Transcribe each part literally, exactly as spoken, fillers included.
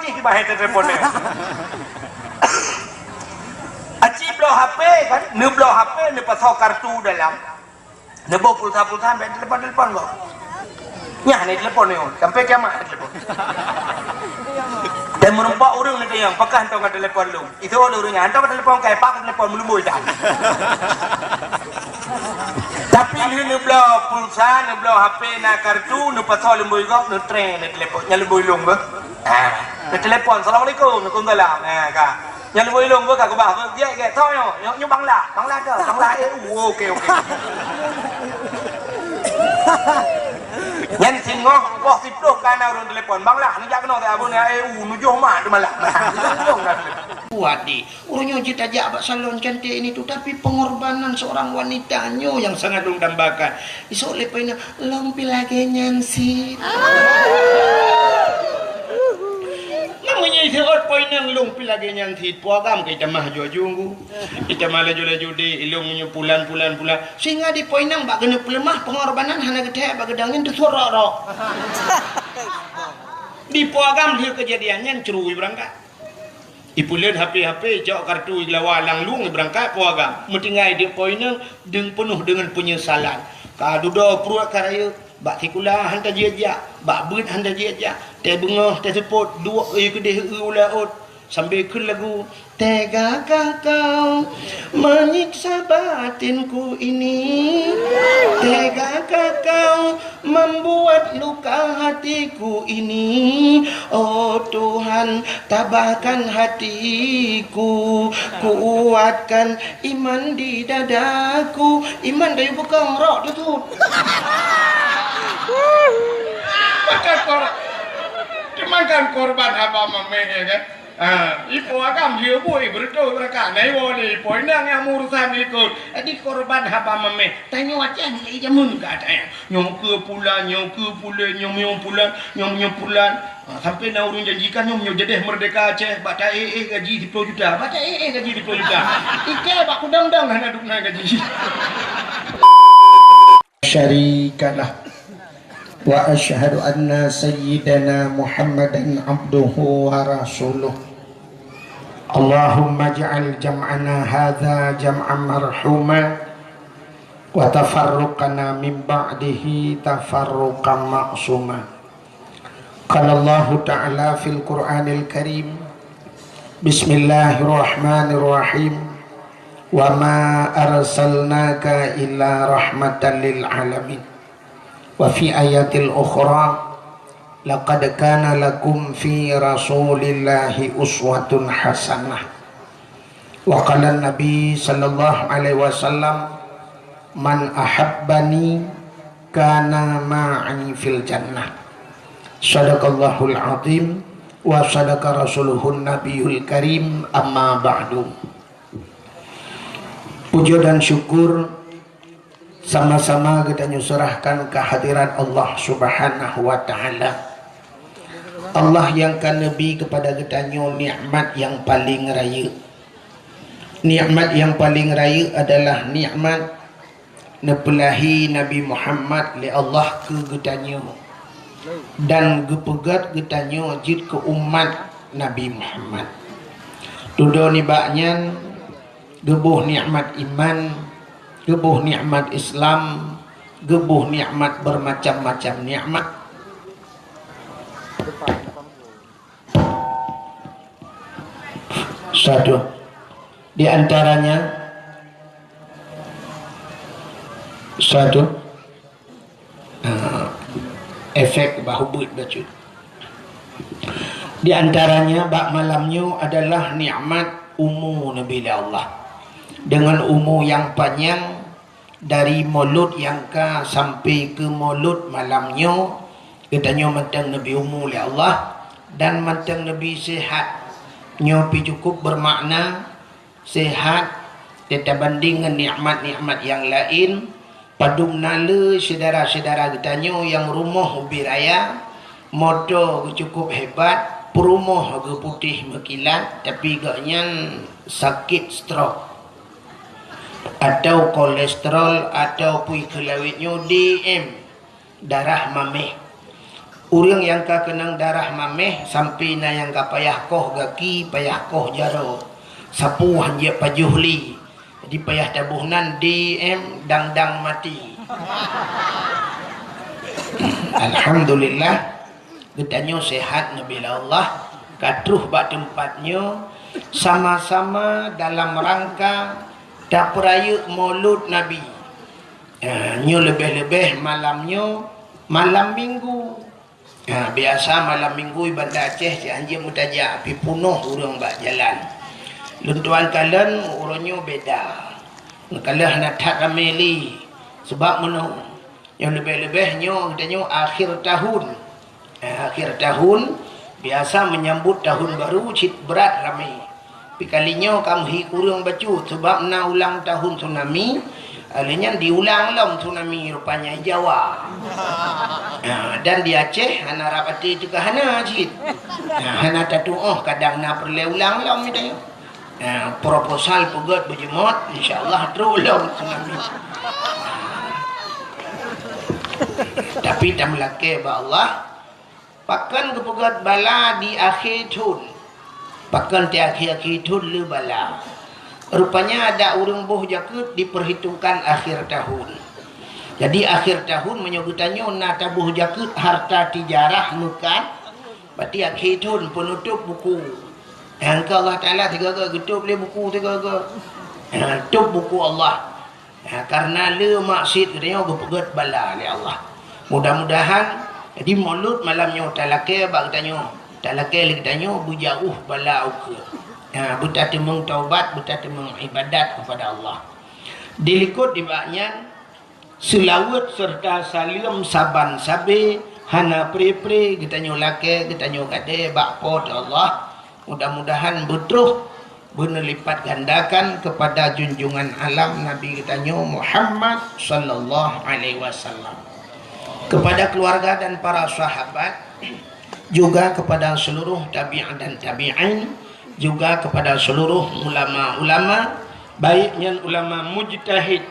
Jih di bahai telepon dia. Aci bloe H P kan, neubloe H P, neupasoe kartu dalam. Neuboh pulsa-pulsa, ambil telepon-telepon kau. Nyah ni telepon ni, sampai kiamat ni telepon. Dan meureumpok ureueng ni yang pakah hantom ka telepon lu. Itu ureueng yang hantom ka telepon, kai pak telepon meulumbui dah. Tapi ni neubloe pulsa, neubloe H P, na kartu, neupasoe lumbui gop, neutreng ni telepon, nyang lumbui lông ke? Ah, neutelepon, "Assalamualaikum." "Waalaikumsalam." Ah, ka. Nyang lumbui lông ke ka keubah, ke gek, gek, "Tho nyoe, nyoe, nyoe Bangla, Bangla ke, Bangla, eh, uh, oke, oke." Nyan singoh, boh siploh ka na ureueng telepon, "Bangla, neujak keunoe, eh, uh, nujoh mak teumalam." Kuat di. Uroe nyoe jeuet tajak bak salon cantik ini tu, tapi pengorbanan seorang wanita nyoe yang sangat lôn dambakan. Isok lé peuinang, lôn pih lagèe nyan sit. Namanya isok peuinang lôn pih lagèe nyan sit. Peue agam keu itamah aju-aju nggu. Itamah laju-laju di ilong nyoe pulan, pulan, pulan. Sehingga di peuinang bak keuneuk peuleumah pengorbanan hana geuthèe bak geudang nyan teusurok-rok. Di peue agam lheueh keujadian nyan ceurui beurangkat. Ipuleuen H P-H P, icok kartu, igelawa lam lueng, ibeurangkat peue agam. Meutinggai di po inong, deung peunoh deungon peunyesalan. Ka dudoe pruet ka rayeuk, bak sikula han tajak-jak, bak beuet han tajak-jak, teuh beungoh, teuh seupôt, duek eu keudeh eu u laôt, sambil kheun lagu, "Tegakah kau menyiksa batinku ini? Tegakah kau membuat luka hatiku ini? Oh Tuhan, tabahkan hatiku, kuatkan iman di dadaku." Iman dari bekong rok tu tu. Makan kor-, makan korban haba mameh, ya kan? Ha, ipo agam dia bui beureutoh beurangkat. Nah, iwoe lé ipo inong nyang meurusan ikot. Jadi korban haba mameh. Tanyoe Aceh mulai jameun ka ada nyang. Nyoe keu pulan, nyoe keu pulan, nyoe miyueb pulan, nyoe miyueb pulan. Ha, sampai na ureueng janjikan nyoe miyueb jadeh merdeka Aceh, bak ta-éh-éh gaji siploh juta. Bak ta-éh-éh gaji siploh juta. Ike bak kudang-dang hana duek na gaji. Syarikalah. Wa asyhadu anna sayyidana Muhammadan abduhu wa rasuluh. Allahumma ij'al jam'ana hadza jam'an marhuma, wa tafarruqana min ba'dihi tafarruqan ma'suma. Qala Allahu ta'ala fil Qur'anil Karim, Bismillahirrahmanirrahim, "Wa ma arsalnaka illa rahmatan lil alamin." Wa fi ayatil ukhra, "Laqad kana lakum fi Rasulillahi uswatun hasanah." Wa qala Nabi sallallahu alaihi wasallam, "Man ahabbani kana ma'i fil jannah." Sadaqallahul azim wa sadaqa rasuluhun nabiyul karim, amma ba'du. Puja dan syukur sama-sama geutanyoe seurahkan keu hadirat Allah Subhanahu wa Ta'ala. Allah nyang ka neubri keupada geutanyoe nikmat nyang paleng rayeuk. Nikmat nyang paleng rayeuk adalah nikmat neupeulahi Nabi Muhammad lé Allah keu geutanyoe dan geupeugét geutanyoe jeuet keu umat Nabi Muhammad. Dudoe nibak nyan, geuboh nikmat iman, geuboh nikmat Islam, geuboh nikmat bermacam-macam nikmat. Satu. Di antaranya, satu, ah, efek bah ubeut bacut. Di antaranya, bak malam nyoe adalah nikmat umu neubri lé Allah. Deungon umu nyang panyang, dari mulod nyang ka sampai keu mulod malam nyoe, geutanyoe mantong neubri umu lé Allah dan mantong neubri sehat. Nyoe pih cukup bermakna, sehat teutabanding ngon nikmat-nikmat nyang laén. Padum na le syedara-syedara geutanyoe nyang rumoh ubit raya, moto geuh cukup hebat, peurumoh geuh putéh meukilat, tapi gobnyan sakét stroke. Atau kolesterol, atau peue kheun lawét nyoe D M, darah mameh. Ureuëng nyang ka keunong darah maméh sampoe na nyang ka payah koh gaki, payah koh jaroe, sapeue han jeuet pajoh lé. Jadi payah taboh nan D M dang-dang maté. Alhamdulillah, geutanyoe sehat neubela Allah, ka troh bak teumpat nyoe sama-sama dalam rangka tapeurayeuk Maulud Nabi. Eh, nyoe leubeh-leubeh malam nyoe, malam Minggu. Ha, biasa malam Minggu di Banda Aceh cit han jeuet meutajak, pi punoh ureuëng bak jalan. Lôn tuan kalon uroe nyoe beda. Meukalon hana that ramé lé. Sebab meunoe, nyoe leubeh-leubeh nyoe geutanyoe akhir tahun. Ha, akhir tahun, biasa menyambut tahun baru cit brat ramé. Tapi kali nyoe ka meuhi kureueng bacut, sebab na ulang tahun tsunami, lheueh nyan diulang lom tsunami rupanya di Jawa. Ha, dan di Aceh hana rab até teuka hana cit. Ha, hana tatuoh kadang na peureulée ulang lom itu. Ha, proposal peugét beujeuet, insya Allah trok lom tsunami. Tapi tameulakée bak Allah, Pakon geupeugét bala di akhé thon? Pakon di akhé-akhé thon le bala? Rupanya ada ureuëng boh jakeuet diperhitungkan akhir tahun. Jadi akhir tahun meunyoe geutanyoe na taboh jakeuet harta tijarah meukat, berarti akhé thon peunutôb buku. Nyang keu Allah Taala sigoe-goe geutôb lé buku sigoe-goe. Ha, tôb buku Allah. Ha, karena le maksiet geutanyoe geupeugét bala lé Allah. Mudah-mudahan, jadi Maulud malam nyoe talakée bak geutanyoe, talakée lé geutanyoe beujauh bala ukeue. Ha, beutateumeung taubat, beutateumeung ibadat kepada Allah. Dilikot dibak nyan, seulaweuet serta saleuem saban sabe hana pre-pre geutanyoe lakée, geutanyoe gadée bak Po teu Allah. Mudah-mudahan beutroh beuneulipat gandakan kepada junjungan alam Nabi geutanyoe Muhammad sallallahu alaihi wasallam. Kepada keluarga dan para sahabat, juga kepada seluruh tabi'in dan tabi'in, juga kepada seluruh ulama-ulama, baik nyan ulama mujtahid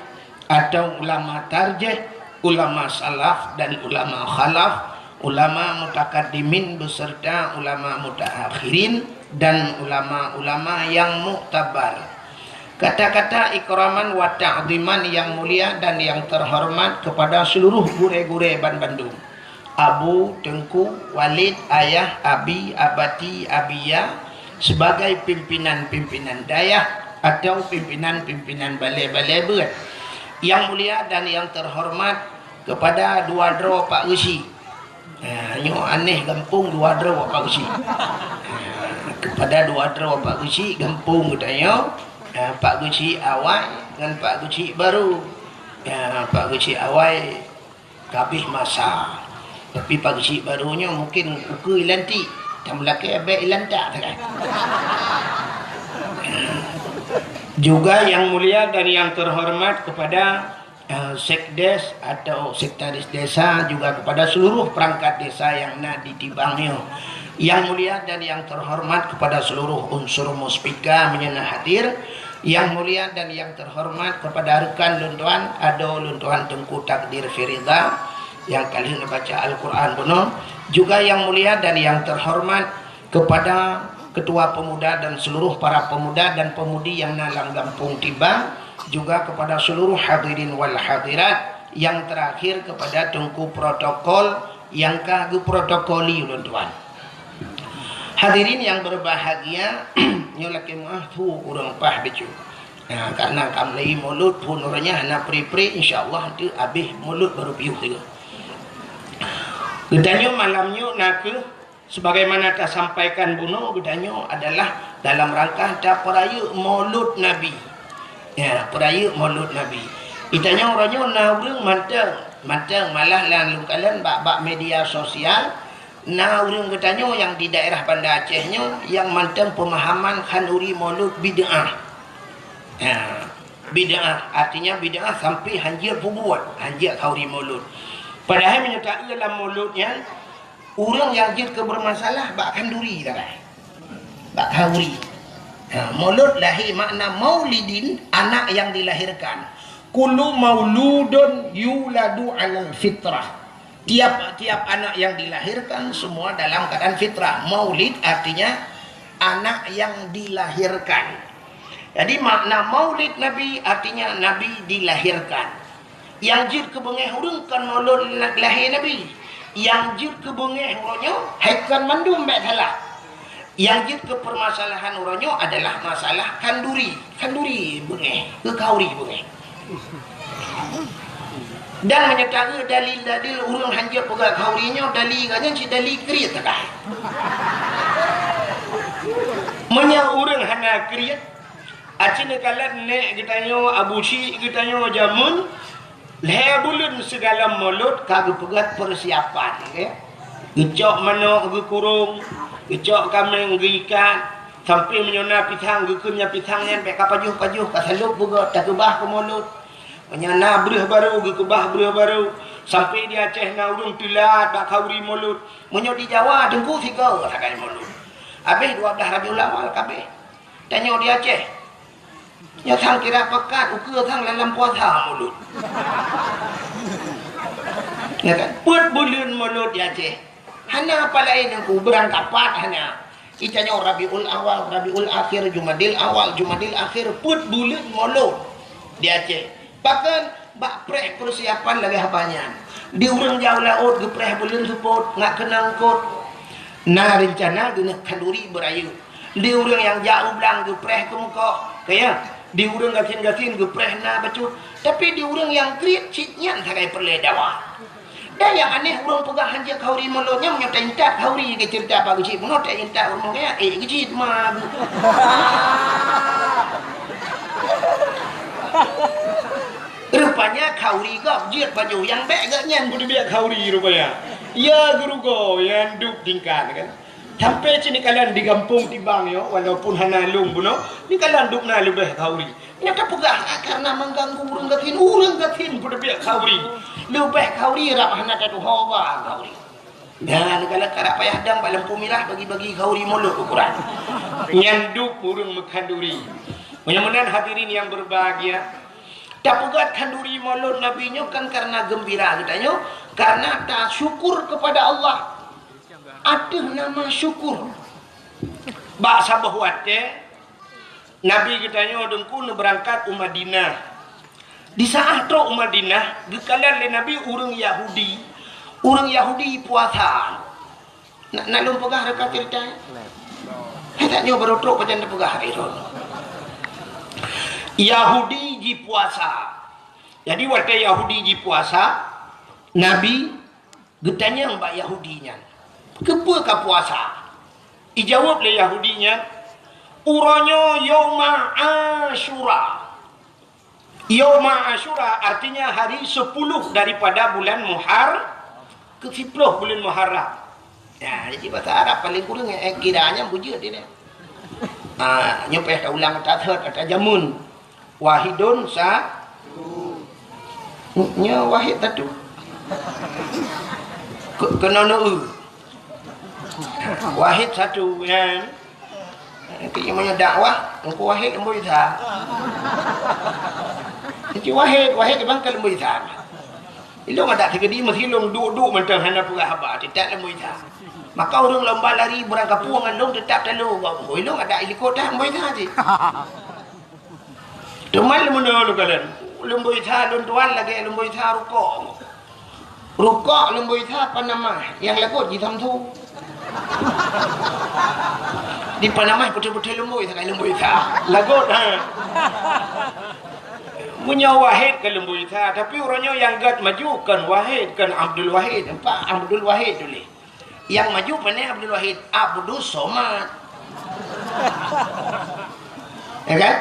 atau ulama tarjih, ulama salaf dan ulama khalaf, ulama mutakaddimin beserta ulama mutaakhirin, dan ulama-ulama yang muktabar. Kata-kata ikraman wa ta'ziman yang mulia dan yang terhormat kepada seluruh gurée-gurée banbandum. Abu, Teungku, Walid, Ayah, Abi, Abati, Abiya, sebagai pimpinan-pimpinan dayah atau pimpinan-pimpinan balée-balée beuet. Yang mulia dan yang terhormat kepada dua droe Pak Geuchik. Ha, nyoe aneh gampông dua droe Pak Geuchik. Ha, kepada dua droe Pak Geuchik gampông geutanyoe, ha, Pak Geuchik awai ngon Pak Geuchik baru. Ha, Pak Geuchik awai ka habéh masa. Tapi Pak Geuchik baru nyoe mungkin ukeue ilantik, tameulakée bék ilantak sagai. Juga yang mulia dan yang terhormat kepada, eh, sekdes atau sekretaris desa, juga kepada seluruh perangkat desa yang na di Tibang nyoe. Yang mulia dan yang terhormat kepada seluruh unsur muspika meunyoe na hadir. Yang mulia dan yang terhormat kepada rekan lôn tuan, adoe lôn tuan Teungku Takdir Firida, nyang ka lheueh neubaca Al-Quran bunoe. Juga yang mulia dan yang terhormat kepada Ketua Pemuda dan seluruh para pemuda dan pemudi yang na lam gampông Tibang, juga kepada seluruh hadirin wal hadirat, yang terakhir kepada Teungku Protokol yang ka geuprotokoli ulôn tuan. Hadirin yang berbahagia, nyoe lakée meuáh su ureuëng paih bacut. Nah, karena ka mulai Maulud, phon uroe nyan hana pre-pre, insya Allah nanti habéh Maulud baru piôh tiga. Geutanyoe malam nyoe na kheueh, sebagaimana tasampaikan bunoe, geutanyoe adalah dalam rangka tapeurayeuk Maulud Nabi. Ya, peurayeuk Maulud Nabi. Geutanyoe uroe nyoe na ureuëng mantong, mantong malah lam lôn kalon bak, bak media sosial, na ureuëng geutanyoe nyang di daerah Banda Aceh nyoe nyang mantong pemahaman khanduri Maulud bid'ah. Ya, bid'ah, artinya bid'ah sampai han jeuet peubuet, han jeuet khanduri Maulud. Padahai meunyoe taeu lam Maulud nyan, ureuëng nyang jeuet keu bermasalah bak khanduri sagai. Bak khanduri. Ha, Maulud lahé makna maulidin, anak yang dilahirkan. Kullu mauludun yuladu alal fitrah. Tiap-tiap anak yang dilahirkan semua dalam keadaan fitrah. Maulid artinya anak yang dilahirkan. Jadi makna maulid Nabi artinya Nabi dilahirkan. Nyang jeuet keu beungéh ureuëng kon maulud lahé Nabi. Nyang jeuet keu beungéh uroe nyoe hai kon mandum bék salah. Nyang jeuet keu peumasalahan uroe nyoe adalah masalah khanduri. Khanduri beungéh, keu khauri beungéh. Dan meunyoe taeu dalil-dalil ureuëng hanjeuet peugah khauri nyoe, dalil geuh nyan cit dalil kriet sagai. Meunyoe ureuëng hana kriet, aci neukalon nék geutanyoe, abu syik geutanyoe jameun, lhée buleuen sigohlom mulod ka geupeugét peusiapan, ya. Geucok manok geukurong, geucok kaméng geuikat, sampoe meunyoe na pisang geukheun nyan pisang nyan bék ka pajoh-pajoh, ka salôb beugét, takeubah keu mulod. Meunyoe na breueh barô, geukeubah breueh barô. Sampoe di Aceh na ureuëng teulat bak khauri mulod. Meunyoe di Jawa, teungku sigoe sagai mulod. Habéh dua blaih Rabiul Awal ka abéh. Tanyoe di Aceh, nyoe sang kira pekat, ukeue sang lam puasa mulod. Ya kan? Peuet buleuen mulod di Aceh. Hana apa laén teungku, beurangkapat hana. Itanyoe Rabiul Awal, Rabiul Akhir, Jumadil Awal, Jumadil Akhir, peuet buleuen mulod di Aceh. Bahkan bak preh peusiapan lagée haba nyan. Di ureuëng jak u laôt geupreh buleuen seupôt, ngat keunong kot. Na reuncana geuneuk khanduri beurayeuk. Di ureuëng nyang jak u blang geupreh keumeukoh, ka ya. Di ureuëng gasien-gasien geupreh na bacut. Tapi di ureuëng nyang kriet cit nyan sagai peureulée dawa. Dan nyang aneh, ureuëng peugah hanjeuet khauri mulod nyan, meunyoe taintat khauri, geuceurita bak geuchik bunoe, taintat ureuëng kaya, eh, geuchik ma. Rupanya khauri gob jeuet pajoh nyang bék geuh nyan, beuteubiet khauri rupanya. Ya geurugoe nyang duek tingkat kan. Sampai cit neukalon di gampông tibang nyoe, walaupun hana lôn bunoe, neukalon dubna leubeh khauri. Nyoe tapeugah, ah, karena mengganggu ureuëng gasien, ureuëng gasien beuteubiet khauri. Leubeh khauri rab hana tatuho ba khauri. Nyan neukalon karab payah dang bak lampôh mirah bagi-bagi khauri mulod ukuran. Nyan dub ureuëng meukhanduri. Mudah-mudahan hadirin yang berbahagia, tapeugét khanduri mulod Nabi nyoe kan karena gembira geutanyoe, karena tasyukur kepada Allah. Ateueh nama syukur. Bak saboh watée, Nabi geutanyoe teungku neubeurangkat u Madinah. Di saat trok u Madinah, geukalon lé Nabi ureuëng Yahudi. Ureuëng Yahudi puasa. Na, na lôn peugah reuka ceurita? Hai that nyoe barô trok pajan teupeugah hai droe. Yahudi jipuasa. Jadi watée Yahudi jipuasa, Nabi geutanyong bak Yahudi nyan, "Keupeue ka puasa?" Ijaweueb lé Yahudi nyan, "Uroe nyoe Yauma Asyura." Yauma Asyura artinya hari sepuluh daripada bulan Muhar-, keu siploh bulan Muharram. Ya, jadi bahasa Arab paling kurang, eh, kira nyan beujeuet dia. Ah, nyoe payah taulang, tathot, tajamun. Wahidun sa-, nyoe wahid satu. Ke-, keunoe neu-eu. Wahid satu, ya. Tapi meunyoe dakwah, Teungku Wahid Lembu Isa. Teungku Wahid, Wahid bang keu Lembu Isa. Ilong adak sigedi meusilong duek-duek mantong hana peugah haba, teutap Lembu Isa. Maka ureuëng lomba lari beurangkapeue ngon lôn teutap talo. Ilong adak ilikot dah Lembu Isa cit. Teuma leumono lôn kalon, Lembu Isa lôn tuan lagée Lembu Isa rukok. Rukok Lembu Isa Panama, nyang lagot ji Samsu. Di Panama putih-putih Lembu Isa, Lembu Isa. Lagot, ha. Meunyoe Wahid keu Lembu Isa, tapi uroe nyoe nyang gét maju kon Wahid, kon Abdul Wahid. Nampak Abdul Wahid tuléh. Nyang maju pane Abdul Wahid, Abdus Somad. Ya kan?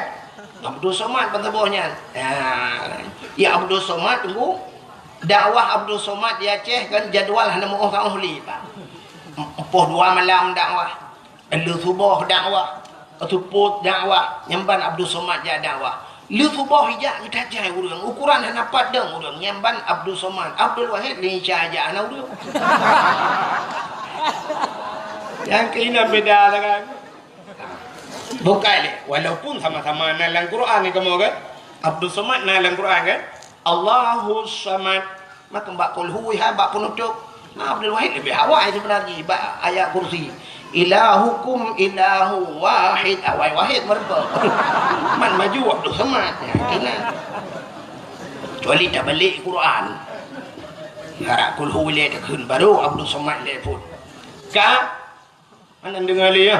Abdus Somad ban saboh nyan. Ya. Ya Abdus Somad tunggu. Dakwah Abdus Somad di Aceh kan jadwal hana meuoh-oh lé, Pak. Empoh dua malam dakwah. Lheueh suboh dakwah, seupôt dakwah, nyan ban Abdul Somad jak dakwah. Lheueh suboh ijak geutajai ureuëng, ukuran hana pat dong ureuëng, nyan ban Abdul Somad. Abdul Wahid lé Isa jak hana ureuëng. Nyang keunan beda sangat. Bukai lé, walaupun sama-sama na lam Quran ni kamoe kan? Abdul Somad na lam Quran kan? Allahus Samad. Maka bak Qul Hu, ha, bak penutup. Ha, Abdul Wahid lebih awai sebenarnya bak ayat kursi. Ilahukum ilahu wahid, awai wahid meureumpok. Man maju Abdul Somad. Ya, kena. Kecuali tabalik Quran. Harap Qul Hu lé takheun, baru Abdul Somad lé pun. Ka Hana deungoe lé, ya?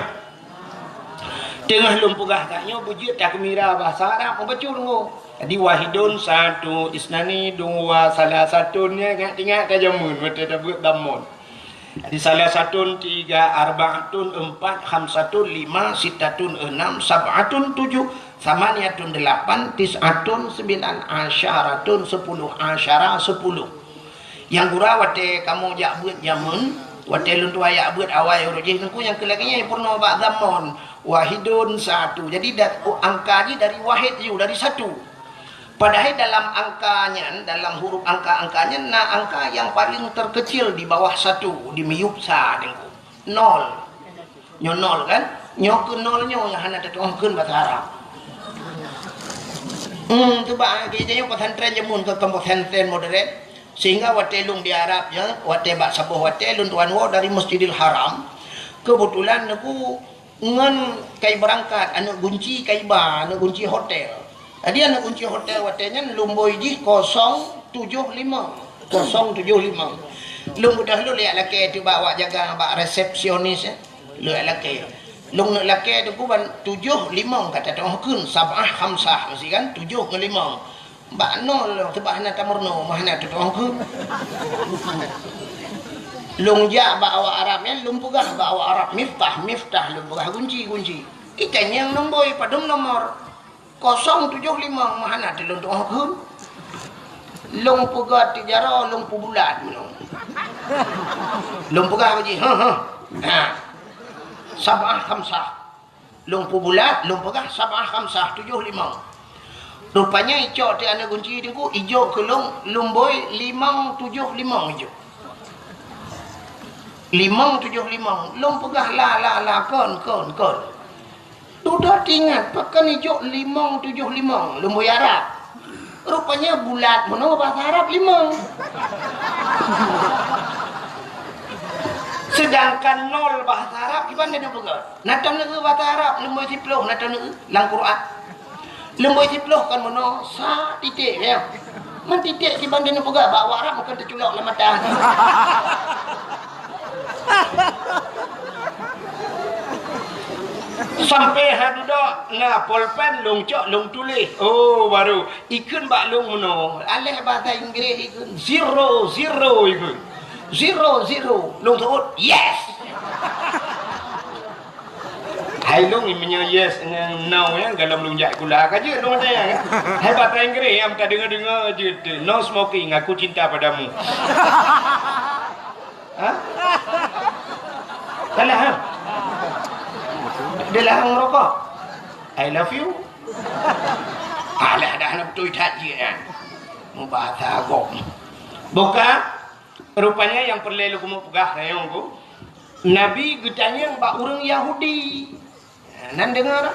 Teungoh lôn peugah tanyoe beujeuet takmira bahasa Arab, mubacut deungoe. Jadi, wahidun, satu, isnani, dua, salasatun, ya, ingat-ingat ka jameun, watèe tabeuet dhammon. Jadi, salasatun, tiga, arbaatun, empat, khamsatun, lima, sittatun, enam, sab'atun, tujuh, samaniyatun, delapan, tis'atun, sembilan, asyaratun, sepuluh, asyara, sepuluh. Nyang gura watèe kamoe jak beuet jameun, watèe lôn tuan jak beuet awai uroe jih, Teungku, nyang keu lagèe nyan peurunoe bak dhammon, wahidun, satu. Jadi, da-, angka jih dari wahid ju, dari satu. Padahai dalam angka nyan, dalam huruf angka-angka nyan, na angka nyang paleng terkecil di bawah satu, di miyueb sa, Teungku. Nol. Nyoe nol kan? Nyoe keu nol nyoe nyang hana tatu'oh kheun basa Arab. Hmm, cuba, eh, kita nyoe pesantren jameun keu, keu pesantren modern. Sehingga watèe lôn di Arab nyoe, watèe bak saboh watèe lôn tuan woe dari Masjidil Haram. Keubeutulan Teungku ngon kai beurangkat, aneuk gunci kai ba, aneuk gunci hotel. Jadi aneuk gunci hotel watèe nyan lôn bôi jih kosong tujoh limong. Kosong tujoh limong. Lôn beudôh lôn jak lakèe teuh bak awak jaga, bak resepsionis, eh. Lôn jak lakèe. Lôn neuk lakèe Teungku ban tujoh limong ka tatu'oh kheun, sab'ah khamsah, meusti kan? Tujoh ngon limong. Bak nol, sabab hana tameurunoe, mah hana tatu'oh kheun. Lôn jak bak awak Arab nyan, lôn peugah bak awak Arab, miftah, miftah, lôn peugah gunci, gunci. Itanyong nombor, padum nomor. Kosong tujoh limong, mah hana lôn tu'oh kheun. Lôn peugah tiep jaroe, lôn peubulat meunoe. Lôn peugah bak jih, "Heh, heh." Ha. Sab'ah khamsah. Lôn peubulat, lôn peugah sab'ah khamsah, tujoh limong. Rupanya icok teuh aneuk gunci Teungku, ijok keu lôn, lôn bôi limong tujoh limong ijok. Limong tujoh limong, lôn peugah la, la, la, kon, kon, kon. Dudoe teuingat, pakon ijok limong tujoh limong, lôn bôi Arab. Rupanya bulat meunoe bahasa Arab limong. Sedangkan nol bahasa Arab, kiban neupeugah? Na taneuk bahasa Arab, lôn bôi siploh, na taneuk lam Quran. Lôn bôi siploh kon meunoe, sa titik, ya. Man titik kiban taneuk peugah, bak awak Arab mungken teuculok lam mata. Sampai ha dudoe na polpen lôn cok lôn tuléh. Oh, baru ikheun bak lôn meunoe. Aléh bahasa Inggréh ikheun zero, zero ikheun. Zero, zero. Lôn seuôt, yes. Hai lôn meunyoe yes ngon no ya, galom lôn jak sikula ka jeuet lôn ada ya. Hai bahasa Inggréh nyang tadeungoe-deungoe jeuet tu. No smoking, aku cinta padamu. Ha? Salah, ha? Dia larang merokok. I love you. Alah, dah nak betul that je kan. Mubahasa agam. Buka, rupanya nyang peureulée lôn keumeung peugah rayeung ku. Nabi geutanyong bak ureuëng Yahudi. Nan deungoe?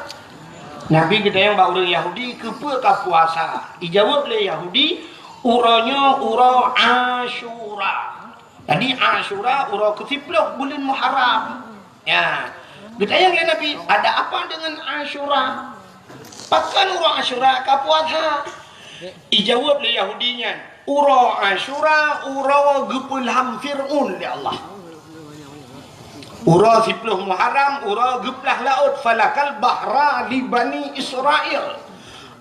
Nabi geutanyong bak ureuëng Yahudi, "Keupeue ka puasa?" Ijaweueb lé Yahudi, "Uroe nyoe uroe Asyura." Jadi Asyura uroe keusiploh buleuen Muharram. Ya. Geutanyong lé Nabi, "Ada apa dengan Asyura? Pakon uroe Asyura ka puasa?" Ijaweueb lé Yahudi nyan, "Uroe Asyura uroe geupeulham Fir'aun lé Allah." Uroe siploh Muharram, uroe geuplah laôt, falakal bahra li Bani Israel.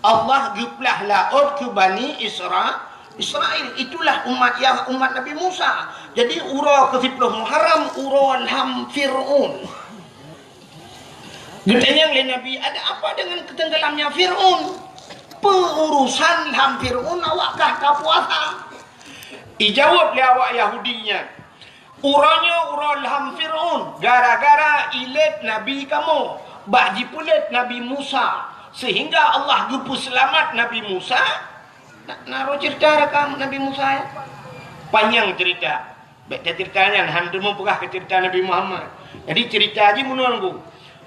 Allah geuplah laôt keu Bani Isra-, Israel. Itulah umat Yah-, umat Nabi Musa. Jadi, uroe keusiploh Muharram, uroe lham Fir'aun. Geutanyong lé Nabi, "Ada apa dengan ketenggelamnya Fir'aun? Peu urusan lham Fir'aun awak kah ka puasa?" Ijaweueb lé awak Yahudi nyan, "Uroe nyoe uroe lham Fir'aun, gara-gara ilét nabi kamoe, bak jipeulét Nabi Musa, sehingga Allah geupeuseulamat Nabi Musa." Na, na roh cerita rakam Nabi Musa, ya? Panyang cerita. Bék tacerita nyan, han teumeupeugah keu cerita Nabi Muhammad. Jadi cerita jih meunoe, Bu.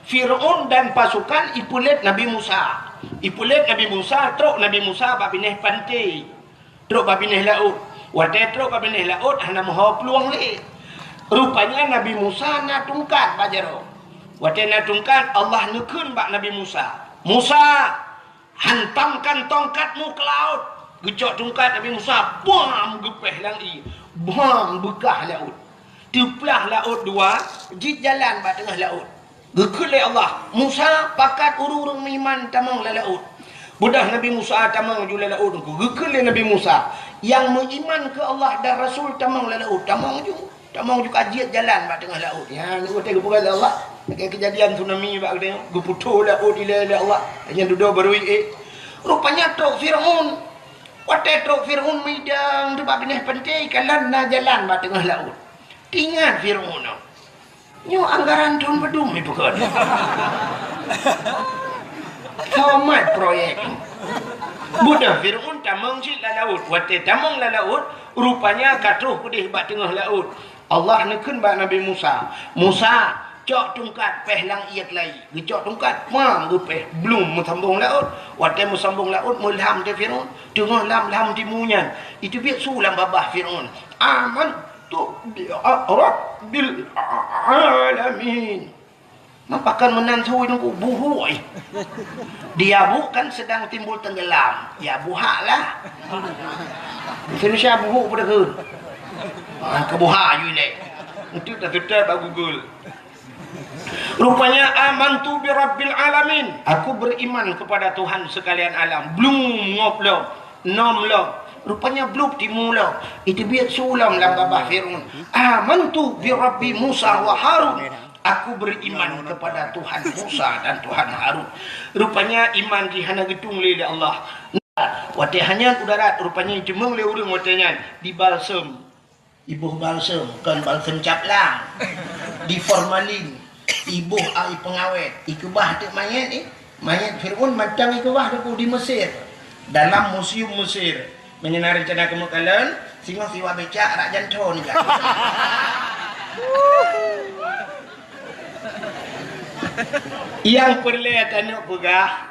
Fir'aun dan pasukan ipeulét Nabi Musa. Ipeulét Nabi Musa, trok Nabi Musa bak binéh panté. Trok bak binéh laôt. Watée trok bak binéh laôt hana meuho plueng lé. Rupanya Nabi Musa na tungkat bak jaroe. Watée na tungkat, Allah neukheun bak Nabi Musa, "Musa, hantamkan tongkatmu ke laut." Geucok tungkat Nabi Musa, bam, geupéh lam ié, bam, beukah laôt. Teuplah laôt dua, jeuet jalan bak teungoh laôt. Geukheun lé Allah, "Musa, pakat ureuëng-ureuëng meuiman tamong lam laôt." Beudôh Nabi Musa tamong ju lam laôt, geukheun lé Nabi Musa, "Nyang meuiman keu Allah dan Rasul tamong lam laôt." Tamong ju, tamong ju ka jeuet jalan bak teungoh laôt. Nyan watée geupeugah lé Allah, lagée keujadian tsunami bak geutanyoe, geuputôh laôt ilée lé Allah, nyan dudoe barô ié. Rupanya trok Fir'aun. Watée trok Fir'aun meudang teubak binéh panté, kalon na jalan bak teungoh laôt. Teuingat Fir'aun nyoe, "Nyoe anggaran thôn padum ipeukon?" Somat proyek. Beudôh Fir'aun tamong cit lam laôt. Watée tamong lam laôt, rupanya ka troh keudeh bak teungoh laôt. Allah neukheun bak Nabi Musa, "Musa, cok tungkat, péh lam ié keulayi." Geucok tungkat, pang, geupéh, blum, meusambong laôt. Watée meusambong laôt, meulam teuh Fir'aun, teungoh lam, lam timu nyan, iteubiet su lam babah Fir'aun, "Aman tu bi rabbil alamin." Meupakan meunan sui nunggu buhuk, eh. Di abu kan sedang timbul tenggelam. Ya, buhak lah. Indonesia buhuk pada ke? Ah, ke buhak you leh. Itu dah tetap bak Google. Rupanya, "Amantu bi rabbil alamin." Aku beriman kepada Tuhan sekalian alam. Blum ngop lom, nom lom. Rupanya blub timu lom. Iteubiet su lom lam babah Fir'aun, "Amantu bi rabbi Musa wa Harun." Aku beriman kepada Tuhan Musa dan Tuhan Harun. Rupanya iman jih hana geutung lé, lé Allah. Watée hana u darat, rupanya jimeueng lé ureuëng watée nyan dibalsem. Iboh balsem, kon balsem caplang. Di formalin, iboh ai peungawét, ikeubah teuk manyét, eh. Manyét Fir'aun mantong ikeubah teuk di Mesir. Dalam museum Mesir. Meunyoe na reuncana keumeuk kalon, singoh siwa becak rak janto nibak. Nyang peureulée taneuk peugah,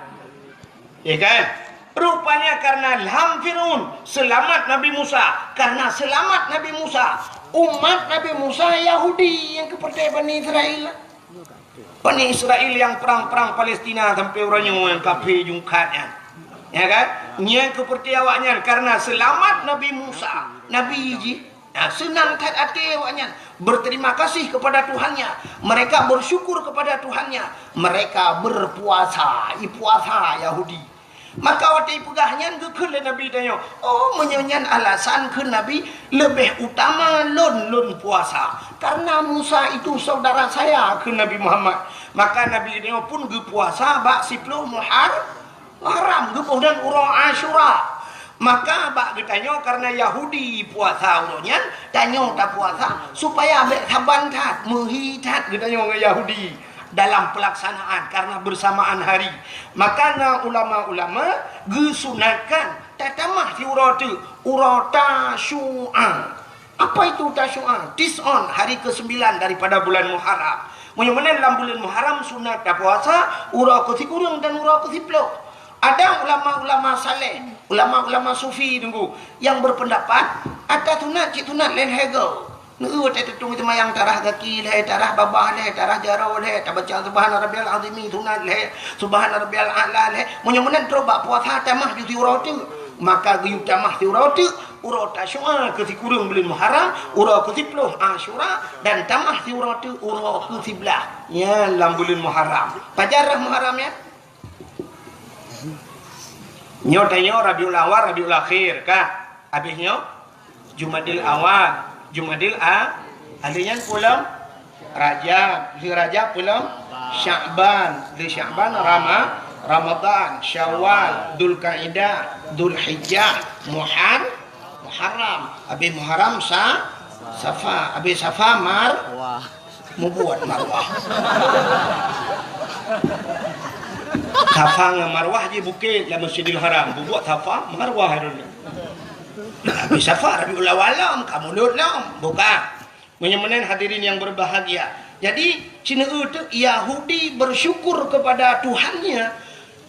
ya kan? Rupanya karena lam Fir'aun seulamat Nabi Musa. Karena seulamat Nabi Musa, umat Nabi Musa Yahudi nyang keupeurtée Bani Israel. Bani Israel nyang prang-prang Palestina sampai uroe nyoe nyang kafé jungkat nyan. Ya kan? Nyang keupeurtée awaknyan karena seulamat Nabi Musa, Nabi jih. Nah, seunang that até awaknyan, berterima kasih kepada Tuhannya. Mereka bersyukur kepada Tuhannya. Mereka berpuasa, ipuasa Yahudi. Maka watée ipeugah nyan geukheun lé Nabi tanyoe, "Oh, meunyoe nyan alasan," kheun Nabi, "leubeh utama lôn, lôn puasa. Karena Musa itu saudara saya," kheun Nabi Muhammad. Maka Nabi tanyoe pun geupuasa bak siploh Muhar-, Muharram, geuboh dan uroe Asyura. Maka bak geutanyoe karena Yahudi puasa uroe nyan, tanyoe tapuasa supaya bék saban that, meuhi that geutanyoe ngon Yahudi dalam pelaksanaan karena bersamaan hari. Maka na ulama-ulama geusunatkan tatamah siuroe teuk, uroe Tasyu'a. Apa itu Tasyu'a? Tis'on, hari kesembilan daripada bulan Muharram. Meunyoe meunan lam buleuen Muharram sunat tapuasa uroe keusikureueng dan uroe keusiplôh. Ada ulama-ulama saleh, ulama-ulama sufi teungku, nyang berpendapat ata sunat cit sunat lhèe-lhèe goe. Neu watèe teutung seumayang tarah gaki lhèe, tarah babah lhèe, tarah jaroe lhèe, tabaca subhana rabbiyal azimi sunat lhèe, subhana rabbiyal a'la lhèe. Meunyoe meunan trôk bak puasa tamah ju siuroe teuk, maka geuyue tamah siuroe teuk, uroe Tasyu'a keu sikureueng buleuen Muharram, uroe keu siplôh Asyura, dan tamah siuroe teuk uroe keu siblaih nyan lam buleuen Muharram. Pajan rhah Muharram nyan? Nyoe tanyoe Rabiul Awal, Rabiul Akhir, ka. Habéh nyoe Jumadil Awal, Jumadil A-, lheueh nyan peue lom? Rajab, lheueh Rajab peue lom? Sya'ban, lheueh Sya'ban Rama-, Ramadan, Syawal, Dzulkaidah, Dzulhijjah, Muhar-, Muharram, habéh Muharram Sa-, Safa, habéh Safa Mar-, mubuet Marwah. Safa ngon Marwah jih bukét lam Masjidil Haram. Mubuet Safa, Marwah droeneuh. Habéh Safa, Rabiul Awal lom, ka mulod lom. Buka. Meunyoe meunan hadirin yang berbahagia. Jadi, sineuk teuk Yahudi bersyukur kepada Tuhannya.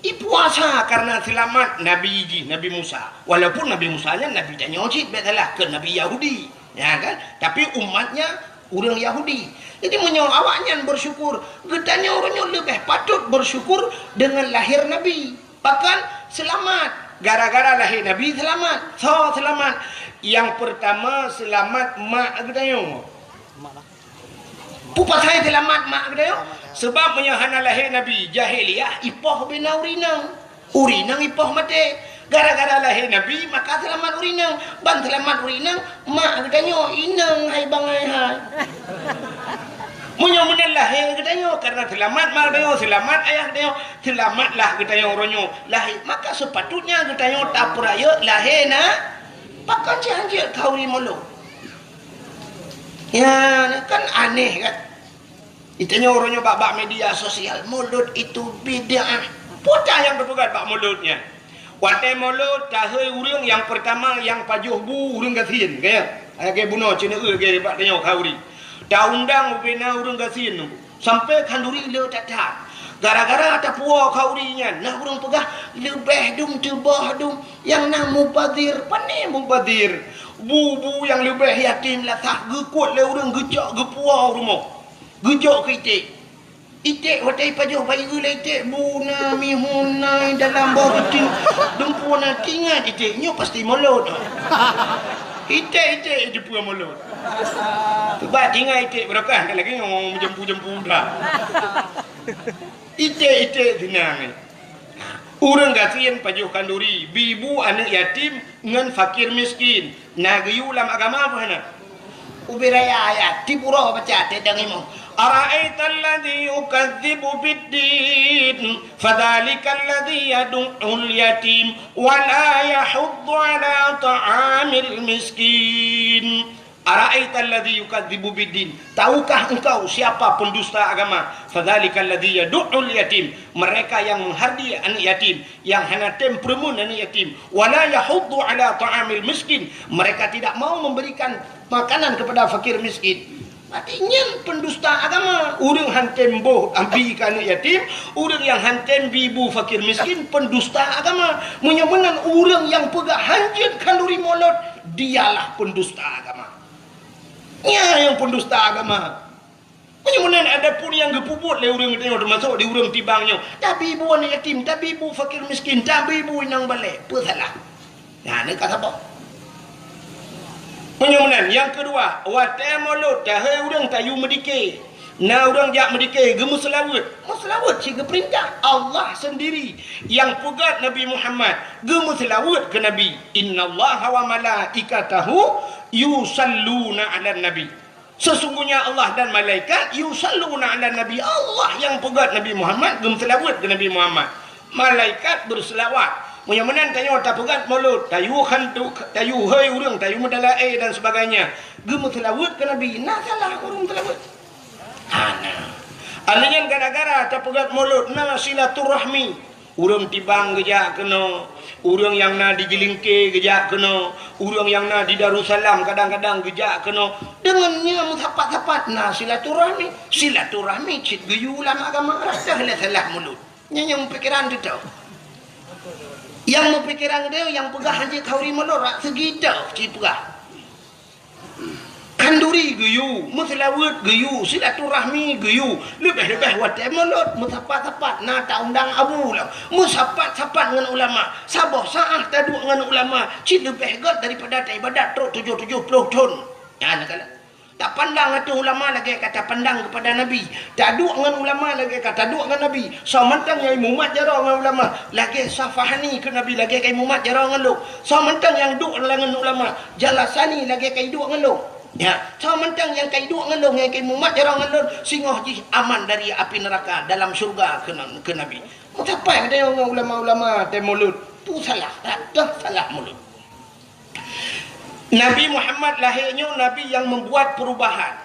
Ipuasa karena seulamat Nabi jih, Nabi Musa. Walaupun Nabi Musa nyan Nabi tanyoe cit, bèk salah, keu Nabi Yahudi. Ya kan? Tapi umatnya ureuëng Yahudi. Jadi meunyoe awaknyan bersyukur, geutanyoe uroe nyoe leubeh patut bersyukur dengan lahir Nabi. Bahkan seulamat. Gara-gara lahé Nabi seulamat. Soe seulamat? Nyang peurtama seulamat mak geutanyoe. Peue pasai seulamat mak geutanyoe? Seubab meunyoe hana lahé Nabi, jahiliyah ipoh ubé na ureuëng inong. Ureuëng inong ipoh maté. Gara-gara lahé Nabi, maka seulamat ureuëng inong. Ban seulamat ureuëng inong, mak geutanyoe inong hai bangai hai. Meunyoe meunan lahé geutanyoe, karena seulamat mak geutanyoe, seulamat ayah geutanyoe, seulamatlah geutanyoe uroe nyoe lahé, maka sepatutnya geutanyoe tapeurayeuk lahé na. Pakon cit hanjeuet khauri mulod? Ya, kan aneh kan? Geutanyoe uroe nyoe bak-bak media sosial, mulod itu bid'ah. Peue nyang teupeugah bak mulod nyan? Watèe mulod, tahôi ureuëng nyang peurtama nyang pajoh bu ureuëng gasien, ka ya? Lagèe bunoe ceuneuk lagèe bak tanyoe khauri. Taundang ubé na ureuëng gasien nyoe. Sampai khanduri le that-that. Gara-gara tapuwoe khauri nyan, na ureuëng peugah leubeh dum teuboh dum nyang na mubazir. Pane mubazir? Bu-bu nyang leubeh yatim lasah geukot lé ureuëng geucok geupuwoe u rumoh. Geujok keu iték. Iték watèe ipajoh bayeue lé iték, bu na mihun na dalam boh geuti, dumpeue na, teuingat iték nyoe pasti mulod. Iték-iték jipeu mulod. Cuba teuingat iték barokah, kan lagèe nyoe meujampu-jampu dah. Iték-iték seunang. Ureuëng gasien pajoh khanduri, bi bu aneuëk yatim ngon fakir miskin. Na geuyue lam agama peue hana? Ubé raya ayat, tiep uroe baca teuh dang imoe. Ara'aital ladzi yukadzibu biddin, fadzalikal ladzi yadu'ul yatim, wa la yahuddu ala ta'amil miskin. Ara'aital ladzi yukadzibu biddin. Tahukah engkau siapa pendusta agama? Fadzalikal ladzi yadu'ul yatim. Mereka yang menghardi anak yatim, yang hana tem peureumeun anak yatim. Wa la yahuddu ala ta'amil miskin. Mereka tidak mau memberikan makanan kepada fakir miskin. Berarti nyan pendusta agama. Ureuëng han tem boh abi keu anak yatim, ureuëng nyang han tem bi bu fakir miskin, pendusta agama. Meunyoe meunan ureuëng nyang peugah hanjeuet khanduri mulod, dialah pendusta agama. Nyan nyang pendusta agama. Meunyoe meunan, adapun nyang geupeubuet lé ureuëng tanyoe, teumasok di ureuëng Tibang nyoe, tabi bu aneuk yatim, tabi bu fakir miskin, tabi bu inong balek, peue salah? Nyan ka saboh. Meunyoe meunan, nyang keudua, watée mulod, tahei ureuëng tayue meudike. Na ureuëng jak meudike, geumeuseulaweuet. Meuseulaweuet cit geupeurintah Allah seundiri. Nyang peugét Nabi Muhammad, geumeuseulaweuet keu Nabi. "Innallaha wa malaikatahu yusalluna 'alan nabi." Sesungguhnya Allah dan malaikat yusalluna 'alan nabi. Allah nyang peugét Nabi Muhammad, geumeuseulaweuet keu Nabi Muhammad. Malaikat beuseulaweuet. Meunyoe meunan tanyoe tapeugét mulod, tayue khantu, tayue hei ureuëng, tayue meudalaé dan sebagainya. Geumeuseulaweuet keu Nabi, na salah ureuëng meuseulaweuet? Hana. Alèh nyan gara-gara tapeugét mulod na silaturahmi. Ureuëng Tibang geujak keunoe, ureuëng nyang na di Jeulingke geujak keunoe, ureuëng nyang na di Darussalam kadang-kadang geujak keunoe. Deungon nyan meusapat-sapat na silaturahmi. Silaturahmi cit geuyue lam agama, rasa lé salah mulod. Nyan nyang meupikéran teuh. Nyang meupikéran teuh, nyang peugah hanjeuet khanduri mulod, rak seugi teuh cit peugah. Khanduri geuyue, meuseulaweuet geuyue, silaturahmi geuyue, leubeh-leubeh watée mulod, meusapat-sapat na taundang abu lom, meusapat-sapat ngon ulama, saboh saát taduek ngon ulama, cit leubeh gét daripada taibadat trok tujoh tujoh ploh thon. Nyan kala. Tapandang ateueh ulama lagée ka tapandang keupada Nabi. Taduek ngon ulama lagée ka taduek ngon Nabi. Soe mantong nyang imumat jaroe ngon ulama, lagée Syafahani keu Nabi, lagée ka imumat jaroe ngon lôn. Soe mantong nyang duek ngon ulama, Jalasani lagée ka iduek ngon lôn. Ya, soe mantong nyang ka iduek ngon lôn, nyang ka imumat jaroe ngon lôn, singoh jih aman dari api neuraka, dalam syeuruga keu, keu Nabi. Meusapat geutanyoe ngon ulama-ulama tée mulod, peue salah, dak toh salah mulod. Nabi Muhammad lahé nyoe nabi nyang meubuat peurubahan.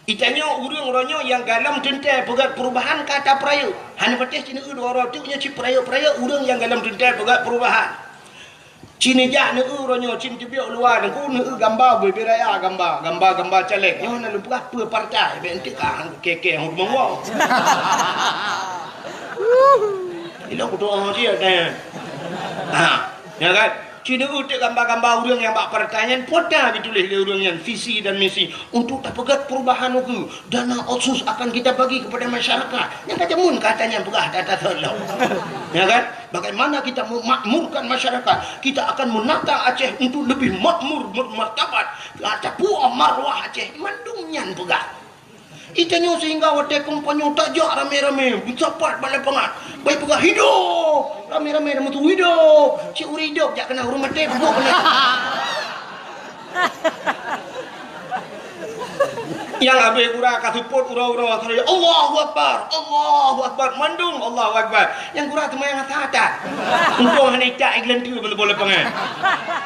Geutanyoe ureuëng uroe nyoe nyang galom teuntée peugét peurubahan ka tapeurayeuk. Hana patéh cit neueu dua uroe teuk nyoe cit peurayeuk-peurayeuk ureuëng nyang galom teuntée peugét peurubahan. Cit neujak neueu uroe nyoe cit teubiet u luwa Teungku neueu gamba bubé raya gamba, gamba-gamba caleg. Nyoe na lôn peugah peue partai, bèk enteuk ka han keu kée-kée hon rumoh woe. Ilôn Tu'oh cit nyan. Ha, ya kan? Ci neueu teuk gamba-gamba ureuëng nyang bak partai nyan, pota geutuléh lé ureuëng nyan visi dan misi untuk tapeugét perubahan ukeue. Dana otsus akan kita bagi kepada masyarakat. Nyang ka jameun kata nyan peugah data thon lom. Ya kan? Bagaimana kita memakmurkan masyarakat? Kita akan menata Aceh untuk lebih makmur, bermartabat. Tapuoh marwah Aceh. Mandum nyan peugah. Itanyoe sehingga watée kampanye tajak ramé-ramé, meusapat bak lapangan. Bai peugah, "Hidup!" Ramé-ramé dah meutuwah, "Hidup!" Cit ureuëng hidup jak keunan, ureuëng maté peubuet keunan. Nyang habéh gura ka seupôt uroe-uroe, "Allahu Akbar! Allahu Akbar!" Mandum Allahu Akbar. Nyang gura teuma nyang hata-hata. Untông hana icak igeuleunteu bak lapangan.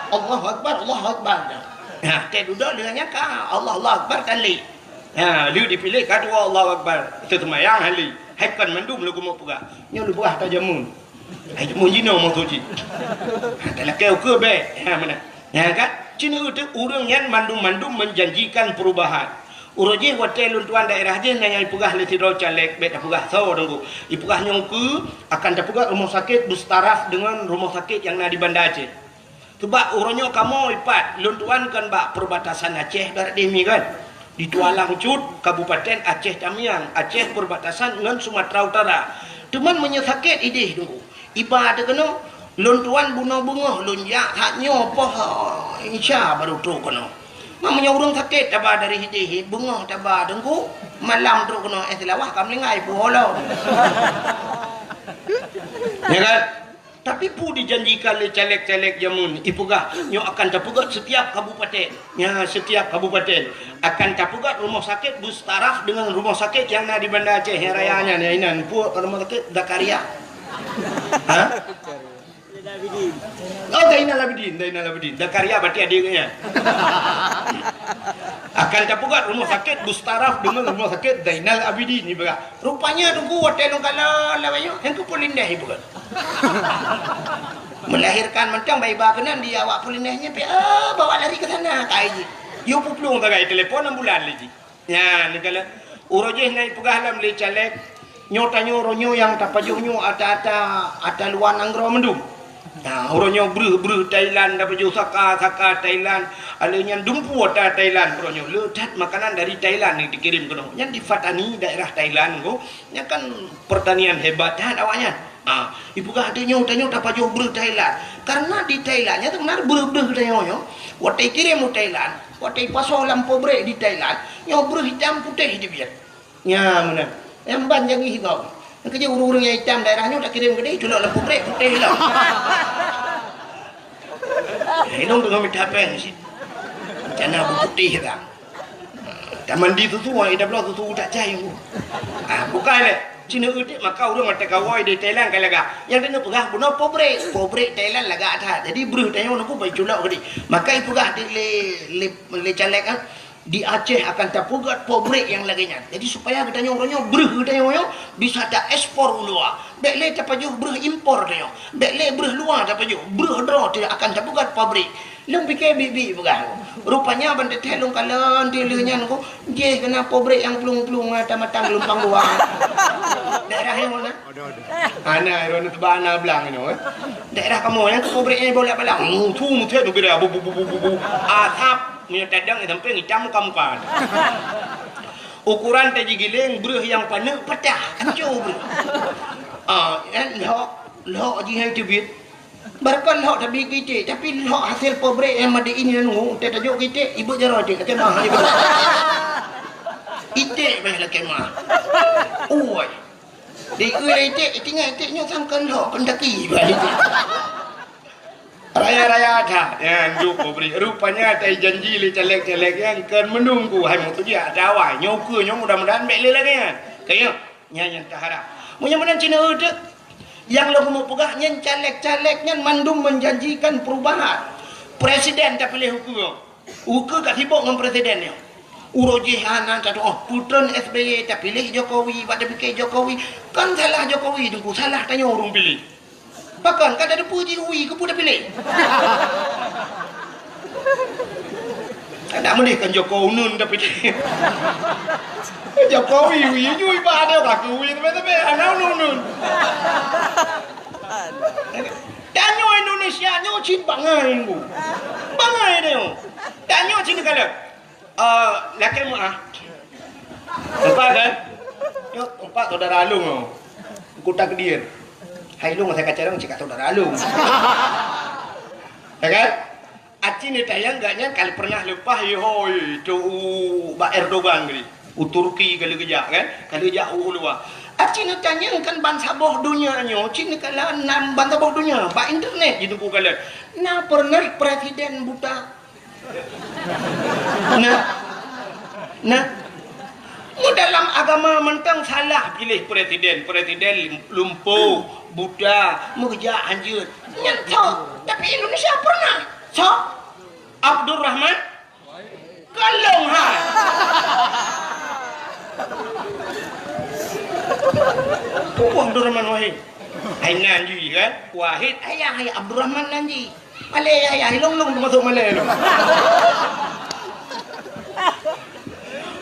"Allahu Akbar! Allahu Akbar!" Nah, teuh dudoe lheueh nyan ka, "Allahu Akbar!" Kan lé. Ha, lheueh dipiléh ka tuwoe Allahu Akbar. Teuseumayang hali. Hai kon mandum lôn keumeung peugah. Nyoe lôn peugah tajameun. Hai jameun jinoe maksud jih. Ha, talakée ukeue bék. Ha, meunan. Nyan kan? Ci neueu teuk ureuëng nyan mandum-mandum menjanjikan perubahan. Uroe jih watée lôn tuan daerah jih na nyang ipeugah lé sidroe caleg, bék tapeugah soe teungku. Ipeugah nyoe ukeue akan tapeugét rumoh sakét beustaraf deungon rumoh sakét nyang na di Banda Aceh. Sabab uroe nyoe kamoe ipat lôn tuan kon bak perbatasan Aceh barat demi kan. Di Tualang Cut, Kabupaten Aceh Tamiang, Aceh perbatasan ngon Sumatera Utara. Teuma meunyoe sakét idéh teungku, iba teuh keunoe, lôn tuan bunoe beungoh lôn jak that nyoe poh Isya baru trok keunoe. Ma meunyoe ureuëng sakét taba dari idéh, beungoh taba teungku, malam trok keunoe, eh, Seulawah ka meuninggai puwoe lom. Ya kan? Tapi peue dijanjikan lé caleg-caleg jameun, ipeugah nyoe akan tapeugét setiap kabupaten. Nya, setiap kabupaten akan tapeugét rumoh sakét beustaraf deungon rumoh sakét nyang na di Banda Aceh nyang raya nyan, nyang inan. Peue rumoh sakét? Zakaria. Ha? Oh, Zainal Abidin, Zainal Abidin. Zakaria berarti adik nyan. Akan tapeugét rumoh sakét beustaraf deungon rumoh sakét Zainal Abidin, ipeugah. Rupanya teungku watée lôn kalon lawét nyoe, nyang keu Pulindes ipeugah. Melahirkan mantong bai ba keunan di awak Pulindes nyan, pi, ah, bawa lari ke sana, kai jih. Yue peuplueng sagai telepon ambulan lé jih. Nyan, neukalon. Uroe jih na ipeugah lom lé caleg, nyoe tanyoe uroe nyoe nyang tapajoh nyoe ata-ata, ata luwa nanggroe mandum. Nah, uroe nyoe breuh-breuh Thailand, tapajoh saka-saka Thailand. Alé nyan dumpeue ata Thailand uroe nyoe. Le that makanan dari Thailand nyang dikirém keunoe. Nyan di Fatani, daerah Thailand ko. Nyan kan pertanian hebat that awaknyan. Ah, ipeugah tanyoe, tanyoe tapajoh breuh Thailand. Karena di Thailand nyan sebenarnya breuh-breuh tanyoe nyoe. Watée ikirém u Thailand, watée ipasoe lam pabrik di Thailand, nyoe breuh itam putéh teubiet. Nya meunan. Nyang ban jagih gob. Nyang keujeuet ureuëng-ureuëng nyang itam daerah nyoe takirém keudeh, culok lam pabrik putéh lom. Hidong teungoh mita péng cit. Cana beuputéh ka. Tamandi susu, ai tabloe susu tak cai ku. Ah, bukai lé. Cina udik maka ureuëng mata kawai di Thailand kai lagak. Nyang deungoe peugah bunoe pabrik. Pabrik Thailand lagak that. Jadi breuh tanyoe nunggu bai culok keudeh. Maka ipeugah di lé, lé, lé caleg, ah. Di Aceh akan tapeugét pabrik nyang lagée nyan. Jadi, supaya geutanyoe uroe nyoe, breuh geutanyoe nyoe bisa taekspor u luwa. Bék lé tapajoh breuh impor tanyoe. Bék lé breuh luwa tapajoh. Breuh droe teuh akan tapeugét pabrik. Lôn pike biet-biet peugah. Rupanya ban teuthée lôn kalon teuh lheueh nyan ko, jih keunan pabrik nyang plueng-plueng, eh, tamatan geulumpang dua. Daerah nyang mana? Ada, ada. Ana, droeneuh teuba ana blang inoe, eh. Daerah kamoe nyang keu pabrik nyan bolak-balik. Mutu, mutu, mutu, bu, bu, bu. Asap, meunyoe tadang, eh, sampai ngitam muka-muka. Ukuran teuh jigiléng, breuh nyang paneuk patah, hancô breuh. Ah, kan, lhok, lhok jih hai teubiet. Barokon lhok teubiet keu iték, tapi lhok hasil pabrik nyang made in nyan, oh, teuh tajok keu iték, ibeuet jaroe iték, kacamah, ibeuet. Iték bah lakée mah. Ui. Di ulée iték, itingai iték nyoe sangkon lhok, kon taki bah iték. Raya-raya that, nyan duek pabrik. Rupanya tai janji lé caleg-caleg nyan kon meununggu, hai meutujiak ata awai. Nyoe ukeue nyoe mudah-mudahan bék lé lagée nyan. Kayém, nyan nyang taharap. Meunyoe meunan Cina uteuk, nyang lôn keumeung peugah nyan caleg-caleg nyan mandum menjanjikan perubahan. Presiden tapiléh ukeue. Ukeue ka sibok ngon presiden nyoe. Uroe jih hana tatu'oh putreun S B Y tapiléh Jokowi, bak tapike Jokowi. Kon salah Jokowi teungku, salah tanyoe ureuëng piléh. Pakon ka tateupeue jih wie keupeue tapiléh. Kada meudeh kon Jokowi uneun tapiléh. Jokowi wie jui bak ada ka keu wie teubé-teubé hana uneun-uneun. Tanyoe Indonesia nyoe cit bangai, Bu. Bangai tanyoe. Tanyoe cit kala. Eh, lakée meu'ah. Nampak kan? Nyoe empat saudara along nyoe. Kota Kediri. Hai lôn saya kacang cit ka saudara along. Ya kan? Aci neutanyong gak nyan ka pernah leupah, ihoi, tu u bak Erdogan tadi. U Turki ka lheueh geujak kan? Ka lheueh jak u luwa. Aci neutanyong kan bansaboh donya nyoe, cit neukala nan bansaboh donya bak internet jiteupeue kala. Na pernah presiden buta? Nah. Nah. Mu dalam agama mantong salah pilih presiden. Presiden lumpuh, buta, meugeujak hanjeuet. Nyan tho. Tapi Indonesia pernah. So, Abdurrahman Kalong ha. Abdurrahman Wahid. Hai nan jih kan? Wahid ayah, hai Abdurrahman nan jih. Malée ayah, ilong-long teumasok malée lom.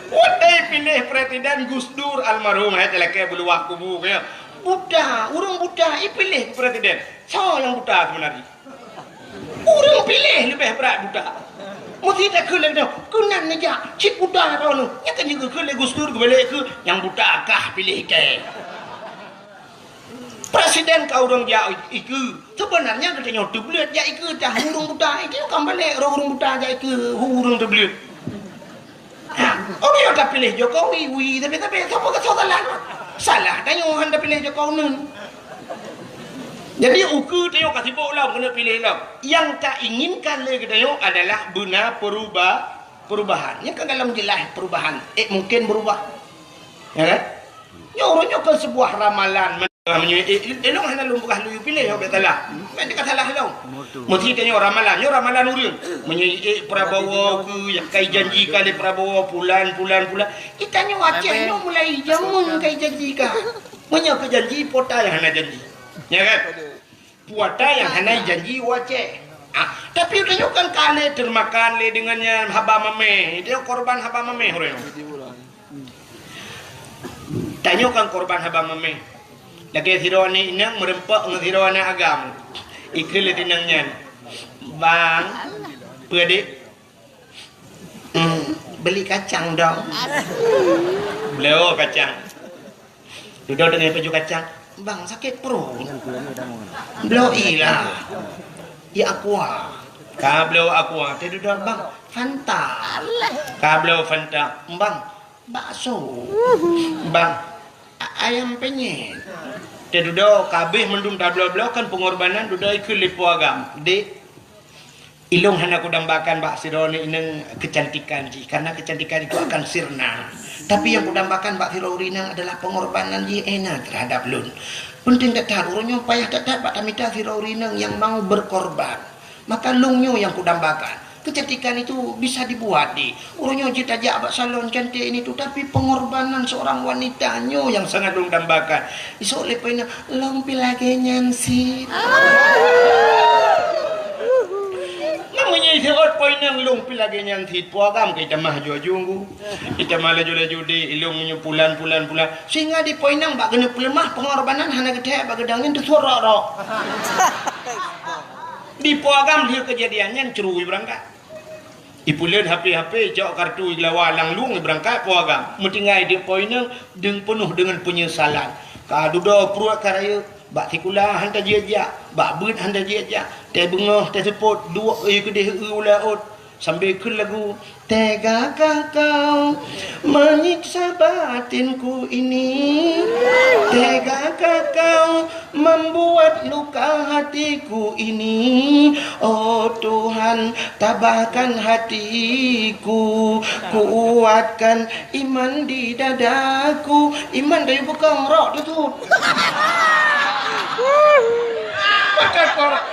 Watée piléh presiden Gus Dur almarhum, hai talakée beuluwah kubu, ya. Buta, ureuëng buta ipiléh presiden. Soe nyang buta sebenarnya? Ureuëng piléh leubeh brat buta. Meusti takheun lagée nyoe, keunan neujak, cit buta droeneuh. Nyan kan jikheun lé Gus Dur geubalek keu nyang buta kah piléh kée. Presiden ka ureuëng jak ikeue. Sebenarnya geutanyoe teubleuet jak ikeue tah ureuëng buta. Itu kan balek roh ureuëng buta jak ikeue ureuëng teubleuet. Ha, oh, nyoe ka piléh Jokowi, wi, tapi, tapi, sapa ka salah? Salah tanyoe hana piléh Jokowi nun. Jadi, ukeue tanyoe ka sibok lom keuneuk piléh lom. Nyang ka inginkan lé geutanyoe adalah beuna peruba-, perubahan. Nyang ka galom jeulaih perubahan. Eh, mungkin berubah. Ya kan? Nyoe uroe nyoe kan sebuah ramalan. Meunyoe, eh, eh, ilong hana lôn peugah laju piléh, nyoe bèk salah. Bèk ka salah lôn. Meusti tanyoe ramalan, nyoe ramalan ureuëng. Meunyoe, eh, Prabowo keu nyang kai janji ka lé Prabowo, pulan, pulan, pulan. Itanyoe Aceh nyoe mulai jameun kai janji ka. Meunyoe keu janji, pota nyang hana janji. Ya kan? Pota nyang hana janji u Aceh. Ah, tapi udah nyoe kan ka lé termakan lé dengan nyan haba mameh. Dia korban haba mameh ureuëng. Tanyoe kan korban haba mameh. Lagée sidroe aneuk inong meureumpok ngon sidroe aneuk agam. Ikheun lé inong nyan, "Bang, peue dek?" "Hmm, beli kacang dong." Bloe kacang. Dudoe teungoh paju kacang. "Bang, sakét pruet." "Bloe ilah. Ya aqua." Ka bloe aqua, teududoe, "Bang, Fanta." Ka bloe Fanta. "Bang, bakso." "Bang, a-, ayam penyet." Teududoe, ka abéh mandum tabloe-bloe kan peungorbanan, dudoe ikheun lé po agam. "Dek, ilong hana kudambakan bak sidroe inong kecantikan jih, karena kecantikan itu akan sirna. Tapi nyang kudambakan bak sidroe inong adalah pengorbanan jih Ena terhadap lôn. Penting that-that, uroe nyoe payah that-that bak tamita sidroe inong nyang mau berkorban. Maka lôn nyoe nyang kudambakan. Kecantikan itu bisa dibuat, dek. Uroe nyoe jeuet tajak bak salon cantik ini tu, tapi pengorbanan seorang wanita nyoe nyang sangat lôn dambakan." Isok lé po inong, "Lôn pih lagée nyan cit." Meunyoe iseuôt po inong, "Lôn pih lagée nyan cit," po agam ka itamah aju-aju. Itamah laju-laju, "Dek, ilong nyoe pulan, pulan, pulan." Sehingga di po inong bak keuneuk peuleumah, pengorbanan hana geuthèe bak geudong nyan teusuet rok-rok. Di po agam lheueh keujadian nyan, ceurui beurangkat. Ipulen HP-HP, cok kartu igeulawa lam lueng, ibeurangkat po agam. Meutinggai di po inong, deung peunoh deungon peunyesalan. Ka dudoe pruet ka rayeuk, bak sikula hana tajak-jak, bak beuet hana tajak-jak. Teubeungoh, teuseupôt, duek ie keudeh u laôt, sambil kheun lagu, "Tegakah kau menyiksa batinku ini? Tegakah kau membuat luka hatiku ini? Oh Tuhan, tabahkan hatiku, kuatkan iman di dadaku." Iman dari bekang rok tu tu. Makan kor-,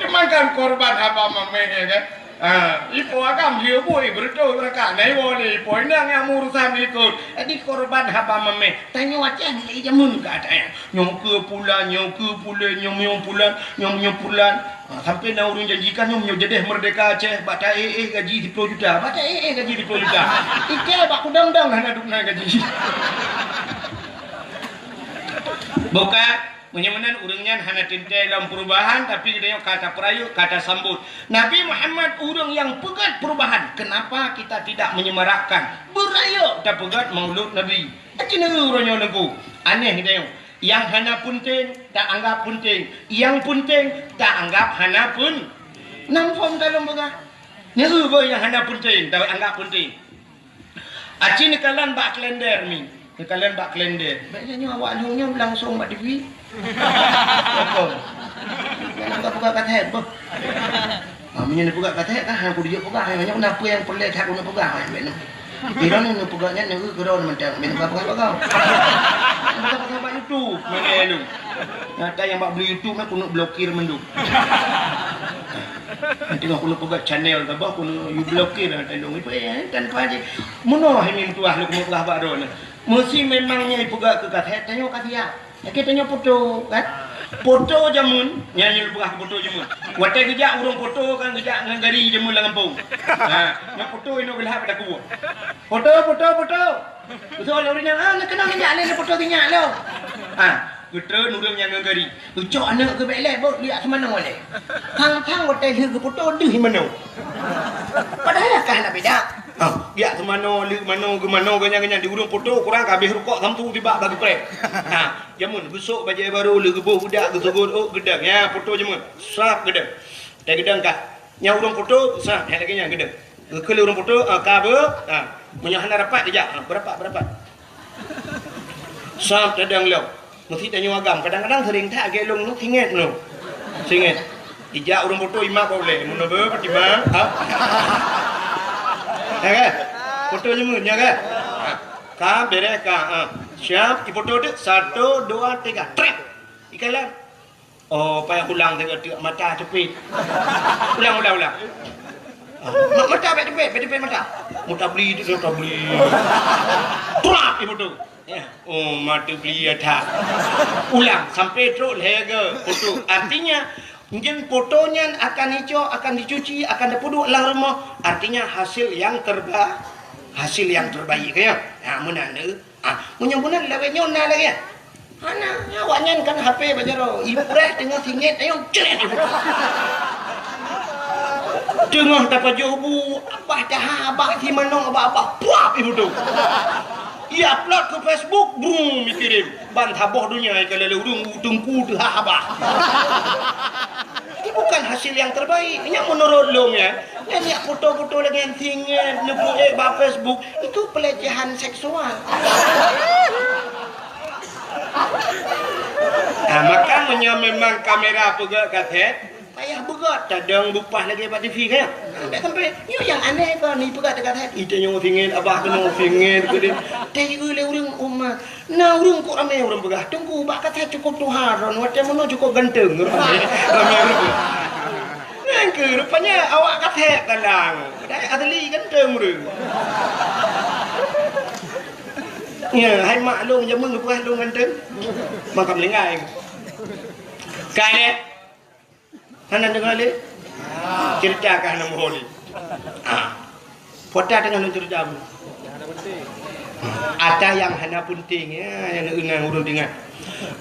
makan korban haba mameh, ya kan? Ah, ipo agam dia bui beureutoh rakan. Nah, iwoe lé ipo inong nyang meurusan ikot. Jadi korban haba mameh. Tanyoe Aceh mulai jameun ka ada ya. Nyoe keu pulan, nyoe keu pulan, nyoe, nyoe pulan, nyoe, nyoe pulan. Ah, sampai na ureuëng janjikan nyoe, nyoe jadeh merdeka Aceh, bak taéh-éh gaji siploh juta. Bak taéh-éh gaji siploh juta. Ike bak kudang-dang hana dum na gaji. Bukan. Meunyoe meunan ureuëng nyan hana teuntée lom perubahan, tapi geutanyoe ka tapeurayeuk, ka tasambot. Nabi Muhammad ureuëng nyang peugét perubahan. Kenapa kita tidak menyemarakkan? Beurayeuk tapeugét Maulud Nabi. Aci neu uroe nyoe neugô. Aneh geutanyoe. Nyang hana peunteng, taanggap peunteng. Nyang peunteng, taanggap hana pun. Nam phom talom peugah. Neu beuh nyang hana peunteng, taanggap peunteng. Aci neukalon bak kalender mi. Neukalon bak kalender. Baiknya nyoe awak lheueh nyoe langsung bak T V. Apa? Jangan buka-buka kaset, boh. Ah, meunyoe neupeugah kaset kan, hana kudu jeuet peugah, hanya na peue nyang peureulée that keuneuk peugah, ah, bèk neu. Di droeneuh neupeugah nyan, neu keudroe mantong, bèk neupeugah-peugah bak YouTube, meunan lom. Nyata nyang bak beli YouTube nyan keuneuk blokir mandum. Nanti keuneuk peugah channel tabah, keuneuk you blokir, nyata lôn ipe, eh, tanpa je. Meunoe hai meutuah lôn keuneuk peugah bak droeneuh. Meusi memang nyan ipeugah keu kaset, tanyoe ka siap. Lagèe tanyoe foto, kan? Foto jameun, nyan nyang peugah foto jameun. Watèe geujak ureueng foto kan geujak ngon gari jameun lam gampông. Ha, nyan foto inoe geulhab bak takue. Foto, foto, foto. Beutôi lé ureueng nyan, ah, neukeunong nyan lé foto sinyak lom. Ha, geutreun ureueng nyan ngon gari. Geucok aneuk geubèk lé, bôh, liak seumanoe lé. Thang-thang watèe lheueh geufoto deuh manoe. Padahai ka hana beda. Ha, liak seumanoe, lheueh manoe, geumanoe, ganyan-ganyan di ureueng foto, kurang ka habéh rukok samsu tibak bagi preh. Ha, Jameun geusok bajèe barô, lheueh geuboh budak, geusugot ôk, geudong. Nyan foto jameun. Srap geudong. Watèe geudong ka. Nyan ureueng foto, srap, nyan lagèe nyan geudong. Geukheun lé ureueng foto, ah, ka beuh, ah. Meunyoe hana rapat, dijak, ah, beurapat, beurapat. Srap tadong lom. Meusi tanyoe agam. Kadang-kadang sering that lagèe lôn nyoe, singét nyoe. Singét. Ijak ureueng foto imat bak ulèe. Meunoe beuh, Fatimah. Ha? Nyan kan? Foto jameun, nyan kan? Ha. Ka, bèrèh ka. Ha. Siap, ifoto teuk. Satu, dua, tiga. Trép. Ikalon. Oh, payah ulang teuk, teuk mata teupit. Ulang, ulang, ulang. Ah, ma-, mata bèk teupit, bèk teupit mata. Mata beli teuk, mata beli. Trap, ifoto. Ya. Oh, mata beli ya that. Ulang sampai trok lhèe geufoto. Artinya, mungkin foto nyan akan icok, akan dicuci, akan dipeuduek lam rumoh. Artinya, hasil yang terba-, hasil yang terbaik, ya. Ha, meunan, eh. Ah, meunyoe meunan lagèe nyoe na lagèe nyan. Hana, awak nyan kan H P bak jaroe. Ipreh teungoh singét, ayo, cret ifoto. Teungoh tapajoh bu, abah taha, abah si manong, abah, abah, puap ifoto. I-upload keu Facebook, brum, ikirim. Ban saboh donya ikalon lé ureueng, teungku teuhah abah. Ini bukan hasil yang terbaik. Nyan menurut lôn, ya. Nyan, nyan foto-foto lagèe nyan singét, neupeuék bak Facebook, itu pelecehan seksual. Ah, maka meunyoe memang kamera peugöt kaset, payah beugöt, tadong bupah lagèe bak T V kan? Sampai, sampai, nyoe nyang aneh kon, ipeugöt kaset. Ita nyoe singét, abah keunoe singét, keudeh. Teuieu lé ureueng umat. Na ureueng kok ramé ureueng peugah, "Teungku, bak kaset cukôp tuha droen, watèe meunoe cukôp ganteng." Ramé, ramé ureueng. Nyan keuh rupanya awak kaset talang. Padahai asli ganteng ureueng. Ya, hai mak lôn jameun geupeugah lôn ganteng. Maka meulinggai. Ka lé. Hana deungoe lé? Cerita ka hana muhôi lé. Ah. Pota teungoh lôn cerita bu. Ata nyang hana peunteng, ya, nyang ingat ureueng deungoe.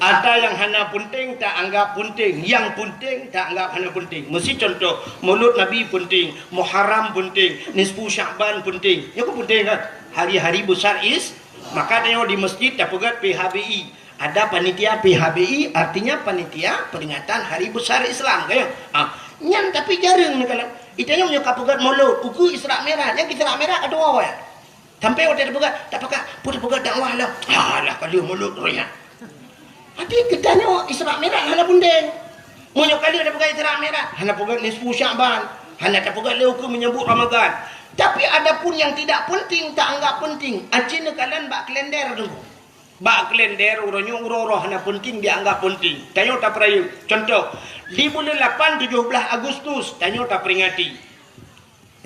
Ata nyang hana peunteng ta anggap peunteng, nyang peunteng ta anggap hana peunteng. Meusi contoh, Maulud Nabi peunteng, Muharram peunteng, Nisfu Sya'ban peunteng. Nyoe kan peunteng kan? Hari-hari besar is-, maka tanyoe di masjid tapeugöt P H B I. Ada panitia P H B I, artinya panitia peringatan hari besar Islam, kan? Ah, nyan tapi jareueng neukalon. Itanyoe meunyoe ka peugöt Maulud, ukeue Isra Mi'raj, nyang Isra Mi'raj ka tuwoe. Sampai watèe tapeugöt, tapeugöt, peue tapeugöt dakwah lah. Alah, ka lheueh Maulud roh nyan. Tapi geutanyoe Isra Mi'raj hana peunteng. Meunyoe ka lheueh tapeugöt Isra Mi'raj, hana peugöt nisfu Sya'ban, hana tapeugöt lé ukeue menyambut Ramadan. Tapi adapun yang tidak penting, ta anggap penting. Aci neukalon bak kalender tu. Bak kalender uroe nyoe uroe-uroe hana peunteng dianggap peunteng. Tanyoe tapeurayeuk. Contoh, di buleuen lapan tujoh blaih Agustus tanyoe taperingati.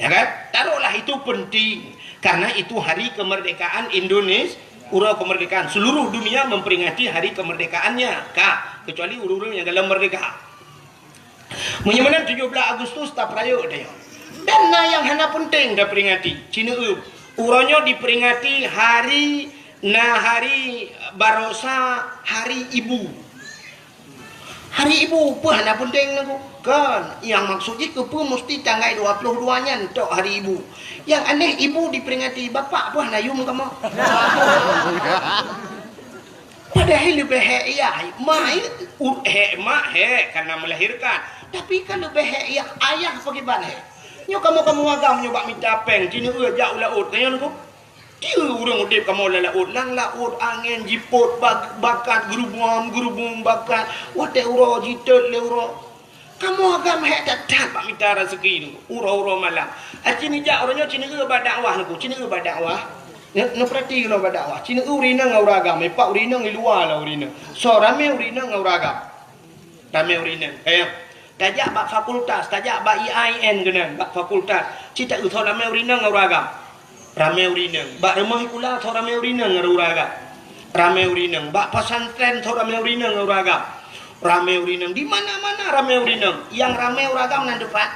Ya kan? Taruhlah itu penting karena itu hari kemerdekaan Indonesia, uroe kemerdekaan. Seluruh dunia memperingati hari kemerdekaannya. Ka, kecuali ureueng-ureueng nyang galom merdeka. Meunyoe meunan tujoh blaih Agustus tapeurayeuk tanyoe. Dan na nyang hana peunteng taperingati. Ci neueu, uroe nyoe diperingati hari, na hari baroesa, hari ibu. Hari ibu, peue hana peunteng lagu? Kon, nyang maksud jih keupeue musti tanggai dua ploh dua nyan tok hari ibu. Nyang aneh ibu diperingati, bapak peue hana yum kamoe? Padahai leubeh hék yah, mak, u-, hék mak, hék karena melahirkan. Tapi kan leubeh hék yah, ayah pakriban hék. Nyoe kamoe-kamoe agam nyoe bak mita péng, jineuk jak u laôt, nyan ku. Tiep ureuëng udeb kamoe lam laôt, lam laôt angén jipot bak-, bakat, geurubum-geurubum bakat, watée uroe jitot lé uroe. Kamoe agam hék that-that bak mita raseuki nyoe, uroe-uroe malam. Aci neujak uroe nyoe, ci neueu bak dakwah nyoe, ci neueu bak dakwah. Neu-, neupeurati keunoe bak dakwah. Ci neueu ureuëng inong ngon ureuëng agam, ipak ureuëng inong i luwa lah ureuëng inong. Soe ramé ureuëng inong ngon ureuëng agam. Ramé ureuëng inong. Eh, tajak bak fakultas, tajak bak I A I N keunan, bak fakultas. Ci taeu soe ramé ureuëng inong ngon ureuëng agam. Ramé ureuëng inong. Bak rumoh sikula soe ramé ureuëng inong ngon ureuëng agam. Ramé ureuëng inong. Bak pesantren soe ramé ureuëng inong ngon ureuëng agam. Ramé ureuëng inong. Di mana-mana ramé ureuëng inong. Nyang ramé ureuëng agam nan dipat?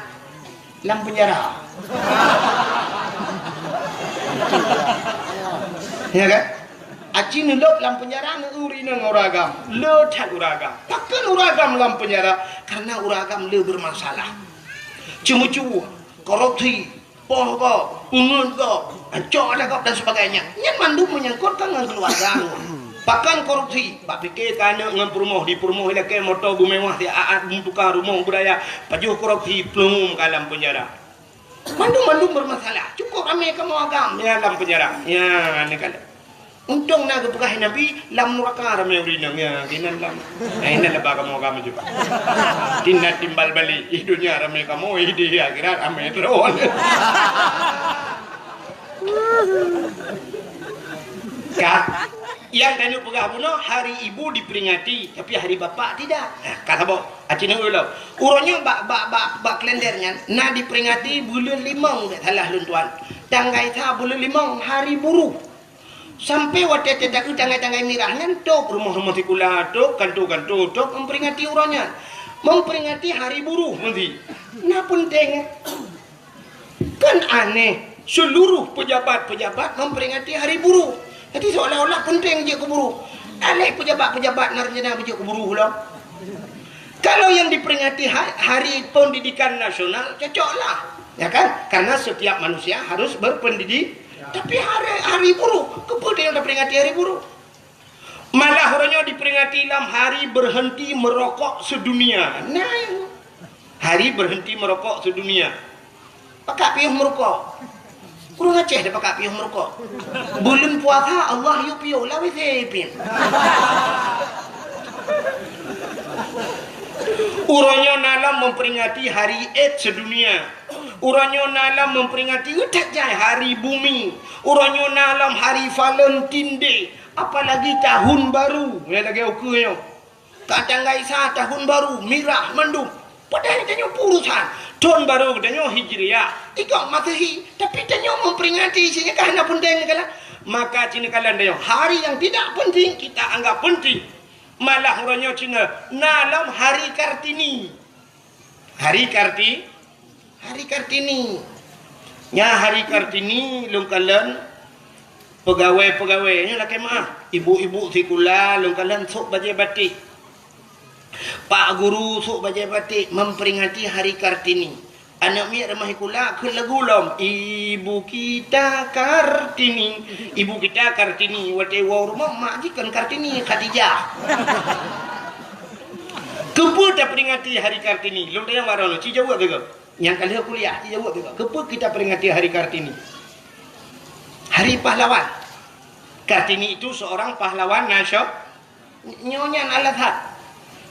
Lam penjara. Ya kan? Aci neulôb lam penjara ngon ureuëng inong ngon ureuëng agam. Le that ureuëng agam. Pakon ureuëng agam lam penjara? Karena ureuëng agam le bermasalah. Ceumeucue, korupsi, poh gob, peungeut gob, ancok adat gob dan sebagainya. Nyan mandum menyangkut ngon keuluwarga. Pakon korupsi? Bak pike keu aneuk ngon peurumoh, di peurumoh ilakée moto beumewah, di aat beutuka rumoh beuraya, pajoh korupsi, peuleumu ka lam penjara. Mandum-mandum bermasalah. Cukup ramé kamoe agam ya lam penjara. Ya, ni kan. Untông na geupeugah Nabi, lam nuraka ramé ureuëng inong, ya, keunan lam. Nah, inan laba kamoe agam juga. Tina timbal balik, ih dunia ramé kamoe, ih di akhirat ramé droe. Ka, nyang tanyoe peugah bunoe, hari ibu diperingati, tapi hari bapak tidak. Nah, ka saboh, aci neueu lom. Uroe nyoe bak, bak, bak, bak kalender nyan, na diperingati buleuen limong, bèk salah lôn tuan. Tanggai sa buleuen limong, hari buruh. Sampai watée teuka tanggai-tanggai mirah nyan, tôb rumoh-rumoh sikula, tôb kanto-kanto, tôb memperingati uroe nyan. Memperingati hari buruh, meusti. Na peunteng. Kan aneh, seluruh pejabat-pejabat memperingati hari buruh. Jadi seolah-olah penting jeuet keu buruh. Aléh pejabat-pejabat na rencana beujeuet keu buruh lom. Kalau yang diperingati ha-, Hari Pendidikan Nasional, cocoklah. Ya kan? Karena setiap manusia harus berpendidik. Tapi hari, hari buruh, keupeue tanyoe taperingati hari buruh? Malah uroe nyoe diperingati lam hari berhenti merokok sedunia. Nah, hari berhenti merokok sedunia. Pakak piôh meurukok? Ureuëng Aceh dah pakak piôh meurukok. Buleuen puasa Allah yue piôh, lawét sipin. Uroe nyoe na lom memperingati hari AIDS sedunia. Uroe nyoe na lom memperingati, that jai, hari bumi. Uroe nyoe na lom hari Valentine Day. Apalagi tahun baru, ya, lagée ukeue nyoe. Ka tanggai sa tahun baru, mirah mandum. Padahai tanyoe peue urusan. Tahun baru tanyoe Hijriah. Ikot Masehi. Tapi tanyoe memperingati, ci nyan ka hana peunteng neukalon. Maka ci neukalon tanyoe, hari yang tidak penting kita anggap penting. Malah uroe nyoe ci na lom Hari Kartini. Hari Karti-, Hari Kartini. Nya Hari Kartini lôn kalon pegawai-pegawai, nyoe lakée meuah, ibu-ibu sikula lôn kalon sôk bajée batik. Pak guru sôk bajée batik memperingati Hari Kartini. Aneuk miet rumoh sikula kheun lagu lom, "Ibu kita Kartini, ibu kita Kartini." Watée woe rumoh, mak jih kon Kartini, Khadijah. Keupeue taperingati Hari Kartini? Lôn tanyong baroe nyoe, ci jaweueb teuh. Nyang ka lheueh kuliah, ci jaweueb teuh. Keupeue kita peringati Hari Kartini? Hari Pahlawan. Kartini itu seorang pahlawan nasio-, nyoe nyan alasan.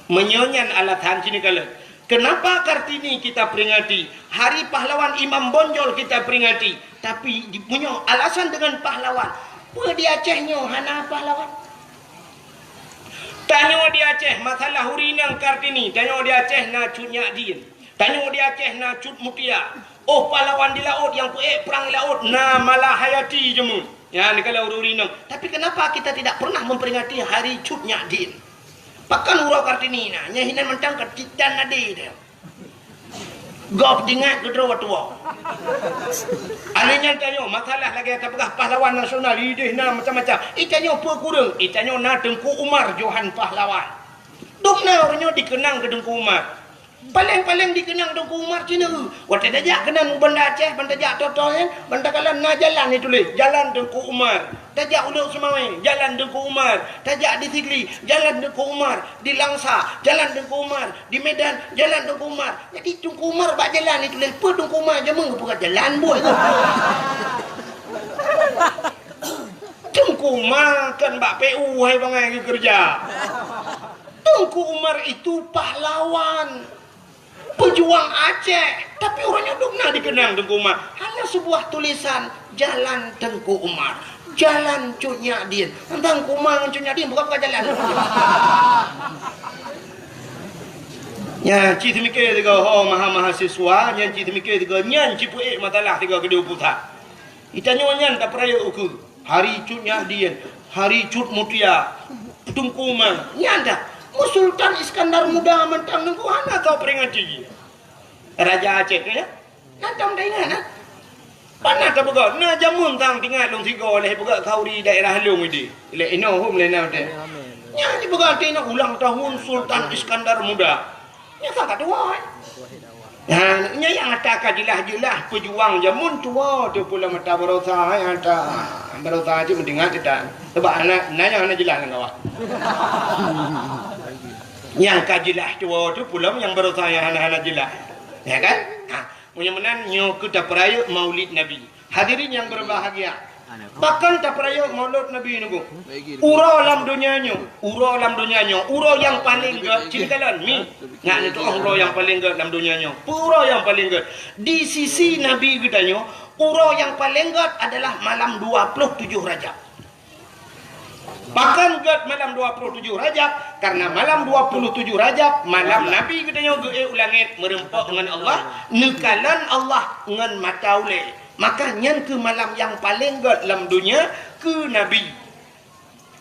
Meunyoe nyan alasan, ci neukalon. Kenapa Kartini kita peringati? Hari pahlawan Imam Bonjol kita peringati. Tapi di, meunyoe alasan dengan pahlawan, peue di Aceh nyoe hana pahlawan? Tanyoe di Aceh, masalah ureuëng inong Kartini, tanyoe di Aceh na Cut Nyak Dien. Tanyoe di Aceh na Cut Mutia. Oh, pahlawan di laôt nyang peuék prang di laôt na Malahayati jameun. Nyan neukalon ureuëng inong. Tapi kenapa kita tidak pernah memperingati hari Cut Nyak Dien? Pakon uroe Kartini na, nyan hinan mantong ka titan nadi dia. Gob jingat keudroe tuwoe. Alèh nyan tanyoe, masalah lagèe tapeugah pahlawan nasional, idéh na macam-macam. I tanyoe peue kureueng? I tanyoe na Teungku Umar Johan Pahlawan. Dum na uroe nyoe dikeunang keu Teungku Umar. Paleng-paleng dikeunang Teungku Umar cit na. Watèe tajak keunan u Banda Aceh, ban tajak toe-toe nyan, ban takalon na jalan jituléh, "Jalan Teungku Umar." Tajak u Lhokseumawe, "Jalan Teungku Umar." Tajak di Sigli, "Jalan Teungku Umar." Di Langsa, "Jalan Teungku Umar." Di Medan, "Jalan Teungku Umar." Jadi Teungku Umar bak jalan jituléh, peue Teungku Umar jameun geupeugah jalan buet tu. Teungku Umar kan bak P U hai bangai geukeureuja. Teungku Umar itu pahlawan, pejuang Aceh, tapi uroe nyoe dum na dikeunang Teungku Umar. Hanya sebuah tulisan, "Jalan Teungku Umar." Jalan Cut Nyak Dien. Teungku Umar ngon Cut Nyak Dien bukan, bukan jalan. Nyan cit teumikir sigoe ho maha-mahasiswa, nyan cit teumikir sigoe, nyan cit peuék masalah sigoe keudeh u pusat. Geutanyoe nyan tapeurayeuk ukeue. Hari Cut Nyak Dien, Hari Cut Mutia, Teungku Umar, nyan dah. Mu Sultan Iskandar Muda mantong Teungku hana tau peringati. Raja Aceh tu ya. Nyan tom taingat, ha? Pana tapeugah, na jameun tang tingat lôn sigoe lé peugah khauri daerah lôn idi. Lé inoe hom lé na teh. Nyan dipeugah teuingat ulang tahun Sultan Iskandar Muda. Nyan ka tuha, eh. Nah, nyan nyang ata ka jeulaih-jeulaih peujuang jameun tuha tu pula mata baroesa, eh, ata baroesa cit meudeungat kita. Sebab anak, na nyang hana jeulaih lam kawah. Nyang ka jeulaih tuha tu pula nyang baroesa nyang hana-hana jeulaih. Ya kan? Ha, meunyoe meunan nyoe keu tapeurayeuk Maulid Nabi. Hadirin yang berbahagia, bahkan tapeurayeuk Maulud Nabi nunggu. Uroe lam donya nyoe, uroe lam donya nyoe, uroe nyang paleng gét, cit kalon mi. Ngat neutu'oh uroe nyang paleng gét lam donya nyoe. Peue uroe nyang paleng gét? Di sisi Nabi geutanyoe, uroe nyang paleng gét adalah malam dua puluh tujuh Rajab. Bahkan gét malam dua puluh tujuh Rajab, karena malam dua puluh tujuh Rajab, malam Nabi geutanyoe geuék u langét meureumpok ngon Allah, neukalon Allah ngon mata ulée. Maka nyan keuh malam nyang paleng gét lam donya keu Nabi.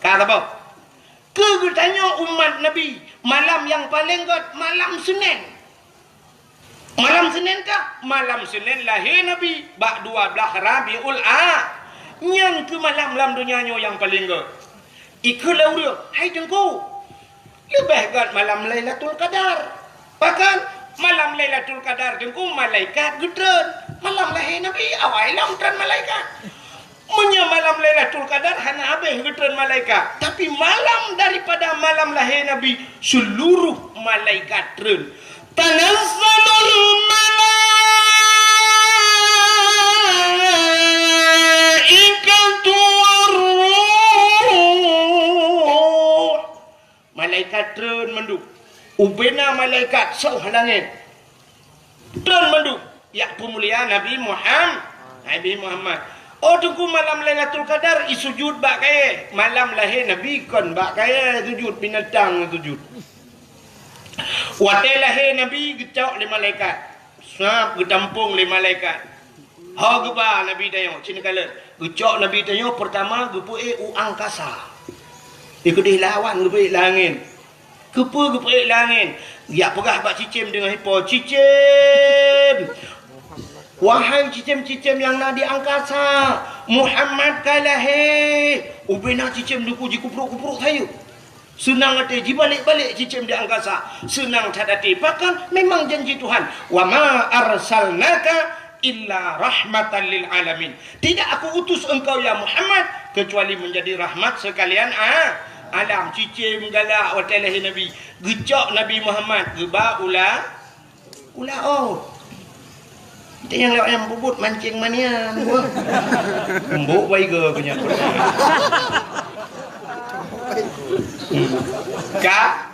Ka saboh. Keu geutanyoe umat Nabi, malam nyang paleng gét malam Senin. Malam Senin kah? Malam Senin lahé Nabi bak dua blaih Rabiul A. Nyan keuh malam lam donya nyoe nyang paleng gét. Ikheun lé ureuëng, "Hai Teungku, leubeh gét malam Lailatul Qadar." Bahkan malam Lailatul Qadar Teungku malaikat geutreun. Malam lahé Nabi awai lom treun malaikat. Meunyoe malam Lailatul Qadar hana habéh geutreun malaikat, tapi malam daripada malam lahé Nabi, seluruh malaikat treun. Tanazzalul malaikatu warruh. Malaikat treun mandum. Ubena malaikat soh langét. Treun mandum. Jak peumulia Nabi Muham-, Nabi Muhammad. Oh Teungku, malam Lailatul Qadar isujud bak kayée. Malam lahé Nabi kon bak kayée sujud, binatang sujud. Watée lahé Nabi geucok lé malaikat. Sab geutampong lé malaikat. Ho geuba Nabi tanyoe, cit neukalon. Geucok Nabi tanyoe peurtama geupeuék u angkasa. Di keudeh lawan geupeuék langét. Keupeue geupeuék langét? Jak peugah bak cicém deungon ipo, "Cicém! Wahai cicém-cicém nyang na di angkasa, Muhammad ka lahé!" Ubena cicém Teungku jikuprok-kuprok sayeuep. Seunang até jibalek-balek cicém di angkasa. Seunang that até. Pakon? Memang janji Tuhan. "Wa ma arsalnaka illa rahmatan lil alamin." Tidak Aku utus engkau, ya Muhammad, kecuali menjadi rahmat sekalian a-, alam. Cicém galak watée lahé Nabi. Geucok Nabi Muhammad geuba u la-, u laôt. Teunyang lewat nyang bubut mancing manian. Embok baiga keu nyan. Ka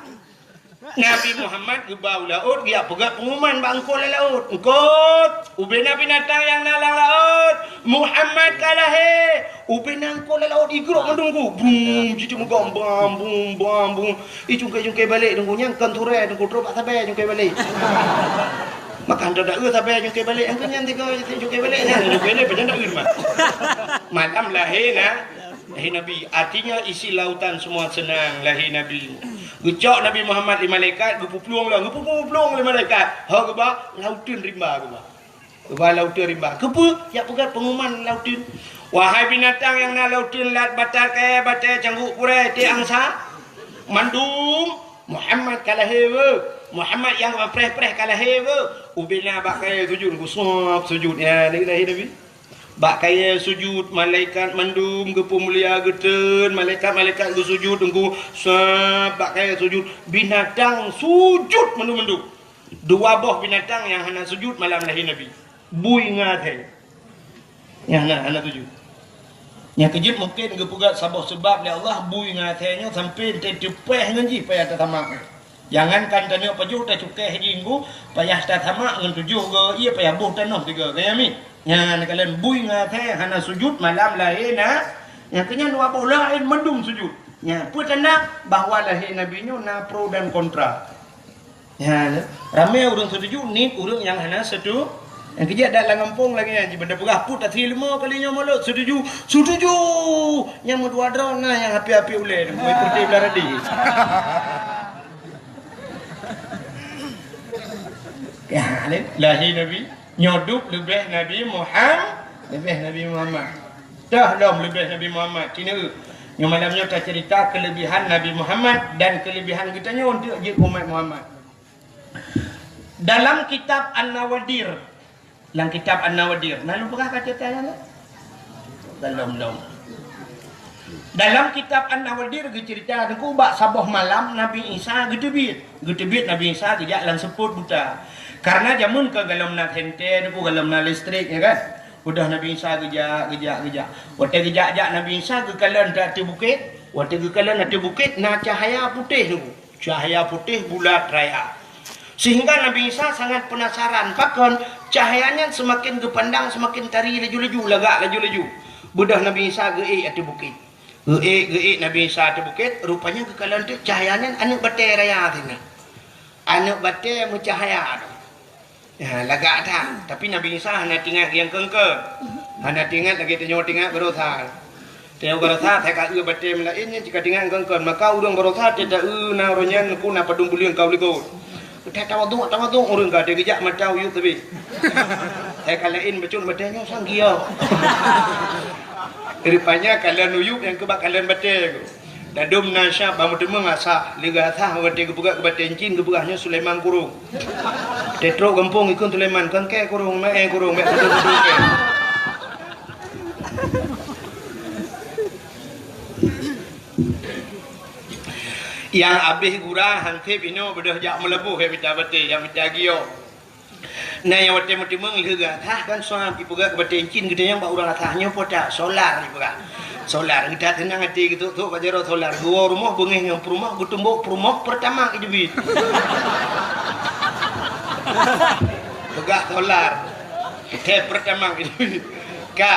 Nabi Muhammad geuba u laôt, geujak peugah pengumuman bak eungkôt lam laôt. "Eungkôt, ubena binatang nyang na lam laôt, Muhammad ka lahé." Ubena eungkôt lam laôt igrok mandum ku. Bum, cicém meugom, bam, bum, bam, bum. Icungkai-cungkai balek Teungku, nyan kon turée Teungku, trok bak sabe cungkai balek. Maka hana taeu sabe cungkai balek, nyang keu nyan tiga cungkai balek nyan, cungkai balek pajan taeu mah. Malam lahé na, lahé Nabi. Artinya isi lautan semua senang lahé Nabi. Geucok Nabi Muhammad lé malaikat, geupuplueng lom, geupuplueng lé malaikat. Ho geuba, lauteun rimba geuba. Geuba lauteun rimba. Keupeue? Jak peugah pengumuman lauteun. Wahai binatang nyang na lauteun, lat, batat, kayée, batée, cangguk, kurée, té, angsa, mandum Muhammad ka lahé beuh. Muhammad nyang preh-preh ka lahé beuh. Ubena bak kayèe sujud, geusuab sujud. Ya, lahé Nabi. Bak kayèe sujud, malaikat mandum geupeumulia geuteun, malaikat-malaikat geusujud, teungku, sab bak kayèe sujud, binatang sujud mandum-mandum. Dua boh binatang nyang hana sujud malam lahé Nabi. Bui ngon asèe. Nyang hana, hana sujud. Nyang keujeuet mungken geupeugah saboh seubab lé Allah, bui ngon asèe nyoe sampoe teuteupeh ngon jih payah tasamak. Jangankan tanyoe pajoh tacukeh jih ngon payah tasamak ngon tujoh go ié payah boh tanoh tiga. Ka nyan mi? Nyan kalon bui ngon asèe hana sujud malam lahé na. Nyang keunyan dua boh laén mandum sujud. Nyan peue tanda bahwa lahé Nabi nyoe na pro dan kontra. Nyan, ramé ureueng setuju, nit ureueng nyang hana setu-, nyang keujeuet dak lam gampông lagèe nyan, jipeugah peue tasri leumo kali nyoe mulod, setuju, setuju! Nyang meudua droe na nyang api-api ulèe, moi peureute blah radi. Ya, laén, lahé Nabi, nyoe dub leubeh Nabi Muham-, leubeh Nabi Muhammad. Toh lom leubeh Nabi Muhammad, ci neueu. Nyoe malam nyoe taceurita keuleubehan Nabi Muhammad dan keuleubehan geutanyoe untuk jeuet umat Muhammad. Dalam kitab An-Nawadir, lam kitab An-Nawadir, na lôn peugah ka ceurita nyan, lom, lom. Dalam kitab An-Nawadir geuceurita teungku bak saboh malam Nabi Isa geuteubiet. Geuteubiet Nabi Isa geujak lam seupôt buta. Karena jameun ka golom na senter teungku, golom na listrik, ya kan? Udah Nabi Isa geujak, geujak, geujak. Watèe geujak-jak Nabi Isa geukalon ateueh bukét, watèe geukalon ateueh bukét na cahya putéh teungku. Cahya putéh bulat raya. Sehingga Nabi Isa sangat penasaran, pakon cahya nyan seumaken geupandang seumaken tari laju-laju, lagak laju-laju. Beudôh Nabi Isa geuék ateueh bukét. Geuék, geuék Nabi Isa ateueh bukét, rupanya geukalon teuk cahya nyan aneuk batèe raya sinan. Aneuk batèe meucahya tu. Ya, lagak that. Tapi Nabi Isa hana teuingat nyang keun-keun. Hana teuingat lagèe tanyoe teuingat baroesa. Tanyoe baroesa, sai ka eu batèe meulaén nyan cit ka teuingat keun-keun. Maka ureueng baroesa teuta eu na uroe nyan ku na padum buleuen ka u likot. Teuta tawaduk, tawaduk ureueng ka teugeujak mata uyueb teubiet. Sai ka laén bacut batèe nyoe sang giok. Rupanya kalon uyueb nyang keu bak kalon batèe. Dadum na syab ban meuteumeung asah, lé geuasah watèe geupeugah keu batèe cit geupeugah nyoe Sulaiman Kurong. Teutrok gampông ikheun Sulaiman, "Kangkè Kurong, meu'èe Kurong, bèk beutôi-beutôi kèe." Nyang abéh gura hansép inoe beudôh jak meulaboh jak mita batèe, jak mita giok. Na nyang watèe meuteumeung lheueh geuasah kan suam jipeugah keu batèe cit geutanyoe bak ureueng asah nyoe po that solar jipeugah. Solar geutat seunang até geutok-tok bak jaroe solar geuwoe rumoh beungéh ngon peurumoh geutumbok peurumoh Pertamax jiteubiet. Peugah solar. Teubiet Pertamax jiteubiet. Ka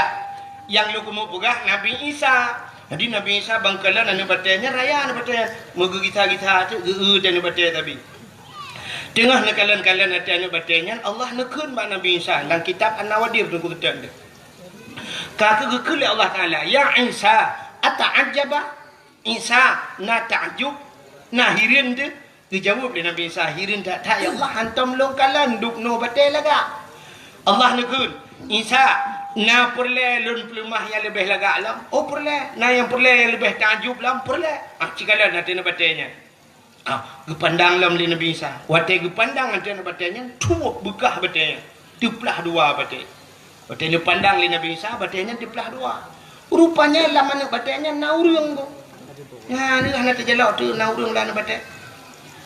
nyang lôn keumeung peugah Nabi Isa. Jadi Nabi Isa ban kalon aneuk batèe nyan raya aneuk batèe nyan meugeugisa-gisa teuk geu-eu aneuk batèe tabi. Teungoh neukalon-kalon até aneuk batèe nyan, Allah neukheun bak Nabi Isa lam kitab An-Nawadir teungku teutab deh. Ka keuh geukheun lé Allah Taala, "Ya Isa, ata'ajjaba?" Isa, na takjub, na hireuen teuh? Geujaweueb lé Nabi Isa, "Hireuen that-that ya Allah, hantom lôn kalon dubnoe batèe lagak." Allah neukheun, "Isa, na peureulèe lôn peuleumah nyang leubeh lagak lom?" "Oh peureulèe." "Na nyang peureulèe nyang leubeh takjub lom?" "Peureulèe." Ah, ci kalon até aneuk batèe nyan. Ah, geupandang lom lé Nabi Isa. Watèe geupandang até aneuk batèe nyan, tuwoh beukah batèe nyan. Teuplah dua batèe. Watèe neupandang lé Nabi Isa, batèe nyan teuplah dua. Rupanya lam aneuk batèe nyan na ureueng ko. Nyan hana teujalok teuk na ureueng lam aneuk batèe.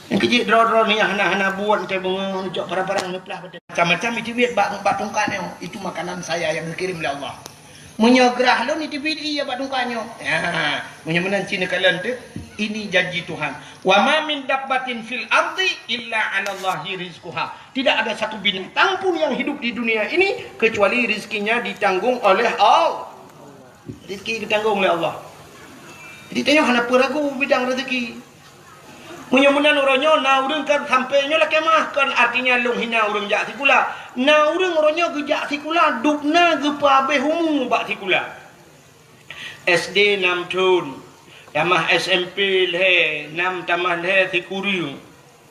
Nyang keujeuet droe-droe nyan hana-hana buet, teuh beungoh cok parang-parang neuplah batèe. Macam-macam iteubiet bak, bak tungkat nyoe. Itu makanan saya yang dikirim oleh Allah. Meunyoe grah lôn iteubiet ié bak tungkat nyoe. Ya, meunyoe meunan cit neukalon teuk, ini janji Tuhan. "Wa ma min dabbatin fil ardi illa 'alallahi rizquha." Tidak ada satu binatang pun yang hidup di dunia ini kecuali rezekinya ditanggung oleh Allah. Rezeki ditanggung oleh Allah. Jadi tanyoe hana peue ragu bidang rezeki. Meunyoe meunan uroe nyoe na ureueng kan sampoe nyoe lakèe meu'ah, kon artinya lôn hina ureueng jak sikula. Na ureueng uroe nyoe geujak sikula, dubna geupeuhabéh umu bak sikula. S D nam thon, tamah S M P lhèe, nam tamah lhèe sikureueng.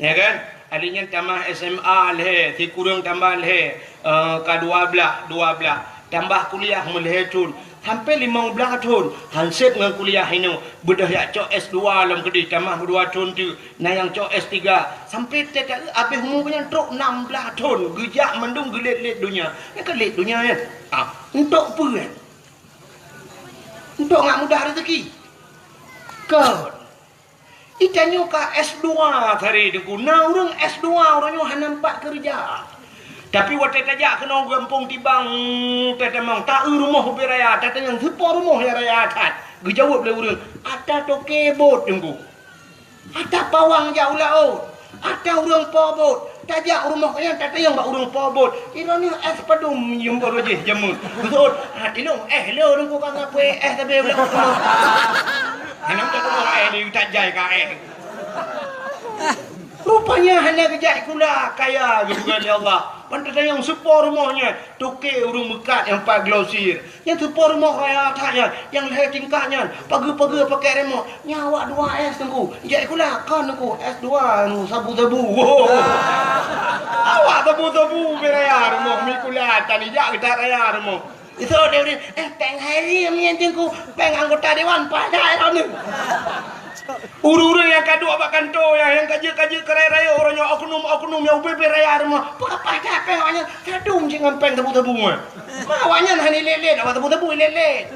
Ya kan? Akhé nyan tamah S M A lhèe, sikureueng tambah lhèe, eh, ka dua blah, dua blah. Tambah kuliah meulhèe thon. Sampai limong blaih thon, han sép ngon kuliah inoe, beudôh jak cok S dua lom keudeh, tamah dua thon teuk, na nyang cok S tiga. Sampai teuka abéh umu nyan trok nam blaih thon, geujak mandum geulét-lét donya. Nyan ka lét donya nyan. Ah, untuk peue nyan? Untuk ngat mudah rezeki. Kon. Itanyoe ka S dua tadi Teungku. Na ureuëng S dua, ureuëng nyoe hana nampak keureuja. Tapi watée tajak keunoe gampông Tibang, tatamong, ta-eu rumoh ubé raya, tatanyong, "Soe po rumoh nyang raya that?" Geujaweueb lé ureuëng, "Ata toke bot, Teungku. Ata pawang jak u laôt. Ata ureuëng po bot." Tajak u rumoh nyan, tatanyong bak ureuëng po bot, "Droeneuh éh padum nyum baroe jih jameun?" Beutôi, "Ah, ilong éh lé, Teungku, ka ngapui éh sabe u laôt." Hana meututoe éh, ni tajai ka éh. Rupanya hana geujak sikula, kaya geupeugah lé Allah. Ban tatanyong, "Soe po rumoh nyan?" "Toke ureuëng meukat nyang pat glosir." "Nyan soe po rumoh raya that nyan, nyang lhée tingkat nyan, pageue-pageue pakai remot?" "Nyan awak dua S, Teungku. Jak sikula." "Kon, Teungku, S dua, Teungku, sabu-sabu." Awak sabu-sabu ubé raya rumoh, mi sikula tan ijak geutat raya rumoh. Isok deh ureuëng, "Eh, péng Hairi nyan, Teungku, péng anggota dewan, paih that droeneuh." Ureuëng-ureuëng nyang ka duek bak kantô nyan, nyang ka jeuet-ka jeuet keu rayeuk-rayeuk, uroe nyoe oknum-oknum nyang ubé-bé raya rumoh, peue ka paih that péng awaknyan, sadum cit ngon péng sabu-sabu nyan. Ma awaknyan hana ilét-lét, awak sabu-sabu ilét-lét.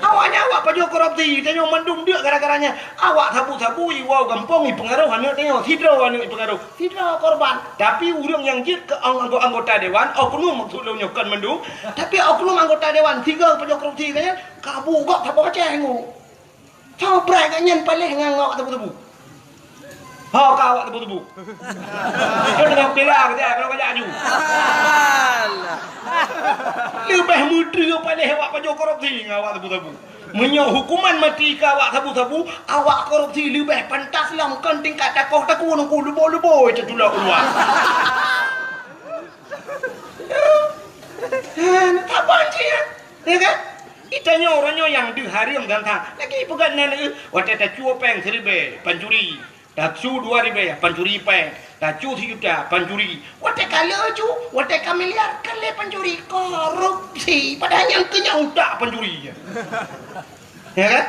Awaknyan awak pajoh korupsi, tanyoe mandum deuk gara-gara nyan. Awak sabu-sabu iwoe gampông ipeungaroh aneuëk tanyoe, sidroe aneuëk ipeungaroh. Sidroe korban, tapi ureuëng nyang jeuet keu ang-, anggo-, anggota dewan, oknum maksud lôn nyoe kon mandum, tapi oknum anggota dewan sigoe pajoh korupsi nyan, ka bu gob saboh Aceh nyoe. Soe brat gobnyan paléh ngon awak tebu-tebu. Ho ka awak tebu-tebu. Keu teungoh kira keu kajak aju. Leubeh meutreue paléh awak pajoh korupsi ngon awak tebu-tebu. Meunyoe hukuman maté keu awak sabu-sabu, awak korupsi leubeh pantas lom kon tingkat takoh takue nungku leubo-leubo teutulah u luwa. Hana saban cit, ya kan? Itanyoe uroe nyoe nyang deuh hareuem gata. Lagi peugah nan, eh, watée tacue péng siribée, pancuri. Tacue dua ribée, pancuri péng. Tacue sijuta, pancuri. Watée ka lheueh ju, watée ka miliar, ka lheueh pancuri. Korupsi. Padahai nyang keu nyan utak pancuri. Ya kan?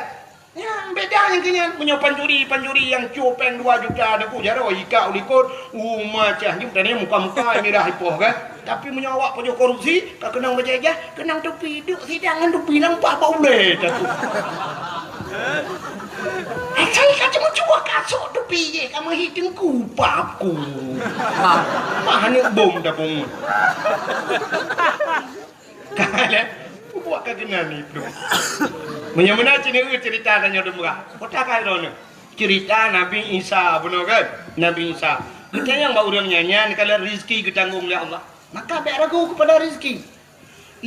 Nyan beda nyang keu nyan. Meunyoe pancuri, pancuri nyang cue péng dua juta, teungku jaroe ikak u likot, u macah nyoe, dan muka-muka mirah ipoh kan. Tapi meunyoe awak pajoh korupsi, ka keunong bajée ijah, keunong tupi, duek sidang ngon tupi lam paih bak ulée, teungku. Asai ka cuba-cuba kasok tupi jih, ka meuhi teungku, paku. Mah aneuk bom dah pungut. Ka lé, buat ka keunan itu. Meunyoe meunan cit nyoe ceurita tanyoe dum bra. Kota ka droeneuh. Ceurita Nabi Isa bunoe kan? Nabi Isa. Geutanyong bak ureuëng nyan, nyan ka lheueh rezeki geutanggong lé Allah. Maka bék ragu keupada rezeki.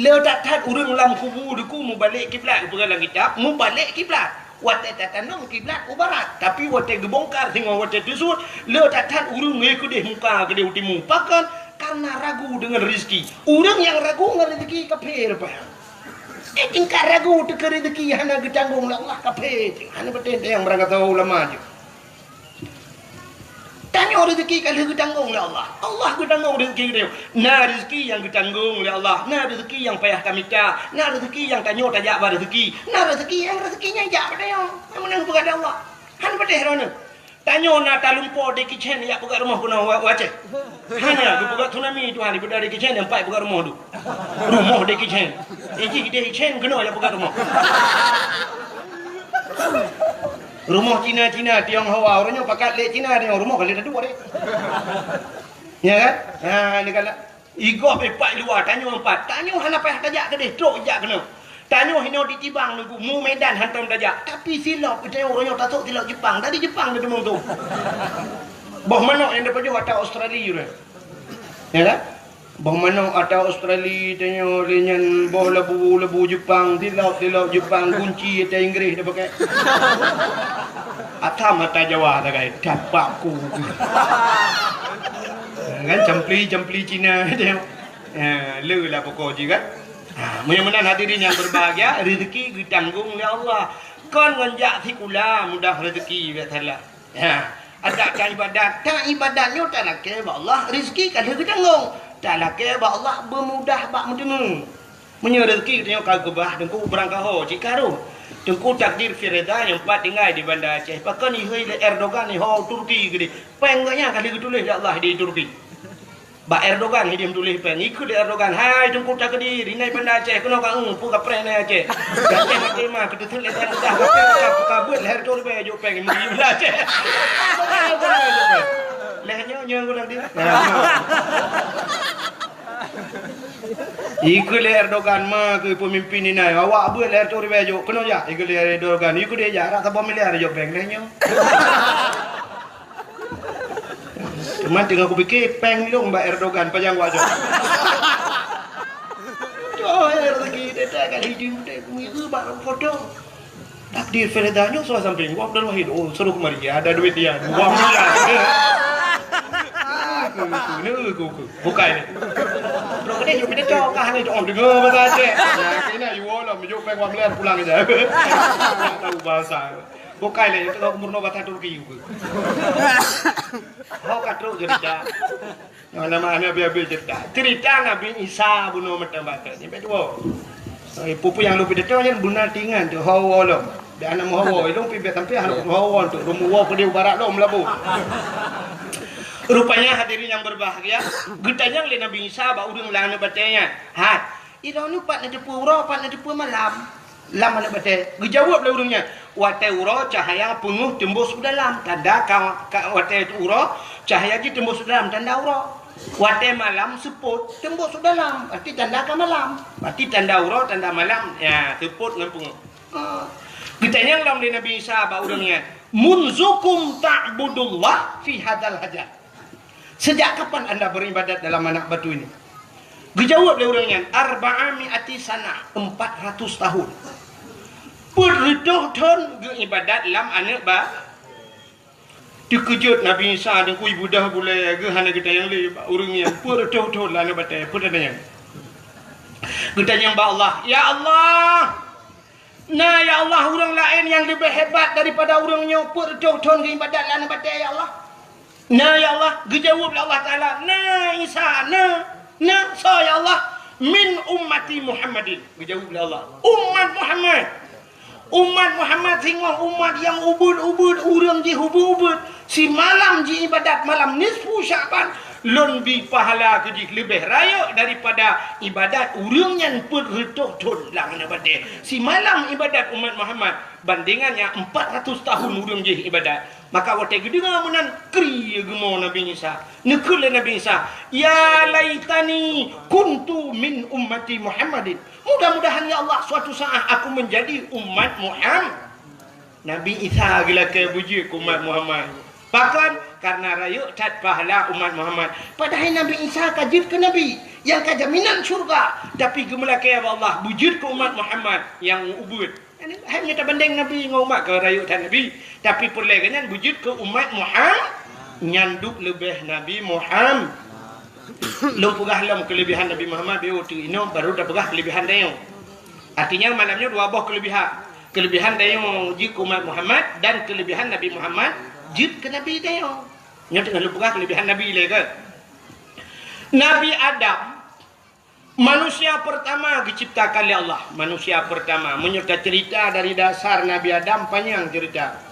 Le that-that ureuëng lam kubu teungku mubalek kiblat, geupeugah lam kitab, mubalek kiblat. Watée tatanom kiblat u barat, tapi watée geubongkar singoh watée teusut, le that-that ureuëng ngon keudeh muka keudeh u timu. Pakon? Karena ragu deungon rezeki. Ureuëng nyang ragu ngon rezeki kafé rupa nyan. Eh, tingkat ragu teuh keu rezeki hana geutanggong lé Allah, kafé. Hana beutôi nyang barangkasoe ulama jih. Tanyoe rezeki ka lheueh geutanggong lé Allah. Allah geutanggong rezeki geutanyoe. Na rezeki nyang geutanggong lé Allah, na rezeki nyang payah tamita, na rezeki nyang tanyoe tajak bak rezeki, na rezeki nyang rezeki nyan jak bak tanyoe. Nyang meunan peugah lé Allah. Han peudeh droeneuh. Tanyoe na talumpo Jackie Chan jak peugah rumoh keunoe wa-, wacée. Hana geupeugah tsunami Tuhan, ipeugah Jackie Chan nyang pat peugah rumoh tu. Rumoh Jackie Chan. Iji Jackie Chan keunoe jak peugah rumoh. Rumoh Cina-Cina, Tionghoa, ureuëng nyoe pakat lé Cina, Tiong rumoh ka lé tadu deh. Ya kan? Ha, ni kan. Igob ipat luwa, tanyoe empat. Tanyoe hana payah tajak keudeh, trok jak keunoe. Tanyoe hinoe di Tibang nunggu, mu Medan hantom tajak. Tapi silop, tanyoe ureuëng nyoe tasok silop Jepang. Dari Jepang dia teumong tu. Boh manok nyang dipajoh ata Australia tu. Ya kan? Boh manok ata Australia, tanyoe lé nyan boh labu-labu Jepang, silop-silop Jepang, gunci ata Inggris dah pakai. Ata mata Jawa dah kai, dapat ku. Kan campli-campli Cina tengok. Ha, le lah pokok je kan. Ha, meunyoe meunan hadirin yang berbahagia, rezeki geutanggong lé Allah. Kon ngon jak sikula mudah rezeki, biak salah. Ha, adak ka ibadat, ka ibadat nyoe talakée bak Allah, rezeki ka lheueh geutanggong. Talakée bak Allah beumudah bak meuteumé. Meunyoe rezeki tanyoe ka geubah, Teungku, beurangkaho cit ka rhot. Teungku, takdir Firda nyang pat tinggai di Banda Aceh. Pakon ihôi lé Erdogan iho Turki keudeh. Péng geuh nyan ka lheueh geutuléh lé Allah di Turki. Bak Erdogan hi diem tuléh péng. Ikheun lé Erdogan, "Hai Teungku Takdir, inan Banda Aceh, keunoe ka eu, peue kapreh inan Aceh. Aceh maté ma, keuteuseut lé péng mudah, ka, ka, ka beuet lhèe reutôh ribèe jok péng, meuri Banda Aceh." Lhèe nyoe, nyoe geulang di. Nah, nyoe. Ikheun lé Erdogan, "Ma keuh peumimpin inan, awak beuet lhèe reutôh ribèe jok, keunoe jak." Ikheun lé Erdogan, "Ikheun deh jak, rot saboh miliar jok péng lhèe nyoe." Cuma teungoh kupike, péng lôn bak Erdogan, pajan wajah. Tuh, ya, rezeki teutai kat hidup teutai, kuihu bak foto. Takdir Firda nyoe suah samping, "Wah, Abdul Wahid, oh, suruh kemari, ada duit dia, dua miliar." Aku, aku, ni aku, aku. Bukai ni. Bro, kena hidup kita cok kah ni, oh, dengar bahasa Aceh. Nah, kena iwo lah, mejuk péng dua miliar pulang aja. Tak tahu bahasa. Bukai lé, itu aku murno bahasa Turki juga. Ho ka trok cerita. Nama-nama habis-habis cerita. Cerita Nabi Isa bunoe mantong bakat. Sampai dua. Eh, pupu yang lebih dekat kan benar tingan tu, hawa lom. Dan anak hawa, itu pi bet sampai anak hawa tu. Rumu wa ke dia barat lom labu. Rupanya hadirin yang berbahagia, geutanyong lé Nabi Isa bak ureueng lam aneuk batée nyan. "Hai, droeneuh pat neuteupeue uroe, pat neuteupeue malam?" Lam aneuk batée. Geujaweueb lé ureueng nyan, "Watée uroe cahya peungeuh teumbus u dalam, tanda ka, ka watée uroe cahya jih teumbus u dalam, tanda uroe. Watée malam seupôt teumbus u dalam, berarti tanda ka malam. Berarti tanda uroe, tanda malam, ya, seupôt ngon peungeuh." Ah. Geutanyong lom lé Nabi Isa bak ureueng nyan, "Munzukum ta'budullah fi hadzal hajar?" Sejak kapan anda beribadat dalam anak batu ini? Geujaweueb lé ureueng nyan, "Arba'a mi'ati sanah, empat ratus tahun." Peuet reutôh thon geuibadat lam aneuk ba-, teukeujot Nabi Isa, deungkui budah bulée geuh hana geutanyong lé bak ureueng nyan, peuet reutôh thon lam aneuk batée, peue tanyong? Geutanyong bak Allah, "Ya Allah, na ya Allah ureueng laén nyang leubeh hebat daripada ureueng nyoe peuet reutôh thon geuibadat lam aneuk batée, ya Allah?" "Na, ya Allah." Geujaweueb lé Allah Taala, "Na, Isa, na, na." "Soe, ya Allah?" "Min ummati Muhammadin." Geujaweueb lé Allah, "Umat Muhammad." Umat Muhammad singoh umat nyang ubeuet-ubeuet, ureueng jih ubeuet-ubeuet. Simalam jiibadat malam nisfu Sya'ban, lôn bi pahala keu jih leubeh rayeuk daripada ibadat ureueng nyan peuet reutôh thon lam aneuk batée. Simalam ibadat umat Muhammad, bandingan nyan empat ratus tahun ureueng jih ibadat. Maka watée geudeungoe meunan, kri geumo Nabi Isa. Neukheun lé Nabi Isa, "Ya laitani kuntu min ummati Muhammadin." Mudah-mudahan, ya Allah, suatu saat aku menjadi umat Muhammad. Nabi Isa geulakée beujeuet keu umat Muhammad. Pakon? Karena rayeuk that pahala umat Muhammad. Padahai Nabi Isa ka jeuet keu nabi, nyang ka jaminan syurga, tapi geumeulakée bak Allah beujeuet keu umat Muhammad nyang ubeuet. Hai meunyoe tabandeng Nabi ngon umat, ka rayeuk that Nabi, tapi peureulée geuh nyan beujeuet keu umat Muhammad, nyan duek leubeh Nabi Muhammad. Lôn peugah lom keulebihan Nabi Muhammad, biôh teuk inoe baru tapeugah keulebihan tanyoe. Artinya malam nyoe dua boh keulebihan. Keulebihan tanyoe jeuet keu umat Muhammad dan keulebihan Nabi Muhammad jeuet keu Nabi tanyoe. Nyoe teungoh lôn peugah keulebihan Nabi lé kan. Nabi Adam, manusia pertama geuciptakan lé Allah, manusia pertama. Meunyoe taceurita dari dasar Nabi Adam, panyang ceurita.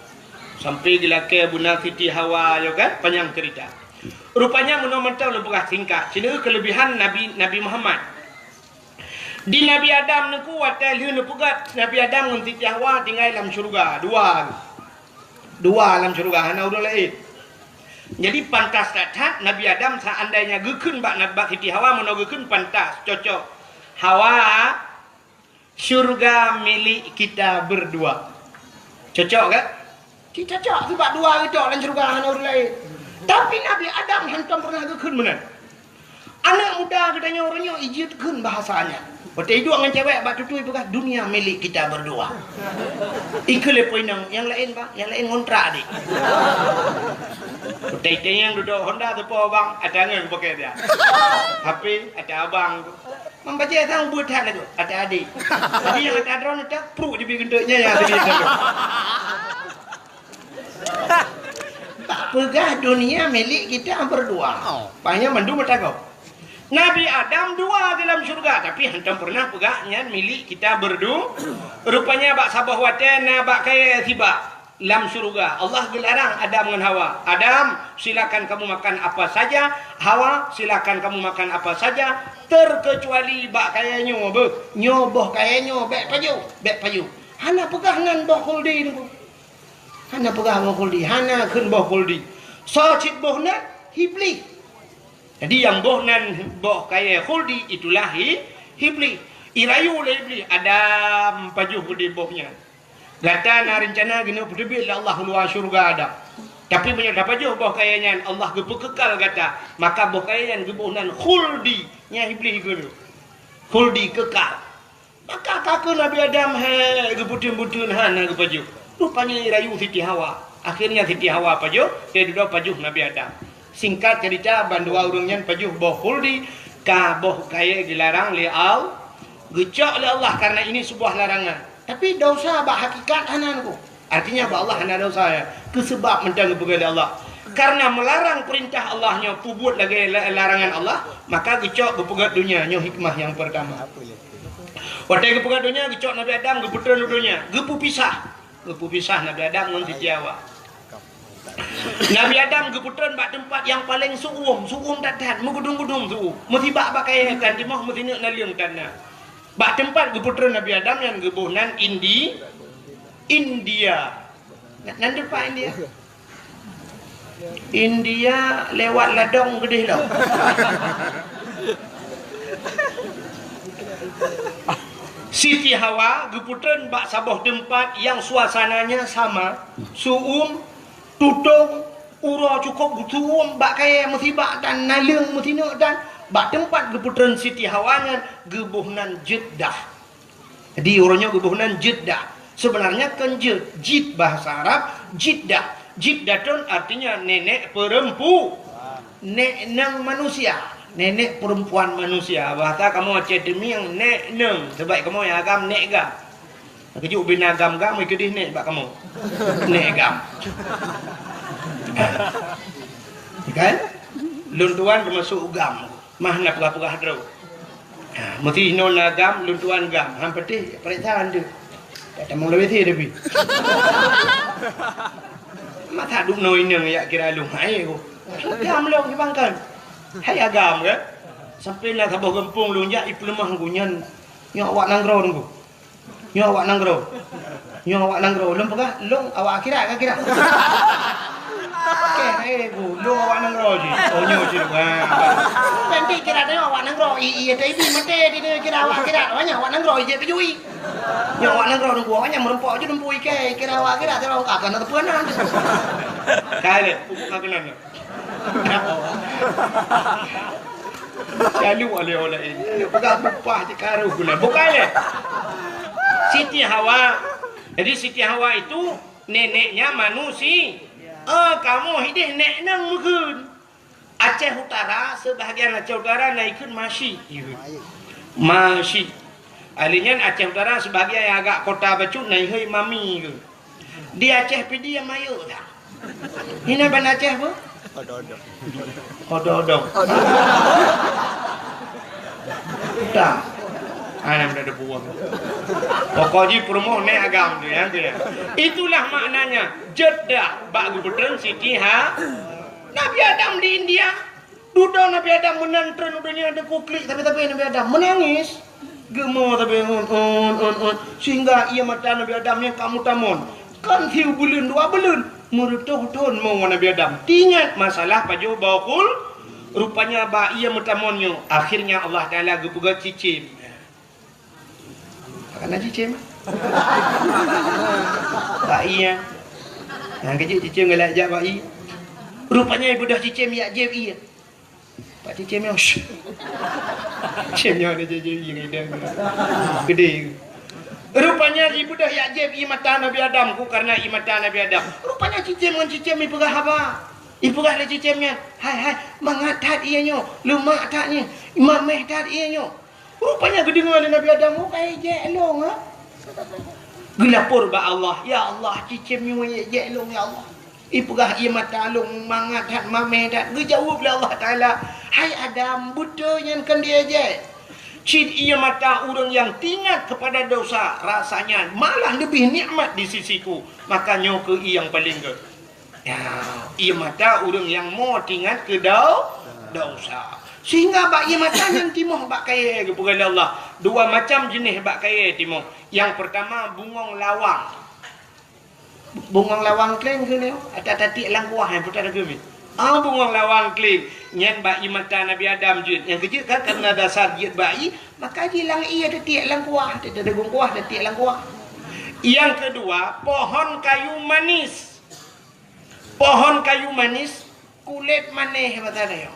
Sampai geulakée beuna Siti Hawa, yo kan, panyang ceurita. Rupanya meunoe mantong lôn peugah singkat. Sineuk keulebihan Nabi, Nabi Muhammad. Di Nabi Adam neuku watée lheueh neupeugét Nabi Adam ngon Siti Hawa tinggai lam syeuruga, dua. Dua lam syeuruga, hana ureuëng laén. Jadi pantas that-that Nabi Adam seandainya geukheun bak, bak Siti Hawa, meunoe geukheun pantas, cocok. Hawa, syurga milik kita berdua. Cocok kan? Cit cocok, sabab dua geucok lam syeuruga hana ureuëng laén. Tapi Nabi Adam hantom pernah geukheun meunan. Aneuëk muda geutanyoe uroe nyoe ijeuet kheun bahasa nyan. Watée iduek ngon cewek bak tutui peugah, "Dunia milik kita berdua." Ikheun lé po inong, "Nyang laén, Bang, nyang laén ngontrak deh." Watée itanyong dudoe Honda teupo, Bang, ata ngon pakai dia. H P ata abang tu. Membajée sang buet that lagoe, ata adék. Jadi nyang ata droeneuh ata pruek jibi geunteuk nyan nyang tadi ata. Peugah dunia milik kita berdua. Oh. Pahnyan mandum meutakok. Nabi Adam dua di lam syurga, tapi hantom pernah peugah nyan milik kita berdu-, rupanya bak saboh watèe na bak kayèe sibak lam syurga. Allah geularang Adam ngon Hawa, "Adam, silakan kamu makan apa saja. Hawa, silakan kamu makan apa saja, terkecuali bak kayèe nyoe beuh. Nyoe boh kayèe nyoe bèk pajoh, bèk pajoh." Hana peugah nan boh khuldi nyoe. Hana peugah boh khuldi, hana kheun boh khuldi. Soe cit boh nan? Iblih. Jadi nyang boh nan boh kayèe khuldi itulah i-, Iblih. Irayu lé Iblih, "Adam, pajoh keudéh boh nyan. Gata na reuncana keuneuk peuteubiet lé Allah u luwa syeuruga Adam. Tapi meunyoe tapajoh boh kayèe nyan, Allah geupeukekal gata, maka boh kayèe nyan geuboh nan khuldi." Nyan Iblih kheun, khuldi kekal. Maka ka kheun Nabi Adam, "Hai, geubeuteun-beuteun hana geupajoh." Rupanya irayu Siti Hawa. Akhirnya Siti Hawa pajoh, lheuh dudoe pajoh Nabi Adam. Singkat cerita, bandua ureuëng nyan pajoh boh khuldi, ka boh kayèe geularang lé Al-, geucok lé Allah karena ini sebuah larangan. Tapi dosa bak hakikat hana nyan. Artinya bak Allah hana dosa, ya. Keu seubab mantong geupeugah lé Allah. Karena melarang perintah Allah nyoe peubuet lagèe la-, larangan Allah, maka geucok geupeugöt donya, nyoe hikmah nyang pertama. Watèe geupeugöt donya, geucok Nabi Adam geupeutrön u donya, geupeupisah. Geupeupisah Nabi Adam ngon Siti Hawa. Nabi Adam geupeutrön bak teumpat nyang paleng su'um, su'um that-that, meugudum-gudum su'um. Meusibak bak kayèe tan timoh, meusineuk naleueng tan na. Bak teumpat geupeutrön Nabi Adam nyan geuboh nan Indi-, India. Na-, nan teumpat India? India lewat ladong keudéh lom. Siti Hawa geupeutrön bak saboh teumpat nyang suasananya sama, su'um, tutong, uroe cukôp geusu'um, bak kayèe meusibak tan naleueng meusineuk tan. Bak teumpat geupeutrön Siti Hawa nyan geuboh nan Jeddah. Jadi, uroe nyoe geuboh nan Jeddah. Sebenarnya kon Jed, Jid bahasa Arab, Jiddah. Jiddatun artinya nenek perempu-, nek neng manusia, nenek perempuan manusia. Bahasa kamoe Aceh Teumieng, nek neng. Sebab kamoe nyang agam nek gam. Keujeuet ubé na gam-gam, keudéh nek bak kamoe. Nek gam. Kan? Lôn tuan teumasuk gam. Mah na peugah-peugah droe. Ha, meusti inoe na gam, lôn tuan gam. Han patéh, paréksa han deuh. Tak tamong lawét he tapi. Masa dum noe inong yak kira lôn hai ko. Gam lôn di bangkan. Hai agam kan? Sampai na saboh gampông lôn jak ipeuleumah ku nyan. Nyoe awak nanggroe nunggu. Nyoe awak nanggroe. Nyoe awak nanggroe. Lôn peugah, lôn awak akhirat ka kira. Oke, eh, bu, lôn awak nanggroe jih. Oh, nyoe jih. Ha. Nanti kira tengok awak nanggroe. I, i, i, i, mati di dia kira awak akhirat. Awak nyan awak nanggroe, ijak tuju i. Nyoe awak nanggroe nunggu, awak nyan meureumpok je nunggu ikai, kira awak akhirat, kira awak akan ada peunan. Kali, pupuk makanan. Lalu oleh-oleh ini. Lalu pegang bupah di karuh guna. Bukan ya? Siti Hawa. Jadi Siti Hawa itu neneknya manusia. Ah, kamoe hideh nek nang meukeun. Aceh Utara, sebahagian Aceh Utara na ikheun Mashi. Mashi. Ahli nyan Aceh Utara sebahagian nyang agak kota bacut na ihôi Mami ke. Di Aceh Pidie mayuk dah. Hina ban Aceh apa? Odo-odo. Odo-odo. Dah. Anak dah ada buang. Pokok ji peurumoh nek agam tu ya, tu ya. Itulah maknanya Jeddah bak geupeutrön Siti Ha. Nabi Adam di India. Dudoe Nabi Adam meunan treun u donya, teungku klik sabe-sabe Nabi Adam meunangis. Geumo sabe un, un, un, un, sehingga ie mata Nabi Adam nyang ka meutamon. Kan siubeuleueng dua beuleueng, meureutoh thon mo Nabi Adam. Teuingat masalah pajoh boh khul, rupanya bak ie meutamon nyoe, akhirnya Allah Taala geupeugah cicém. Karena cicém. Bak ie. Nah, kejut cicém galak jak bak ie. Rupanya ibeudôh cicém yak jép ie. Pak cicém nyoe, shh. Cicém nyoe ada jép ie ngon idang. Gede. Rupanya ibeudôh yak jép ie mata Nabi Adam ku karena ie mata Nabi Adam. Rupanya cicém ngon cicém ipeugah haba. Ipeugah lé cicém nyan, "Hai, hai, mangat that ie nyoe, leumak that nyoe, mameh that ie nyoe." Rupanya geudeungoe lé Nabi Adam, "Oh, ka ijek lôn, ha?" Geulapor bak Allah, "Ya Allah, cicém nyoe ijek lôn, ya Allah. Ipeugah ie mata lôn mangat that, mameh that." Geujaweueb lé Allah Taala, Hai Adam, beutôi nyan kon diejek. Cit ié mata ureuëng nyang teuingat keupada dosa, rasanya malah leubeh nikmat di sisi-Ku. Maka nyoe kheueh ié nyang paleng gét. Ya, ié mata ureuëng nyang mo teuingat keu dau-, dosa. Sehingga bak ié mata nyan timoh bak kayée geupeugah lé Allah. Dua macam jeuneh bak kayée timoh. Nyang peurtama bungöng lawang. Bungöng lawang kleng keunoe, ata tatiek lam kuah, eh, putar keumiet. Ah, bungöng lawang kleng. Nyan bak ié mata Nabi Adam jeuet. Nyang keujeuet kan, karena dasar jeuet bak ié, maka jilang ié tatiek lam kuah, teudegung kuah, tatiek lam kuah. Nyang keudua, pohon kayu manis. Pohon kayu manis, kulét manéh mata nyoe.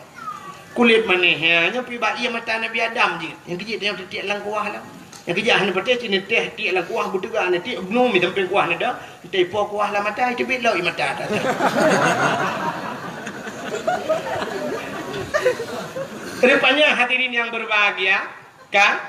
Kulét manéh, ya, nyoe pi bak ié mata Nabi Adam jeuet. Nyang keujeuet nyoe tatiek lam kuah lah. Nyang keujeuet hana patéh cit neuteh tiek lam kuah, beuteuga neutiek, bunoe mi sampéng kuah nada, entah ipo kuah lam mata, iteubiet lom ié mata. Rupanya hadirin yang berbahagia, kan?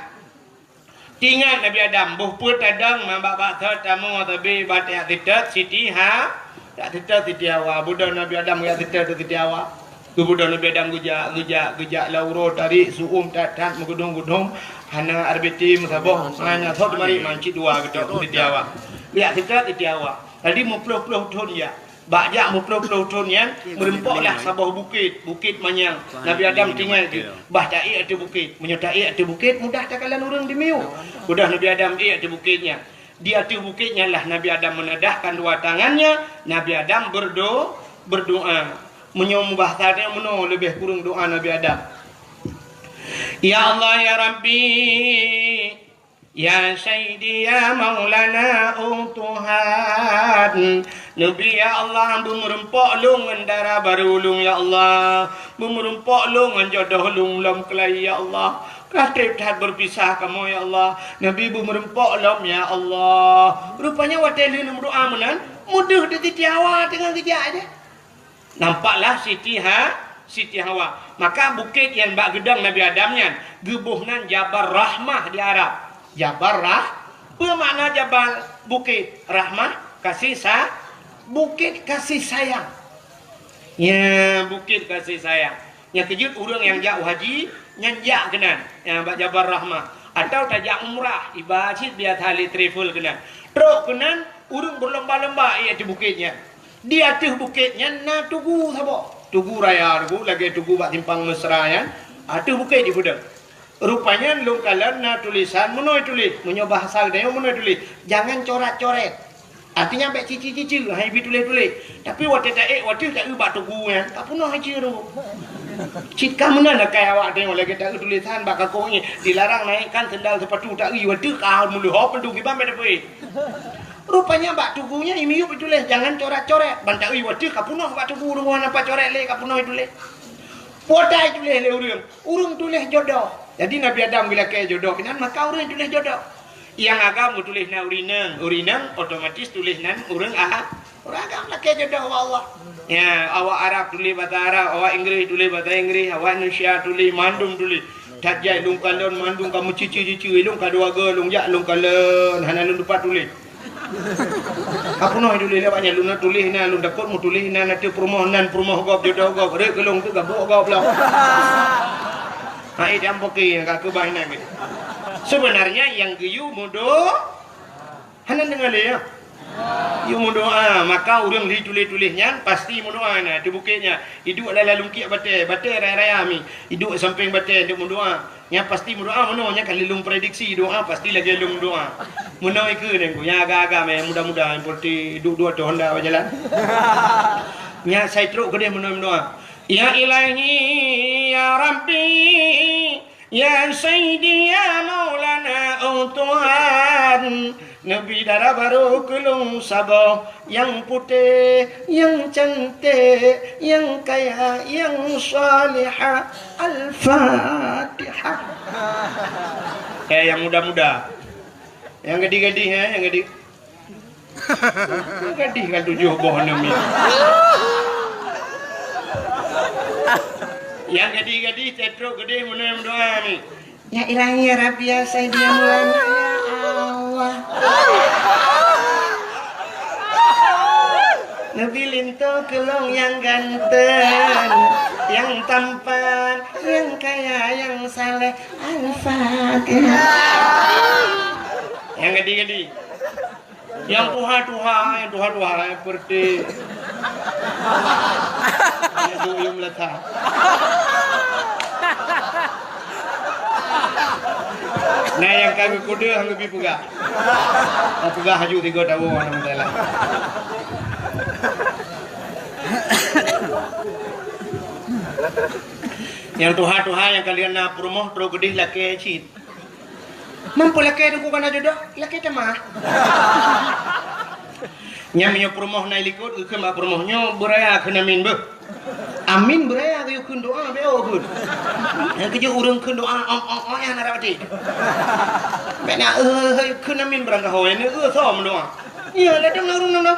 Teuingat Nabi Adam, boh peuet tadong, man bak-bak thot tamu, tapi bak tiek sitet Siti Ha-, tiek sitet Siti Hawa. Budok Nabi Adam jak sitet Siti Hawa. Geubeudôh Nabi Adam geujak, geujak, geujak lam uroe tarék, su'um that-that, meugeudong-geudong, hana R B T meusaboh, hana thot mari mancit dua geutok Siti Hawa. Jak sitet Siti Hawa. Jadi meuploh-ploh thon jak. Bak jak meuploh-ploh thon nyan, meurumpoklah saboh bukét, Bukét Manyang. Nabi Adam teuingat geuh, bah taék ateueh bukét. Meunyoe taék ateueh bukét, mudah takalon ureuëng dimiyueb. Udah Nabi Adam ék ateueh bukét nyan. Di ateueh bukét nyan lah Nabi Adam meunadahkan dua tangannya, Nabi Adam berdo-, berdoa. Meunyoe mubahasa nyan meunoe leubeh kureueng doa Nabi Adam. Ya Allah, ya Rabbi, ya Sayyidi, ya Maulana, oh Tuhan. Nabi, ya Allah, beumeurumpok lôn ngon dara barô lôn, ya Allah. Beumeurumpok lôn ngon jodoh lôn lom keulayi, ya Allah. Ka trép that beupisah kamoe, ya Allah. Nabi beumeurumpok lom, ya Allah. Rupanya watée lheueh meudoa meunan, meudeuh di Siti Hawa teungoh geujak aja. Nampaklah Siti Ha-, Siti Hawa. Maka bukét nyang bak geudong Nabi Adam nyan, geuboh nan Jabal Rahmah di Arab. Jabal Rah-, peue makna jabal? Bukét. Rahmah, kasih sa-, bukét kasih sayang. Ya, bukét kasih sayang. Nyang keujeuet ureuëng nyang jak u haji, nyan jak keunan, nyang bak Jabal Rahmah. Atawa tajak umrah, iba cit biasa lé travel keunan. Trok keunan, ureuëng beulomba-lomba ék ateueh bukét nyan. Di ateueh bukét nyan na tugu saboh. Tugu raya tugu, lagée tugu bak simpang Mesra nyan, ateueh bukét jipeudong. Rupanya lôn kalon na tulisan meunoe tuléh, meunyoe bahasa geutanyoe meunoe tuléh, "Jangan corat-coret." Artinya bék cici-cici, hai bi tuléh-tuléh. Tapi watée taék, watée taeu bak tugu nyan, ka peunoh iceue tu. Cit ka meunan akai awak tanyoe lagée taeu tulisan bak kakoe nyan, "Dilarang naikkan sendal sepatu," taeu watée ka meuleuhop tu kiban bék tapeuék. Rupanya bak tugu nyan imiyueb tuléh, "Jangan corat-coret." Ban taeu watée ka peunoh bak tugu, deungon apa coret lé ka peunoh tuléh. Potai tuléh lé ureuëng. Ureuëng tuléh jodoh. Jadi Nabi Adam geulakée jodoh keunan, maka ureuëng tuléh jodoh. Nyang agam geutuléh nan ureuëng inong, ureuëng inong otomatis tuléh nan ureuëng a-, ureuëng agam lakée jodoh ubak Allah. Ya, awak Arab tuléh basa Arab, awak Inggréh tuléh basa Inggréh, awak Indonesia tuléh, mandum tuléh. That jai lôn kalon mandum ka meucici-cici, lôn ka dua go lôn jak lôn kalon, hana lôn tupat tuléh. Ka peunoh tuléh lé awak nyan, lôn na tuléh na, lôn takot meutuléh na, na teuh peurumoh nan, peurumoh gob, jodoh gob, rek keu lôn teuh gabuk gob lom. Hai dam poke nyang ka keubah inan geuh. Sebenarnya nyang geuyue meudo-, hana deungoe lé, ya. Yue meudoa, maka ureuëng li tuléh-tuléh nyan pasti meudoa na, teuh bukét nyan. Iduek lam lalungkiek batée, batée raya-raya mi. Iduek sampéng batée, iduek meudoa. Nyan pasti meudoa meunoe, nyan ka lheueh lôn prediksi doa pasti lagée lôn doa. Meunoe ikeue nyan ku, nyang agam-agam, nyang muda-muda, nyang peureute duek dua toh honda bak jalan. Nyan sai trok keudeh meunoe meudoa. Ya Ilahi, ya Rabbi, ya Sayyidi, ya Maulana, oh Tuhan. Neubi dara barô keu lôn saboh, nyang putéh, nyang canték, nyang kaya, nyang salihah. Al-Fatihah. Eh, nyang muda-muda. Nyang gadih-gadih, eh, nyang gadih. Nyang gadih kan tujoh boh nami. Nyang gadih-gadih, tetrok gadih, meunoe meudoa ni. Ya Ilahi, ya Rabbi, ya Sayyidi, ya Maulana, ya Allah. Neubi linto keu lôn nyang ganteng, nyang tampan, Saya yang saleh. Al-Fatihah. Nyang gadi-gadi. Nyang tuha-tuha, nyang tuha-tuha, nyang seperti nyang duyum leutha. Nah, nyang ka geukudeuh, hana geubi peugah. Ka peugah haju tiga tahun, alhamdulillah. Nyang tuha-tuha nyang ka lheueh na peurumoh trok keudeh lakée cit. Meunyoe lakée teungku kana jodoh, lakée teuma. Nyan meunyoe peurumoh na i likot, geukheun bak peurumoh nyoe beuraya kheun amin beuh. Amin beuraya geuyue kheun doa beu kheun. Nyang keujeuet ureuëng kheun doa ong ong ong nyang na rati. Bèk na eh kheun amin beurangkaho, nyang na eh som doa. Iya, ladang na ureuëng na.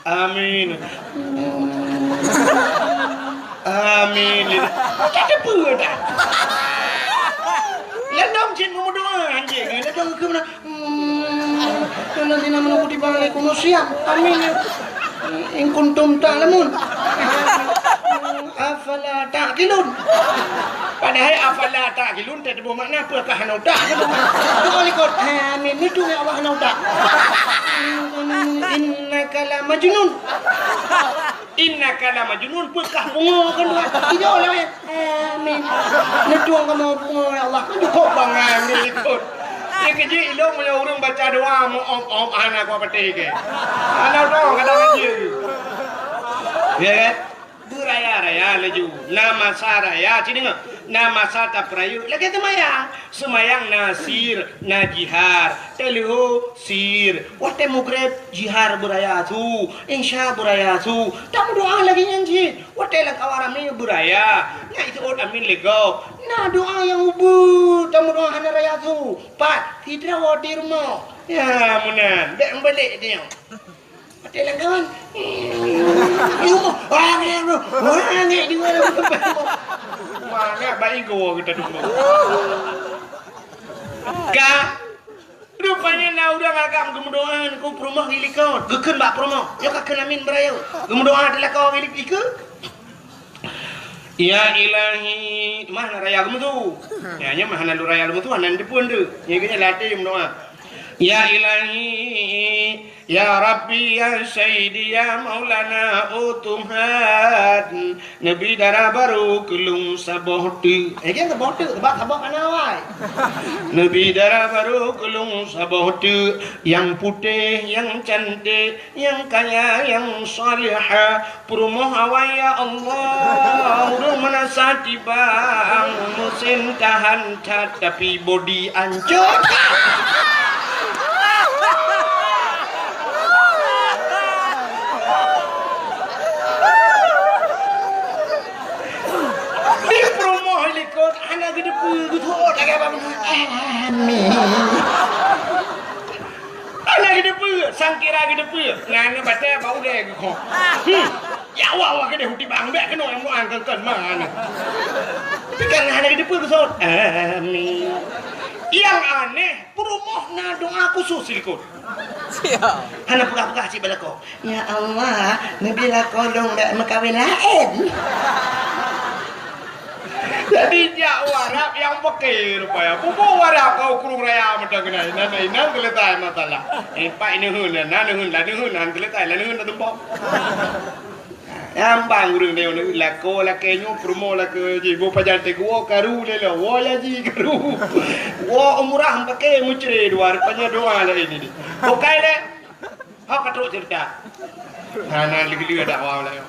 Amin. Amin. Kita teupeu dah. Ladang cit meumeudoa anjing. Ladang ke mana? Hmm. Allazina amanu kutiba alaikumus siyam. Amin. In kuntum ta'lamun. Afala ta'qilun. Padahai afala ta'qilun teutuboh makna peue ka hana utak. Doa likot. Amin. Itu ya Allah hana utak. Innaka la majnun. Innaka la majnun, peue kah pungo kan doa. Tidak oleh. Amin. Neutueng kamoe pungo ya Allah. Kan cukup bangai meulikot. Dia kejik ilong meunyoe ureuëng baca doa mu om om hana kuat patéh ke. Hana doa kadang aja. Ya kan? Beuraya-raya laju. Na masa raya, ci deungoe. Na masa tapeurayeuk lagée seumayang. Seumayang na sir, na jihar. Teuleuho sir. Watée mugreb jihar beuraya su, insya beuraya su. Tameudoa lagée nyan cit. Watée lam awak ramé beuraya, na iseuôt amin lé gob. Na doa nyang ubeut tameudoa hana raya su. Pat sidroe di rumoh. Ya meunan, bék meubalek dia. Watée lam kawan. Di rumoh. Wah, angék, wah, angék di mana? Mana baik gua kita dulu. Ka Rupanya na ureuëng agam geumeudoa keu peurumoh di likot. Geukheun bak peurumoh, nyoe ka kheun amin beuraya. Geumeudoa di lakoe di ikeue. Ya Ilahi, mah na raya geumeusu. Ya, nyoe mah hana lôn raya geumeusu, hana neuteupeue deuh. Nyoe geuhnyan latée meudoa. Ya Ilahi, ya Rabbi, ya Sayyidi, ya Maulana, oh Tuhan. Neubi dara barô keu lôn saboh teuk. Eh, jangan saboh teuk, sebab saboh hana awai. Neubi dara barô keu lôn saboh teuk, nyang putéh, nyang canték, nyang kaya, nyang salihah. Peurumoh awai, ya Allah, ureuëng meunasah tibang, meusén tahan that, tapi bodi ancô. Di peurumoh likot hana geuteupeue, geuteuôt lagée apa beuna. Amin. Hana geuteupeue, sangkira geuteupeue. Nyan batée bak ulée geukoh. Hmm. Ya Allah, wah keudeh uti bang, bék keunoe nyang meuang kengken mana. Tapi kan hana geuteupeue geusot. Amin. Nyang aneh, peurumoh na doa khusos silikot. Siap. Hana peugah-peugah cit bak lakoe. Ya Allah, neubi lakoe lôn bék meukawen laén. Jadi jak u Arab nyang peuke rupaya. Pupu u Arab keu krueng raya meuteuk keunan. Inan, inan teuleutai masalah. Eh, pak neuheun, na neuheun, la neuheun, na teuleutai, la neuheun, na tumpok. Gampang ureuëng nyoe, lakoe lakée nyoe, peurumoh lakée jih, boh pajan teuh woe karu lé lom, woe haji karu. Woe umrah paké meucre dua, rupanya doa laén ini. Bukai lé. Hok ka trok ceurita. Hana lé-lé dakwah lé.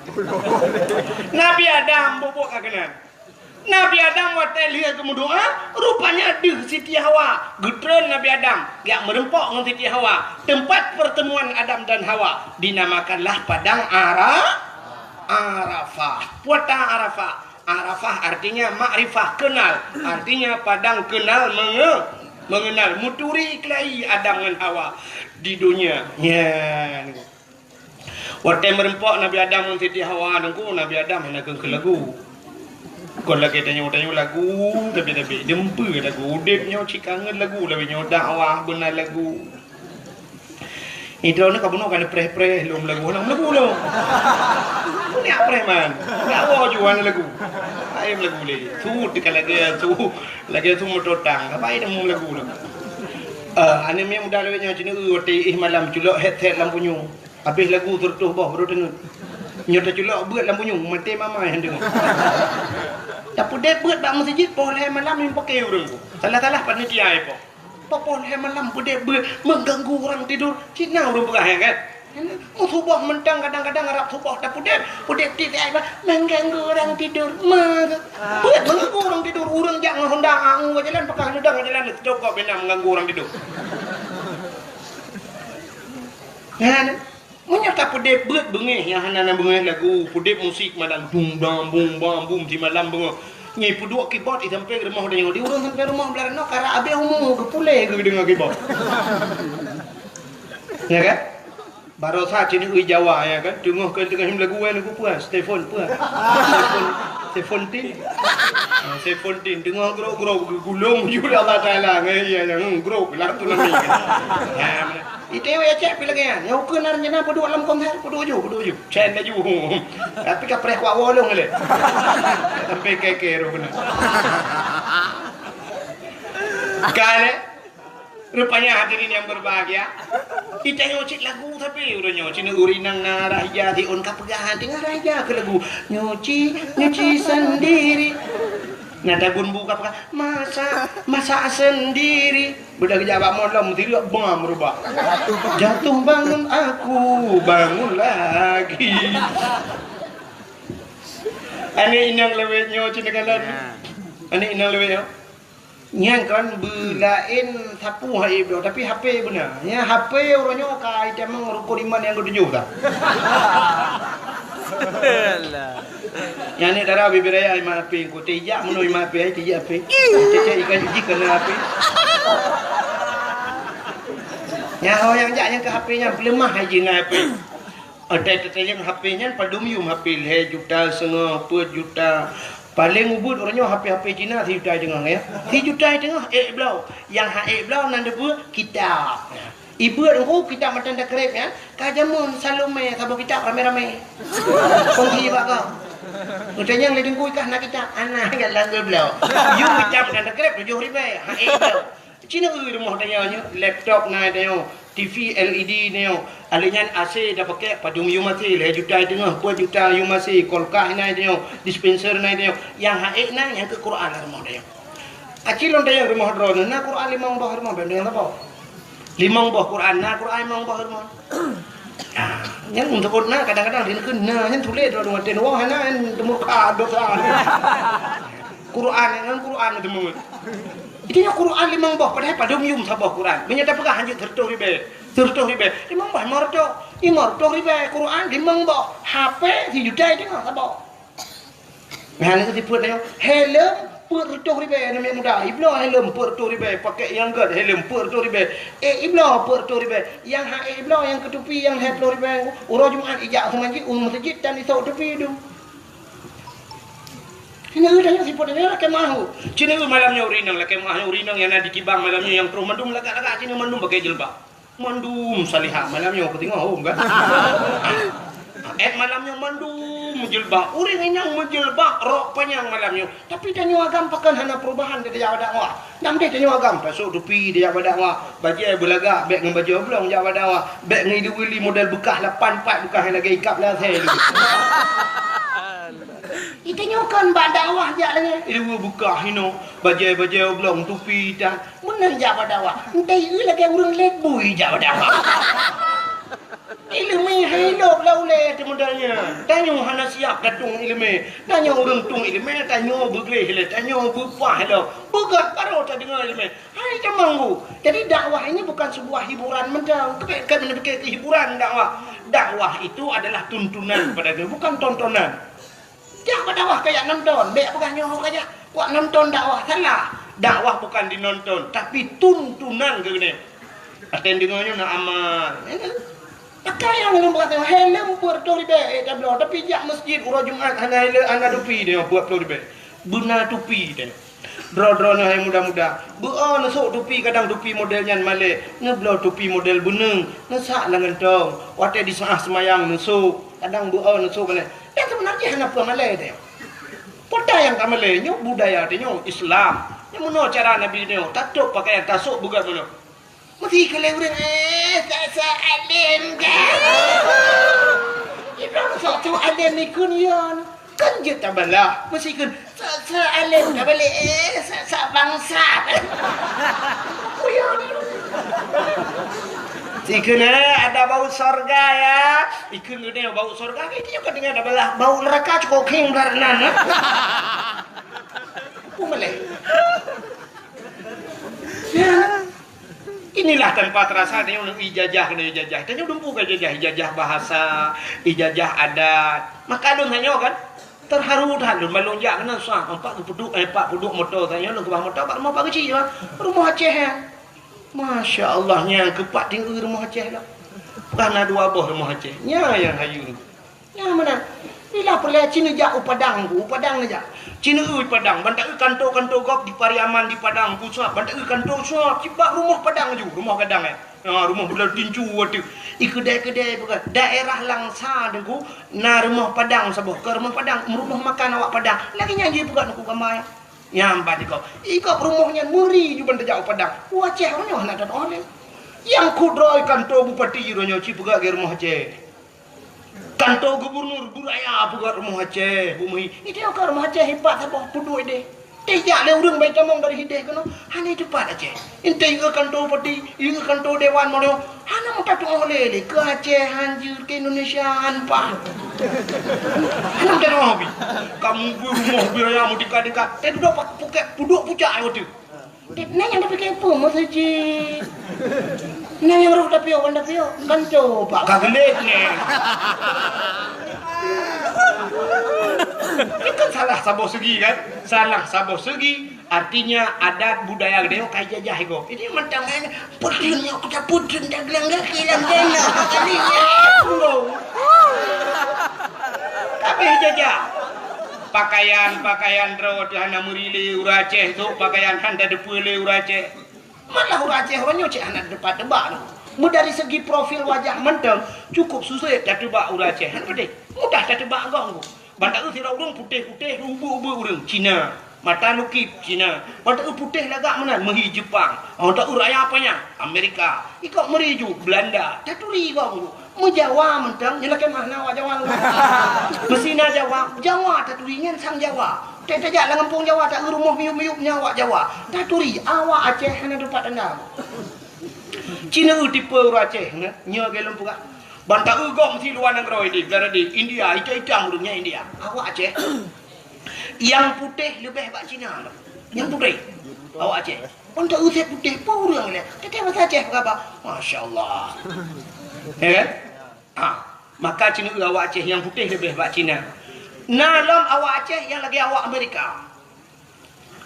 Nabi Adam bubuk ka keunan. Nabi Adam watée lheueh geumeudoa, rupanya deuh Siti Hawa. Geutreun Nabi Adam, jak meurumpok ngon Siti Hawa. Teumpat pertemuan Adam dan Hawa dinamakanlah Padang Ara-, Arafah. Puata Arafah. Arafah artinya makrifah, kenal. Artinya padang kenal menge-, mengenal. Meuturi keulayi Adam ngon Hawa di dunia. Nyan. Watée meurumpok Nabi Adam ngon Siti Hawa teungku, Nabi Adam hana keu lagu. Kon lagée tanyoe-tanyoe lagu, tapi-tapi deumpeu lagu. Udeb nyoe cit kangen lagu, lagée nyoe dakwah beuna lagu. Idroe nyoe ka bunoe ka neupreh-preh lom lagu, hana lagu lom. Nyak Preman. Nyak woe ju hana lagu. Laén lagu lé. Su teuka lagèe su, lagèe su moto tang. Apa ai nemu lagu tu? Eh, aneuk miet muda lawét nyoe cina eu watèe ih malam culok headset lam punyueng. Habéh lagu seureutôh boh baru teungeut. Nyoe teuculok beuet lam punyueng, maté mama nyang deungoe. Tapeudép beuet bak meuseujid poh lhèe malam nyang paké ureueng ku. Salah-salah panitia ipoh. Poh lhèe malam peudép beuet mengganggu orang tidur. Cit na ureueng peugah nyan kan? Meusuboh mantong kadang-kadang rab suboh tapeudép, peudép tiep ai bah mengganggu orang tidur. Meusuboh beuet mengganggu orang tidur. Ureueng jak ngon Honda angu ka jalan, pakai Honda ka jalan, teucokok bina mengganggu orang tidur. Nyan, meunyoe tapeudép beuet beungéh nyang hana na beungéh lagu, peudép musik malam dung dang bung bang bum simalam beungoh. Nyan peuduek keyboard di sampéng rumoh tanyoe. Di ureueng sampéng rumoh blah nyoe karap abéh umu geupuléh geudeungoe keyboard. Ya kan? Barosa cit neu Jawa ya kan? Teungoh keu teungoh him lagu wan ku peue? Stefan peue? Stefan, Seventeen. Ah, Seventeen teungoh grok-grok geugulong ju Allah Taala ngai ya yang grok lah tu nami. Ya, I T W cek pi lagèe nyan. Nyang ukeue na rencana peuduek lam konser, peuduek ju, peuduek ju. Cen laju. Tapi ka preh kuak wolong lé. Sampai keke roh beuna. Ka lé. Rupanya hadirin yang berbahagia, kita nyoe cit lagu tapi uroe nyoe cit ureueng inong na rah ija siôn ka peugah teungoh rah ija keu lagu nyuci, nyuci sendiri. Na dagun bu ka peugah masak, masak sendiri. Beudah geujak bak molom, sireup bam rubah. Jatuh bangun aku, bangun lagi. Aneuk inong lawét nyoe cit neukalon. Aneuk inong lawét nyoe. Nyan kan beulaén sapu hai bloe, tapi H P beuna. Nyan H P uroe nyoe ka itamong rukon iman nyang keutujôh dah. Alah. Nyan ni dara bibir raya iman H P ku tijak meunoe iman H P ai tijak H P. Cek-cek ikan jiji kena H P. Nyan ho nyang jak nyang ke H P nyan peuleumah hai jih na H P. Atai tatanyong H P nyan padum yum H P lhèe juta seungoh, peuet juta. Paleng ubit uroe nyoe H P-H P Cina sijuta teungoh ya. Sijuta teungoh ék bloe. Nyang ha ék bloe nan deubeuet kitab. Ibeuet engku kitab matan takreb nyan, ka jameun Salome saboh kitab ramé-ramé. Kongsi bak kau. Utanyong lé teungku ikah na kitab, ana galak geubloe. Yum kitab matan takreb tujoh ribèe, ha ék bloe. Cina eu rumoh tanyoe nyoe, laptop na tanyoe, T V L E D tanyoe, alèh nyan A C tapakèk padum yum A C, lhèe juta teungoh, peuet juta yum A C, kulkas na tanyoe, dispenser na tanyoe, nyang ha ék na nyang keu Quran lam rumoh tanyoe. Aci lôn tanyong rumoh droeneuh na Quran limong boh rumoh, bèk tanyong saboh. Limong boh Quran, na Quran limong boh rumoh. Nah, nyan untuk na kadang-kadang dikheun na nyan tuléh droeneuh maté nyoe hana nyan teumurka dosa. Quran nyan Quran teumeuet. Itu nyoe Quran limong boh, padahai padum yum saboh Quran. Meunyoe tapeugah hanjeuet seureutôh ribèe, seureutôh ribèe, limong boh lima reutôh, lima reutôh ribèe Quran limong boh, H P sijuta teungoh saboh. Nah, nyan keuh sifeuet nyoe, helm peuet reutôh ribèe aneuk muda, ibloe helm peuet reutôh ribèe, pakèk nyang gèt helm peuet reutôh ribèe, ék ibloe peuet reutôh ribèe, nyang ha ék ibloe nyang keu tupi nyang lhèe ploh ribèe, uroe Jumat ijak seumanjit u meuseujid dan isok tupi dum. Cina eu tanyoe sifeuet nyoe lakèe meuah. Cina eu malam nyoe ureueng inong lakèe meuah nyoe ureueng inong nyang na di Kibang malam nyoe nyang troh mandum lagak-lagak cina mandum pakai jilbab. Mandum salihah malam nyoe keu singoh hom kan. Eh malam nyoe mandum meujilbab. Ureueng inong meujilbab rok panyang malam nyoe. Tapi tanyoe agam pakon hana perubahan keu tajak bak dakwah. Nam deh tanyoe agam tasok tupi tajak bak dakwah. Bajèe beulagak bèk ngon bajèe oblong jak bak dakwah. Bèk ngon ilu-ilu model beukah lapan pat beukah nyang lagèe ikab lasèe. Itanyoe kon bak dakwah jak lagèe ileue beukah inoe, bajèe-bajèe oblong tupi tan. Meunan jak bak dakwah. Entah ieu lagèe ureueng lét bui jak bak dakwah. Ileumèe hai lôb lam ulèe teuh model nyan. Tanyoe hana siap tatong ileumèe. Tanyoe ureueng tong ileumèe, tanyoe beugleh lé, tanyoe beupah lom. Beugöt barô tadeungoe ileumèe. Hai jamanggu. Jadi dakwah ini bukan sebuah hiburan mantong. Keu bèk keu hiburan dakwah. Dakwah itu adalah tuntunan kepada kita, bukan tontonan. Jak bak dakwah kajak nonton, bèk peugah nyoe kajak kuat nonton dakwah, salah. Dakwah bukan dinonton, tapi tuntunan keu geutanyoe. Até deungoe nyoe na amal. Pakai nyang lôn peugah tanyoe, helm peuet reutôh ribèe, eh, tabloe, tapi jak meuseujid uroe Jumat hana helm, hana tupi tanyoe peuet ploh ribèe. Beuna tupi tanyoe. Droe-droeneuh hai muda-muda, beu-o neusok tupi kadang tupi model nyan malèe, neubloe tupi model beuneung, neusak lam gantong, watèe disaah seumayang neusok, kadang beu-o neusok malèe. Nyan jih hana peue malèe teuh. Peue nyang tamalèe nyoe budaya teuh nyoe Islam. Nyoe meunoe cara Nabi nyoe, tatôb pakaian tasôk beugöt meunoe. Meusti keu lé ureueng, eh, sa-sa além dah. Ibrahim sok-sok além ikun yon. Kan jeuet tabalah. Meusti keu sa-sa além dah balik, eh, sa-sa bangsat. Uyon. Sikheun, eh, ada bau sorga ya. Ikheun geutanyoe bau sorga, geutanyoe ka deungoe tabalah bau neraka cukôp khieng blah nan, eh. Peue malèe? Ya. Inilah tanpa terasa tanyoe ijazah keunoe ijazah. Tanyoe dumpeue ka ijazah, ijazah bahasa, ijazah adat. Maka lôn tanyoe kan terharu that lôn ban lôn jak keunoe susah. Empat geupeuduk, eh, empat peuduek moto tanyoe lôn keubah moto bak rumoh Pak Geuchik, rumoh Aceh, ya. Masya Allah, nyan keupat tinggi rumoh Aceh lah. Peugah na dua boh rumoh Aceh. Nyan nyang hayeue. Nyang meunan. Bila peureulèe ci neujak u Padang ku, u Padang neujak. Ci neueu Padang, ban taeu kanto-kanto gob di Pariaman di Padang ku suap, ban taeu kanto suap, cit bak rumoh Padang laju, rumoh gadang, eh. Ha, rumoh buleuen tincu ateueh. I keudè-keudè peugah, daerah Langsa Teungku, na rumoh Padang saboh, keu rumoh Padang, rumoh makan awak Padang. Lagèe nyan jih peugah Teungku gamba nyan. Nyan ban di gob. I gob rumoh nyan meuri ju ban tajak u Padang. U Aceh uroe nyoe hana tatu'oh lé. Nyang kudroe kanto bupati uroe nyoe ci peugah lagèe rumoh Aceh. Kanto gubernur, buraya peugah rumoh Aceh, bumi. Itu nyang ka rumoh Aceh ipat saboh peuduek deh. Teuh jak lé ureueng bai tamong dari hideh keunoe, hana teupat Aceh. Inteh ieu kanto bupati, ieu kanto dewan mono, hana meutateu'oh lé, lé keu Aceh hanjeuet, keu Indonesia han paih. Hana meutateu'oh bi. Kamu bu rumoh buraya meutingkat-tingkat, teuh dudoe pak puket peuduek pucak nyoe teuh. Nyan nyang tapike peue meuseujid? Nyan nyang roh tapiôh, wan tapiôh, kan coba. Ka geulet nyan. Itu kan salah saboh segi kan? Salah saboh segi, artinya adat budaya geutanyoe ka ijajah iko. Jadi mantong kan, peudeueng nyoe kita peudeueng dagang kaki lam tanah. Kali nyan. Tapi jajah. Pakaian-pakaian droe teuh hana meuri lé ureueng Aceh, sôk pakaian han tateupeue lé ureueng Aceh. Malah ureueng Aceh uroe nyoe cit hana teupat teubak lom. Meudari segi profil wajah mantong, cukup susah tateupeue ureueng Aceh. Hana peudeh. Mudah tateupeue gob. Ban taeu sidroe ureueng putéh-putéh, ubeuek-ubeuek ureueng Cina. Mata lukip Cina. Ban taeu putéh lagak meunan, meuhi Jepang. Ban taeu raya panyang Amerika. Ikot meuri ju Belanda. Taturi gob. Meujawa mantong, nyoe lakèe meuh na awak Jawa. Meusina Jawa, Jawa taturi nyan sang Jawa. Teuh tajak lam gampông Jawa, taeu rumoh miyup-miyup nyan awak Jawa. Taturi, awak Aceh hana teupat tanda. Ci neueu tipe ureueng Aceh, nyoe lagèe lôn peugah. Ban taeu gob meusi luwa nanggroe di, di India, itam-itam ureueng nyan India. Awak Aceh. Nyang putéh leubeh bak Cina. Nyang putéh. Awak Aceh. Ban taeu sép putéh, peue ureueng lé. Teuh basa Aceh peugah bah. Masya Allah. Ya kan? Ha, maka ci neueu awak Aceh nyang putéh leubeh bak Cina. Na lom awak Aceh nyang lagèe awak Amerika.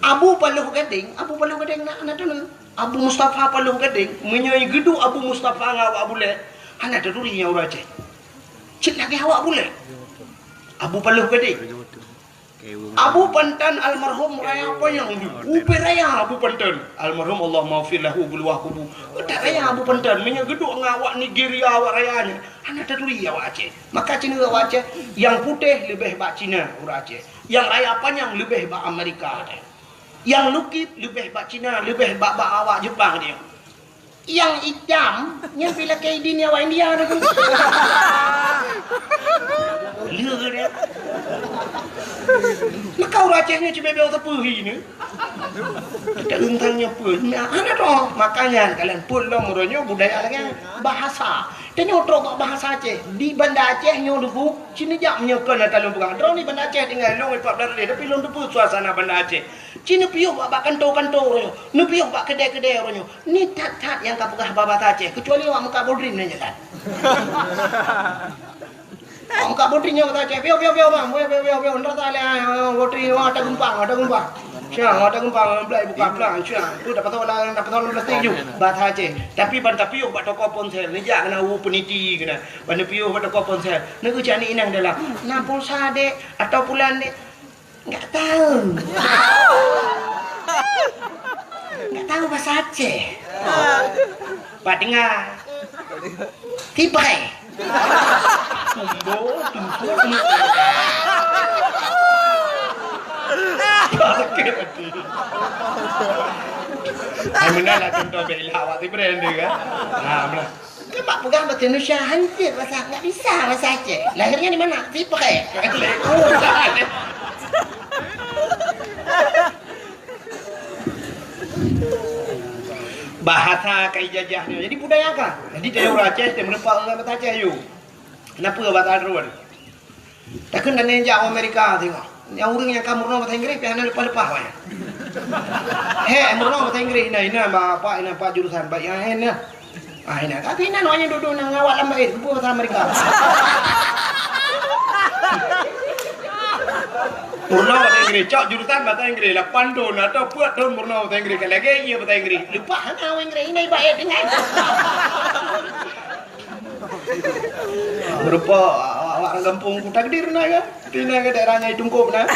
Abu Paloh Gadeng, Abu Paloh Gadeng na, na teuneuk. Abu Mustafa Paloh Gadeng, meunyoe geuduek Abu Mustafa ngon awak Bulèe, hana taturi nyan ureueng Aceh. Cit lagèe awak Bulèe. Abu Paloh Gadeng. Abu Pantan almarhum raya panyang, ubé raya Abu Pantan. Almarhum Allahummaghfir lahu bi luwah kubu. Utak raya Abu Pantan, meunyoe geuduek ngon awak Nigeria, awak raya nyan, hana taturi awak Aceh. Maka ci neueu awak Aceh, nyang putéh leubeh bak Cina, ureueng Aceh. Nyang raya panyang leubeh bak Amerika. Nyang lukip leubeh bak Cina, leubeh bak, bak awak Jepang dia. Nyang itam, nyan pih lakèe idin awak India tu. Lé dia. Maka ureueng Aceh nyoe cibèe-bèe teupeu hi ni. Kita rentang nyoe pun. Nah, hana tu. Makanya kalian pun lom uroe nyoe budaya lagèe bahasa. Tanyoe trok bak bahasa Aceh. Di Banda Aceh nyoe dulu, ci neujak meunyoe kon ata lôn peugah. Droeneuh di Banda Aceh tinggai lôn empat belas lé, tapi lôn teupeu suasana Banda Aceh. Ci neupiôh bak, bak kanto-kanto uroe nyoe, neupiôh bak keudè-keudè uroe nyoe. Ni that-that nyang ka peugah bahasa Aceh, keucuali awak meukat bodrin nyan that. Awak meukat bodrin nyan bahasa Aceh, piôh, piôh, piôh, bang, piôh, piôh, piôh, piôh, ndak salah, ah, bodrin, wah, ata geumpang, ata geumpang. Siang, ata geumpang, blai buka blang, siang. Tu dapat tahu lah, dapat tahu plastik ju, bahasa Aceh. Tapi ban tapiôh bak toko ponsel, neujak keunan u peniti keunan. Ban neupiôh bak toko ponsel, neueu cak ni inong dalam. Na pulsa, Dek, atau pulan, Dek? Enggak tahu. Enggak tahu bahasa Aceh. Pak dengar. Tibai. Tumbo, tumbo, tumbo. Hai meunan lah contoh bela awak si brand dia kan. Ha, meunan. Kan bak peugah bahasa Indonesia hancur bahasa, nggak bisa bahasa Aceh. Lahirnya di mana? Siprek. Bahasa ka ijajah nyoe. Jadi budaya ka. Jadi dari ureueng Aceh, dia meureumpok ngon bahasa Aceh, yuk. Kenapa bahasa Aceh? Takheun dan jak Amerika tengok. Nyang ureueng nyang ka meurunoe bahasa Inggris, pih hana leupah-leupah awaknyan. Hek meurunoe bahasa Inggris, ina, ina, ba, apa, ina, apa jurusan, baik, ya, ina. Ah, ina. Tapi ina, awaknyan duduk na ngawak lam bait, keupeue bahasa Amerika. Meurunoe bahasa Inggris, cok jurusan bahasa Inggris, lapan thon atau peuet thon meurunoe bahasa Inggris, ka lagèe iya bahasa Inggris. Leupah hana bahasa Inggris, ina ibarat dengan. Meureumpok awak-awak gampông ku takdir na kan? Di na ke daerah nyai Tungkop na.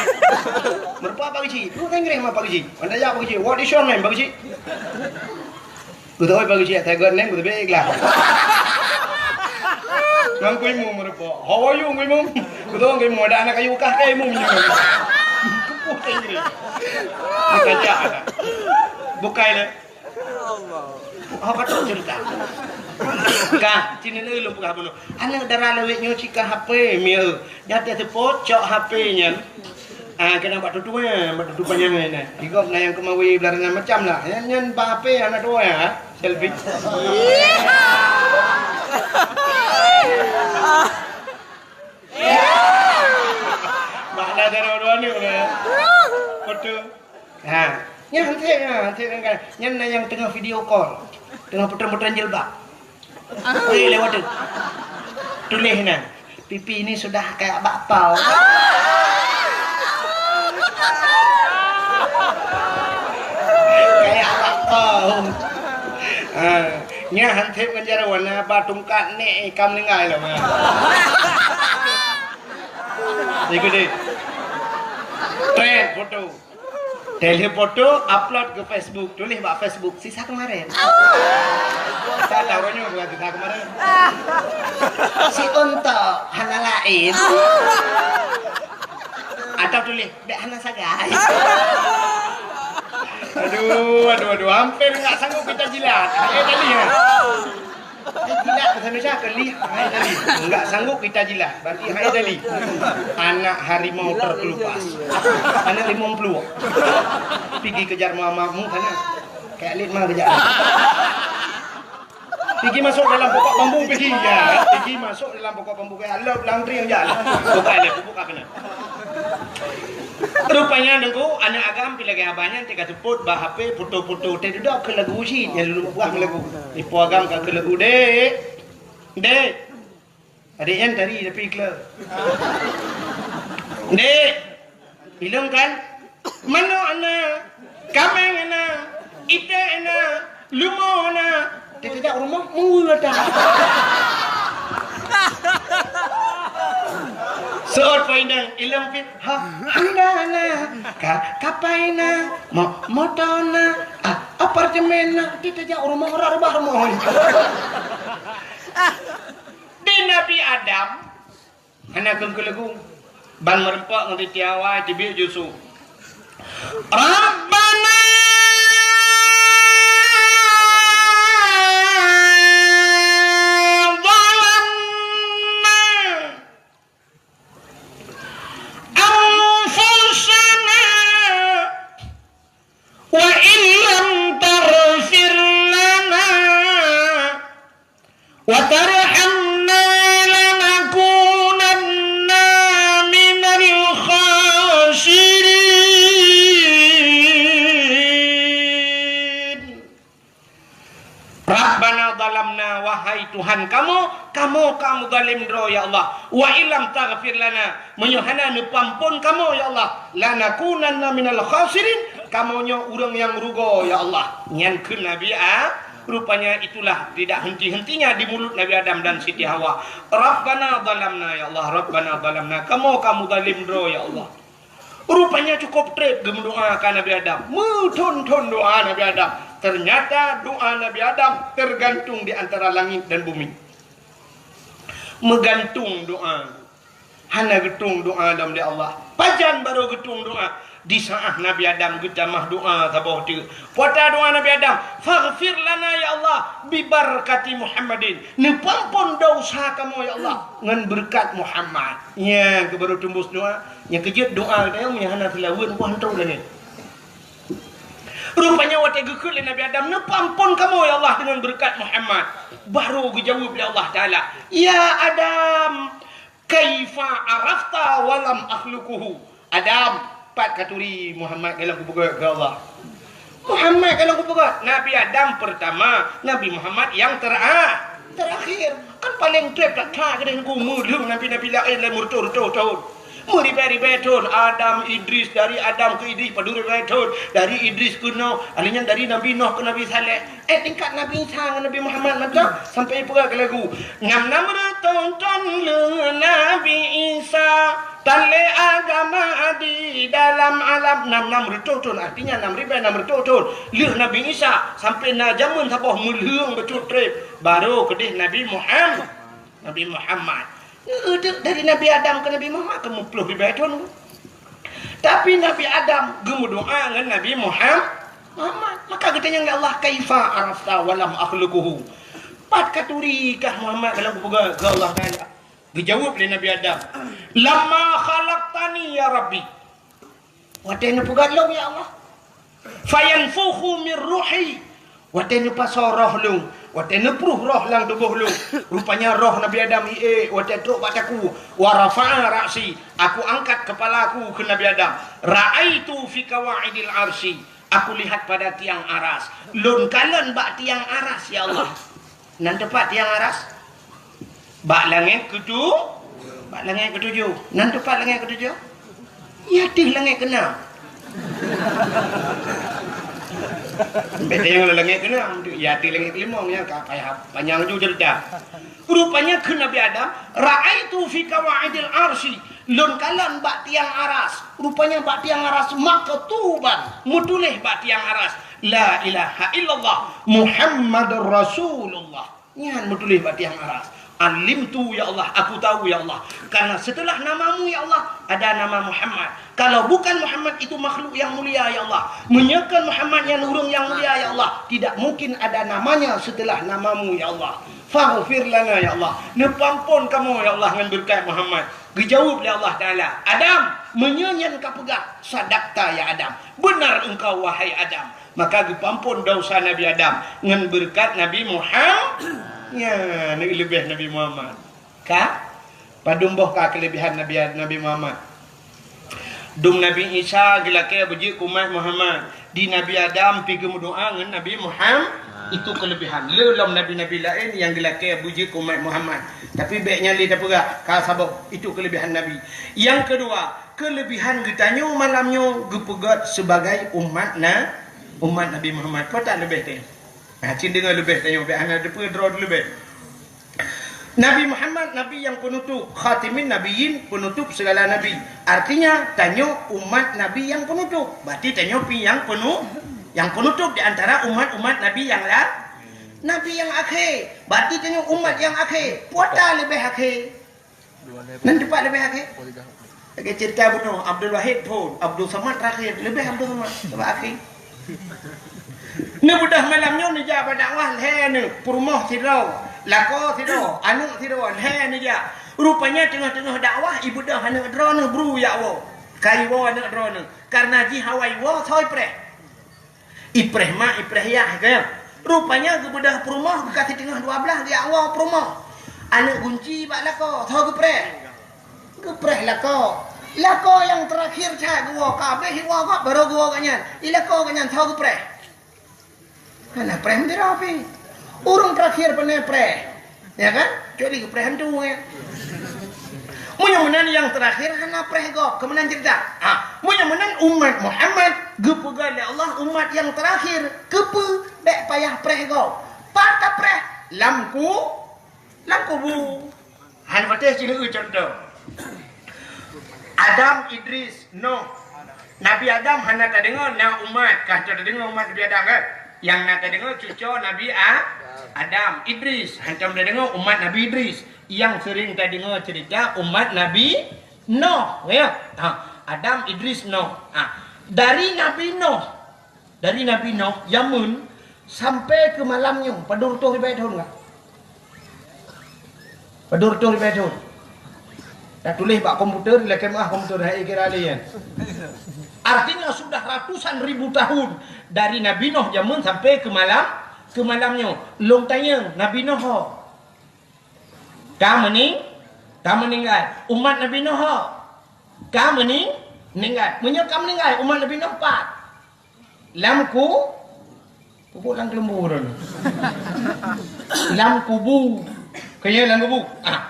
Meureumpok Pak Geuchik. Lu Inggris mah Pak Geuchik. Anda ya Pak Geuchik. What is your name, Pak Geuchik? Beutôi Pak Geuchik, saya got name beutôi lah. Nang kui mu meureumpok. How are you, kui mu? Beutôi kui mu ada anak kayu kah kai mu minyak. Kepuk Inggris. Bukan cak. Bukan lah. Apa tu cerita? Kah, sini ni lu peugah bunoe. Aneuk dara lawét nyoe cika H P, mieu. Nyata teupo cok H P nyan. Ah, kena bak tutu eh, bak tutu panyang ni. Igop na nyang kemawi belarangan macam lah. Nyan, nyan bak H P anak dua ya, selfie. Makna dara dua ni ya. Foto. Ha, nyan hanté, ha, hanté kan, kan. Nyan na nyang teungoh video call. Teungoh putran-putran jilbab. Weh, lewat tu. Tuléh na, "Pipi ini sudah kayak bakpao." Kayak bakpao. Ha, nyan hanté ngon jaroe na ba tungkat nek ka meuninggai lom. Ha. Ikut deh. Trend foto. Teuh foto, upload ke Facebook, tuléh bak Facebook, "Sisa kemarin." Sa tahu nyoe bukan sisa kemarin. Si untok hana laén. Atau tuléh, "Bèk hana sagai." Aduh, aduh, aduh, hampir nggak sanggup kita jilat. Eh, tadi ya. Eh, jilat bahasa Indonesia ke lih, hai tadi. Enggak sanggup kita jilat, berarti hai tadi. Anak harimau terkelupas. Anak limong pluek. Pigi kejar mamamu sana. Kayak lit mah kejar. Pigi masuk dalam pokok bambu pigi. Ya, pigi masuk dalam pokok bambu kayak lop langtring aja. Bukan ya, bukan kena. Rupanya Teungku, aneuk agam pih lagèe abah nyan teuka seupôt bak H P foto-foto teuh dudoe keu lagu cit nyang lôn buah lagu. Ipo agam ka keu lagu, "Dek. Dek." Adék nyan tari tapi kleu. "Dek. Ilong kan? Manok na, kaméng na, iték na, leumo na." Teutajak rumoh, meuweue ata. Seuôt poh inong, ilong pih, ha, honda na, ka, kapai na, mo, moto na, a, apartemen na, teutajak rumoh, rot rubah rumoh. Di Nabi Adam, Hana keuneuk keu lagu. Ban meureumpok ngon Siti Hawa, teubiet Yusuf. Rabbana zalamna anfusana wa illam taghfir lana wa tarhamna lanakunanna minal khasirin. Rabbana zalamna, wahai Tuhan kamoe, kamoe ka meuzalim droe, ya Allah. Wa illam taghfir lana, meunyoe hana neupeuamphon kamoe, ya Allah, lanakunanna minal khasirin, kamoe nyoe ureuëng nyang rugoe, ya Allah. Nyan kheun Nabi A-, rupanya itulah tidak henti-hentinya di mulut Nabi Adam dan Siti Hawa. Rabbana zalamna, ya Allah, Rabbana zalamna, kamoe ka meuzalim droe, ya Allah. Rupanya cukup treb geumeudoa ka Nabi Adam. Meuthon-thon doa Nabi Adam. Ternyata doa Nabi Adam tergantung di antara langit dan bumi. Meugantung doa. Hana geutueng doa lom lé Allah. Pajan barô geutueng doa? Di saat Nabi Adam geutamah doa saboh teuk. Peue doa Nabi Adam, "Faghfir lana ya Allah, bi barakati Muhammadin." Neupeuampon desya kamoe ya Allah ngon beureukat Muhammad. Nyan keuh baru teumbus doa. Nyang keujeuet doa geutanyoe meunyo hana seulaweuet, wah, hantom lagée. Rupanya watée geukheun lé Nabi Adam, "Neupeuampon kamoe ya Allah deungon beureukat Muhammad." Baru geujaweueb lé Allah Taala, "Ya Adam, kaifa arafta wa lam akhluquhu?" Adam, pat katuri Muhammad ka lôn kupeugét keu Allah? Muhammad ka lôn kupeugét. Nabi Adam pertama, Nabi Muhammad nyang tera-, terakhir. Kan paleng treb that-that keudeh Teungku, meulheueng nabi-nabi laén lé meureutoh-reutoh thon. Meuribée-ribée thon, Adam, Idris, dari Adam keu Idris padum ribée thon, dari Idris keu Nuh, alheuh nyan dari Nabi Nuh keu Nabi Saleh. Eh, tingkat Nabi Isa ngon Nabi Muhammad mantong sampai peugah keu lagu, "Nam-nam reutoh thon lheueh Nabi Isa, tan lé agama di dalam alam." Nam-nam reutoh thon, artinya nam ribée nam reutoh thon lheueh Nabi Isa, sampai na jameun saboh meulheueng bacut treb, baru keudeh Nabi Muhammad. Nabi Muhammad. Ngeudeuek dari Nabi Adam keu Nabi Muhammad keu meuploh ribée thon. Tapi Nabi Adam geumeudoa ngon Nabi Muham-, Muhammad. Maka geutanyong lé Allah, "Kaifa arafta wa lam akhluquhu?" Pat katuri kah Muhammad ka lôn kupeugét keu Allah Taala? Geujaweueb lé Nabi Adam, "Lamma khalaqtani ya Rabbi." Watée neupeugét lôn, ya Allah. "Fayanfukhu mir ruhi." Watée neupasoe roh lôn, watée neupruh roh lam tuboh lôn. Rupanya roh Nabi Adam iék watée trok bak takue. "Wa rafa'a ra'si." Aku angkat kepala aku keu Nabi Adam. "Ra'aitu fi qawaidil arsy." Aku lihat pada tiang aras. Lôn kalon bak tiang aras, ya Allah. Nan teupat tiang aras? Bak langét keutu-, bak langét keutujoh. Nan teupat langét keutujoh? Ya teuh langét keunam. Beda yang langét keunam, ya teuh langét keulimong, ya ka payah panyang ju cerita. Rupanya keu Nabi Adam, "Ra'aitu fi qawaidil arsy." Lôn kalon bak tiang aras. Rupanya bak tiang aras maktuban, meutuléh bak tiang aras, "La ilaha illallah Muhammadur Rasulullah." Nyan meutuléh bak tiang aras. "Alimtu, ya Allah, aku tahu, ya Allah. Karena setelah namamu, ya Allah, ada nama Muhammad. Kalau bukan Muhammad, itu makhluk yang mulia, ya Allah. Meunyoe kon Muhammad nyan ureuëng nyang mulia, ya Allah, tidak mungkin ada namanya setelah namamu, ya Allah. Faghfir lana, ya Allah. Neupeuampon kamoe, ya Allah, ngon beureukat Muhammad." Geujaweueb lé Allah Taala, "Adam, meunyoe nyan kapeugah, sadakta ya Adam. Beunar engkau, wahai Adam." Maka geupeuampon desya Nabi Adam ngon beureukat Nabi Muhammad. Nyan, leubeh Nabi Muhammad. Ka? Padum boh ka keuleubehan Nabi, Nabi Muhammad? Dum Nabi Isa geulakée beujeuet keu umat Muhammad. Di Nabi Adam pi geumeudoa ngon Nabi Muhammad. Itu keuleubehan. Le lom nabi-nabi laén nyang geulakée beujeuet keu umat Muhammad. Tapi bék nyan lé tapeugah, ka saboh. Itu keuleubehan Nabi. Nyang keudua, keuleubehan geutanyoe malam nyoe geupeugét sibagai umat na-, umat Nabi Muhammad. Peue that leubeh teuh? Nah, cit deungoe leubeh tanyoe, bék hana teupeue droe leubeh. Nabi Muhammad, Nabi nyang peunutôp, khatimin nabiyyin, peunutôp segala nabi. Artinya, tanyoe umat Nabi nyang peunutôp. Berarti tanyoe pi nyang peunu-, nyang peunutôp di antara umat-umat Nabi nyang la-, Nabi nyang akhé. Berarti tanyoe umat nyang akhé. Peue that leubeh akhé? Nan teupat leubeh akhé? Lagée cerita bunoe, Abdul Wahid phon, Abdul Samad terakhir, leubeh Abdul Samad, leubeh akhé. Neubeudôh malam nyoe neujak bak dakwah lhée neuh, peurumoh sidroe, lakoe sidroe, aneuëk sidroe, lhée neujak. Rupanya teungoh-teungoh dakwah, ibeudôh aneuëk droeneuh bru jak woe. Ka iwoe aneuëk droeneuh. Kareuna jih awai woe, soe ipreh. Ipreh mak, ipreh yah, kan? Rupanya geubeudôh peurumoh, geukasih teungoh dua blaih, geujak woe peurumoh. Aneuëk gunci bak lakoe, soe geupreh? Geupreh lakoe. Lakoe nyang terakhir that geuwoe, ka abéh iwoe gob, barô geuwoe gobnyan. I lakoe gobnyan, soe geupreh? Hana preh meudira pih. Ureuëng terakhir pane preh. Ya kan? Kecuali geupreh hantu, ya. Meunyoe meunan nyang terakhir hana preh gob, keu meunan cerita. Ah, meunyoe meunan umat Muhammad geupeugah lé Allah umat nyang terakhir, keupeue bék payah preh gob? Pat tapreh? Lam ku-, lam kubu. Hana patéh sineuk contoh. Adam, Idris, Nuh. Nabi Adam hana tadeungoe na umat, ka tadeungoe umat Nabi Adam kan? Nyang na tadeungoe cucoe Nabi A-, Adam, Idris. Hantom tadeungoe umat Nabi Idris. Nyang sering tadeungoe cerita umat Nabi Nuh, ya. Ha, Adam, Idris, Nuh. Ha. Dari Nabi Noh, dari Nabi Noh jameun sampai keu malam nyoe, padum reutôh ribèe thôn ka? Padum reutôh ribèe thôn? Tatuléh bak komputer, lakèe meu'ah komputer, hai kira lé nyan. Artinya sudah ratusan ribu tahun dari Nabi Noh jameun sampai keu malam, keu malam nyoe. Lôn tanyong, Nabi Noh ho? Ka meuning-, ka meuninggai. Umat Nabi Noh ho? Ka meuning-, meuninggai. Meunyoe ka meuninggai, umat Nabi Noh pat? Lam ku-, pupuk lam keuleumbô ureueng. Lam kubu. Keu nyoe lam kubu. Ah.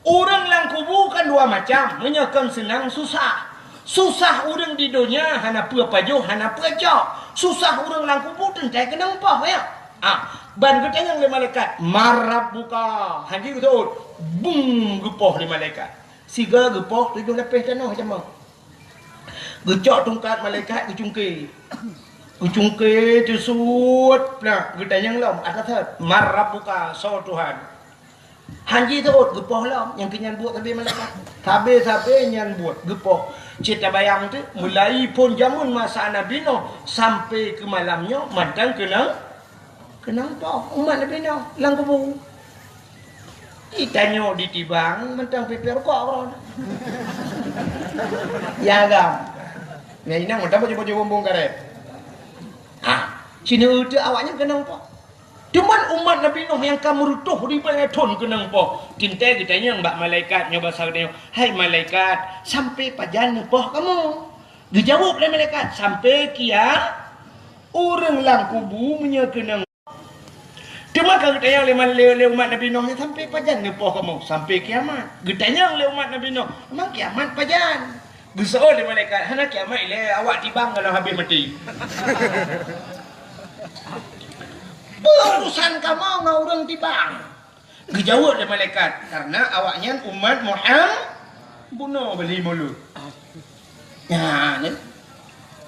Ureueng lam kubu kan dua macam. Meunyoe kon seunang, susah. Susah ureueng di donya hana peue pajoh, hana peue cok. Susah ureueng lam kubu teuntèe keunong poh, ya. Ah, ban geutanyong lé malaikat, "Man rabbuka?" Hana geuseuôt. Bum, geupoh lé malaikat. Sigoe geupoh tujoh lapéh tanoh jameun. Geucok tungkat malaikat geucungké. Geucungké teusut, nah, geutanyong lom, ata that, "Man rabbuka?" Soe Tuhan? Hana jiseuôt, geupoh lom, nyang keu nyan buet sabe malaikat. Sabe-sabe nyan buet, geupoh. Cit tabayang teuk, mulai phon jameun masa Nabi Noh sampai keu malam nyoe mantong keunong Keunong poh umat Nabi Noh lam kubu. Itanyoe ditibang mantong pipée rukok keudroe. Ya agam. Nyan inong mantong baju-baju bumbong karet. Ha, sineuk teuk awaknyan keunong poh. Cuman umat Nabi Noh nyang ka meureutôh ribèe thôn keunong poh. Teuntèe geutanyong bak malaikat nyoe basa geutanyoe, "Hai malaikat, sampai pajan neupoh kamoe?" Geujaweueb lé malaikat, "Sampai kia-, ureueng lam kubu meunyoe keunong." Teuma ka geutanyong lé, lé, lé umat Nabi Noh nyan, "Sampai pajan neupoh kamoe?" "Sampai kiamat." Geutanyong lé umat Nabi Noh, "Memang kiamat pajan?" Geuseuôt lé malaikat, "Hana kiamat ilèe, awak tibang ka lheueh habéh maté." "Peue urusan kamoe ngon ureueng tibang?" Geujaweueb lé malaikat, "Karena awaknyan umat Muham-, bunoe bali mulod." Nyan,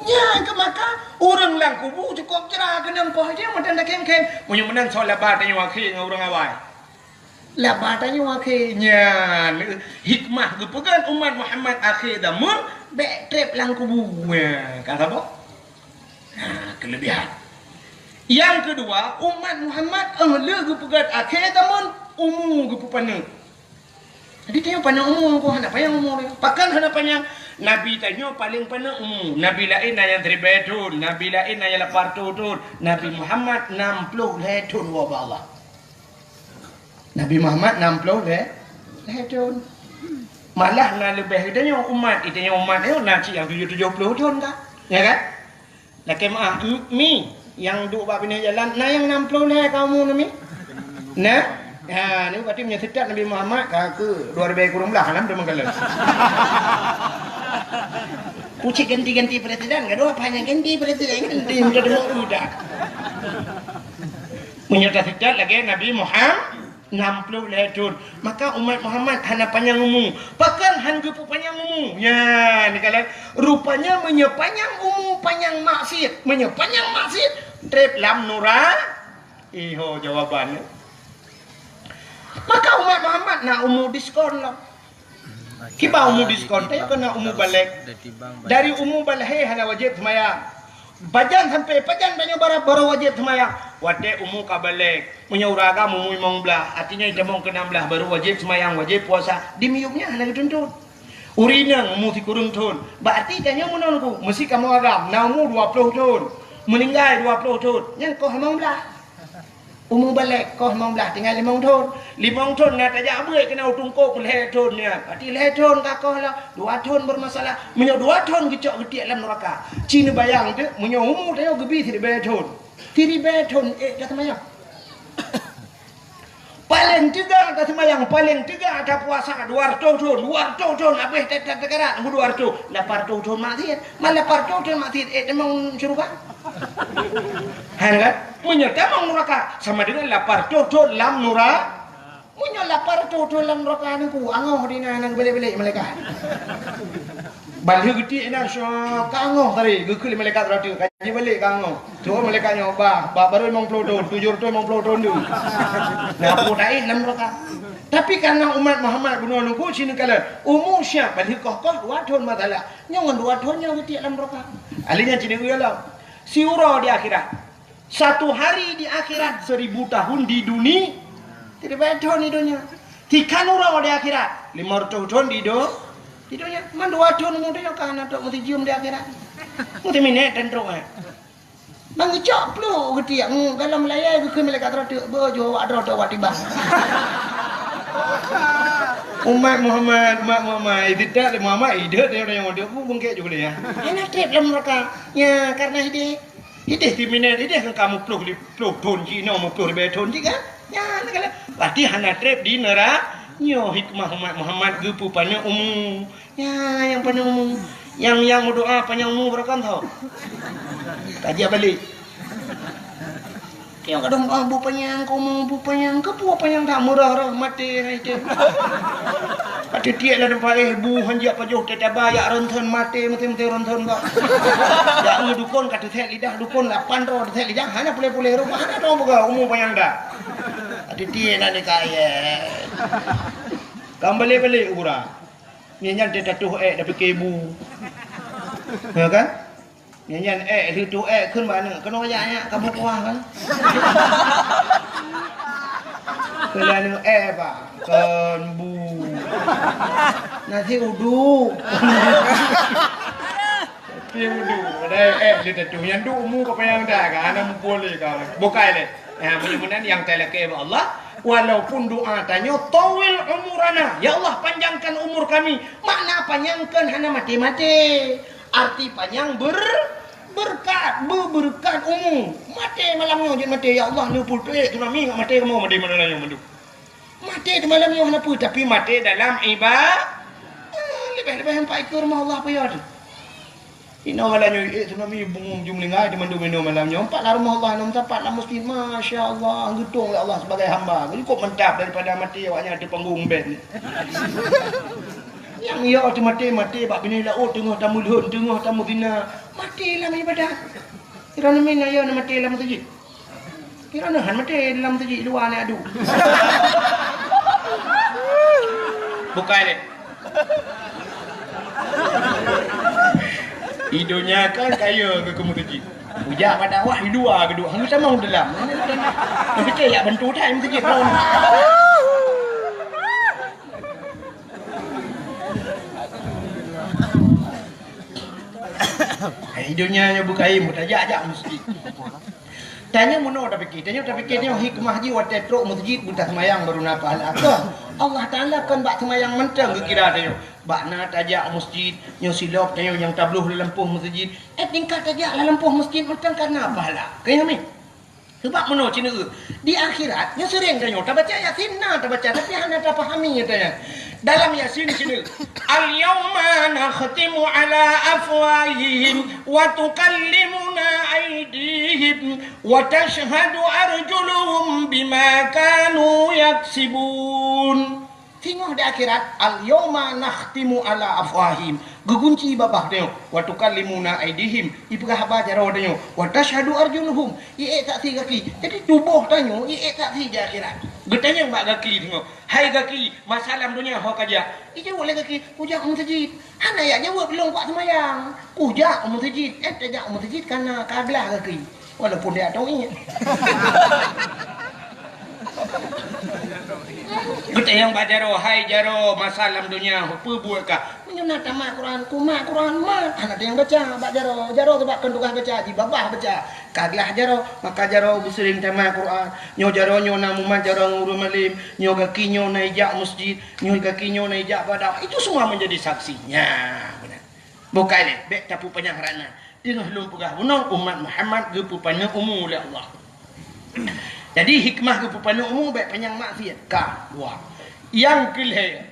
nyan keuh maka ureueng lam kubu cukôp jra keunong poh jih mantong takhém-khém. Meunyoe meunan soe laba tanyoe akhé ngon ureueng awai. Laba tanyoe akhé. Nyan hikmah geupeugah umat Muhammad akhé zaman bèk trép lam kubu. Nyan, ka saboh. Nah, keulebihan. Nyang keudua, umat Muhammad, eh, le geupeugét akhé zaman, umu geupeupaneuk. Jadi, tanyoe paneuk umu, hana panyang umu lé. Pakon hana panyang? Nabi tanyoe paleng paneuk umu. Nabi laén na nyang siribèe thôn, nabi laén na nyang lapan reutôh thôn, Nabi Muhammad nam ploh lhèe thôn woe bak Allah. Nabi Muhammad nam ploh lhèe, lhèe thôn. Malah na leubeh geutanyoe umat, geutanyoe umat nyoe na cit nyang tujoh, tujoh ploh thôn ka. Ya kan? Lakèe meu'ah, mi, nyang duek bak binéh jalan, na nyang nam ploh lhèe ka umu nyoe mi? Na? Ha, nyoe berarti meunyoe seutôt Nabi Muhammad ka keu dua ribèe kureueng blah, nam teuma galak. Pucit ganti-ganti presiden, gadoh apa hana ganti presiden, ganti, mudah deungoe udah. Meunyoe taseutôt lagèe Nabi Muhammad, nam ploh lhèe thôn. Maka umat Muhammad hana panyang umu. Pakon han geupeu panyang umu? Nyan, neukalon. Rupanya meunyoe panyang umu, panyang maksiet. Meunyoe panyang maksiet, trép lam nura-, iho jawaban. Maka umat Muhammad na umu diskon lom. Kiban umu diskon, tanyoe keuneuk umu balek. Dari umu balek hana wajéb seumayang. Pajan sampai pajan tanyoe baru, baru wajéb seumayang? Watèe umu ka balek. Meunyoe ureueng agam umu limong blah, artinya itamong keu nam blah baru wajéb seumayang, wajéb puasa. Di miyueb nyan hana geutuntut. Ureueng inong umu sikureueng thôn. Berarti tanyoe meunan ku, meusi kamoe agam na umu dua ploh thôn. Meuninggai dua ploh thôn. Nyan koh limong blah. Umu balek koh limong blah tinggai limong thôn. Limong thôn na tajak beuet keunan u teungku peuet lhèe thôn nyan. Berarti lhèe thôn ka koh lah, dua thôn bermasalah. Meunyoe dua thôn geucok geutiek lam neuraka. Ci neubayang teuk, meunyoe umu tanyoe geubi siribèe thôn. Siribèe thôn ék taseumayang. Paleng teuga taseumayang, paleng teuga tapuasa dua reutôh thôn, dua reutôh thôn habéh ta-, ta-, tagarat ngon dua reutôh, lapan reutôh thôn maksiet. Man lapan reutôh thôn maksiet ék tamong syeuruga? Hana kan? Meunyoe tamong neuraka, sama dengan lapan reutôh thôn lam nura-, meunyoe lapan reutôh thôn lam neuraka nangku, angoh di na, na geubalek-balek malaikat. Ban lheueh geutiek inan, syok, ka angoh tadi, geukheun lé malaikat rot, ka jibalek ka angoh. Troh malaikat nyoe, bah, bah, baru limong ploh thôn, tujoh reutôh limong ploh thôn tu. Na peue taéh lam neuraka. Tapi karena umat Muhammad bunoe nunggu sini kala umu siap balik koh-koh dua thon masalah. Nyoe ngon dua thon nyoe geutik lam neraka. Ahli nyan sini uya lom. Siuroe di akhirat. Satu hari di akhirat seribu tahun di dunia. Tidak baik thon di dunia. Tiga uroe di akhirat lima ratus thon di do di dunia. Man dua thon muda nyoe kan atau mesti cium di akhirat. Mesti minat dan terus. Bang geucok pluek geutiek, ngu, galom layai geukheun malaikat droe teuk, beuh, jeuet awak droe teuk awak tibang. Umat Muhammad, umat Muhammad, eh, tidak, Muhammad, eh, ideh, dia orang yang ada, bu, bengkek juga dia. Hana treb lam neraka. Ya, karena ideh, ideh timinat, ideh kan kamu puluh li-, puluh thon cik, inoe puluh ribèe thon cik, kan? Ya, nak kala. Berarti hana treb di neraka. Nyoe hikmah umat Muhammad geupeupanjang umu. Ya, nyang paneuk umu. Nyang, nyang meudoa panyang umu barokah tho. Tajak balek. Nyang kadang, "Ah, bu panyang keu umu, bu panyang keu peue panyang that meurah-rah maté ngai teuh." Ka teutiek lam teumpat, eh, bu hanjeuet pajoh teuh taba, jak ronson maté, maté-maté ronson bak. Jak eu dukon ka teuthèk lidah, dukon lapan droe teuthèk lidah, hana puléh-puléh rumoh, hana teuh buka umu panyang dah. Ka teutiek lam teumpat, eh. Kan balek-balek urang. Nyan nyan teuh tatuh ék dah pike bu. Ya kan? Nyan nyan ék lheueh tuh ék kheun bak aneuk keunoe nyak-nyak ka bu kuah kan? Keunoe aneuk ék bah kon bu. Nasi uduk. Nasi uduk. Padahai ék lheueh tatuh nyan duek umu ka panyang dah kan ana mumpul lé ka. Bukai lé. Nah, mudah-mudahan nyang talakée bak Allah, walaupun doa tanyoe, "Tawil umurana," ya Allah, panjangkan umur kami. Makna panjangkan hana maté-maté. Arti panjang ber-, berkat, be-, berkat umu. Maté malam nyoe jeuet maté, "Ya Allah, neupul tuek tsunami ngat maté kamoe maté malam nyoe mandum." Maté di malam nyoe hana peue, tapi maté dalam iba-, ah, leubeh-leubeh empat ikeu rumoh Allah payah tu. Inoe malam nyoe, eh, tsunami bungong jumlinggai di mandum inoe malam nyoe. Empat lah rumoh Allah, enam tempat lah masjid. Masya Allah, geutong lé Allah sebagai hamba. Cukup mantap daripada maté awak nyan di panggung band. Nyang yo teumaté, maté bak binéh laôt teungoh tameulhon, teungoh tameutina. Maté lam ibadat. Kira neumina yo neumaté lam masjid. Kira neuhan maté dalam teuji luwa nyan adu. Bukai lé. Di donya kan kaya keu kamu teuji. Ujak bak dakwah di luwa geuduek. Hana tamong dalam. Tapi cek yak bantu that meuseujid lom. Hai donya nyoe bukai meutajak-jak meuseujid. Tanyoe meunoe tapike, tanyoe tapike nyoe hikmah jih watée trok meuseujid beutaseumayang baru na pahala. Kon, Allah Taala kon bak seumayang mantong geukira tanyoe. Bak na tajak meuseujid, nyoe silop tanyoe nyang tabloh lam lampôh meuseujid. Eh, tingkat tajak lam lampôh meuseujid mantong ka na pahala. Keu nyoe mi. Sebab meunoe ceuneuk, di akhirat nyoe seuréng tanyoe tabaca Yasin na tabaca, tapi hana tapahami tanyoe. Dalam Yasin ceuneuk, "Al-yauma nakhtimu ala afwahihim wa tukallimuna aydihim wa tashhadu arjuluhum bima kanu yaksibun." Singoh di akhirat, "Al-yauma nakhtimu ala afwahihim." Geugunci babah tanyoe, "Wa tukallimuna aydihim." Ipeugah haba jaroe tanyoe, "Wa tashhadu arjuluhum." Iék saksi gaki. Jadi tuboh tanyoe iék saksi di akhirat. Geutanyong bak gaki singoh, "Hai gaki, masa lam donya ho kajak?" Ijaweueb lé gaki, "Kujak meuseujid." Hana yak jaweueb lôn kuat seumayang. Kujak meuseujid. Eh, tajak meuseujid kana ka glah gaki. Walaupun dia tauhid. Geutanyong bak jaroe, "Hai jaroe, masa lam donya ho peubuet kah?" Meunyoe na tamat Quran, kumat Quran mat. Hana teunyong baca bak jaroe. Jaroe sabab kon tugaih baca, jibabah baca. Ka glah jaroe, maka jaroe beuseuring tamat Quran. Nyoe jaroe nyoe na mumat jaroe ngon ureuëng malém. Nyoe gaki nyoe na ijak meuseujid. Nyoe gaki nyoe na ijak bak dakwah. Itu semua menjadi saksinya. Benar. Bukai lé, bék tapupanyang rana. Teungoh lôn peugah bunoe, umat Muhammad geupeupaneuk umu lé Allah. Jadi, hikmah geupeupaneuk umu bék panyang maksiat. Ka, dua. Nyang keulhée,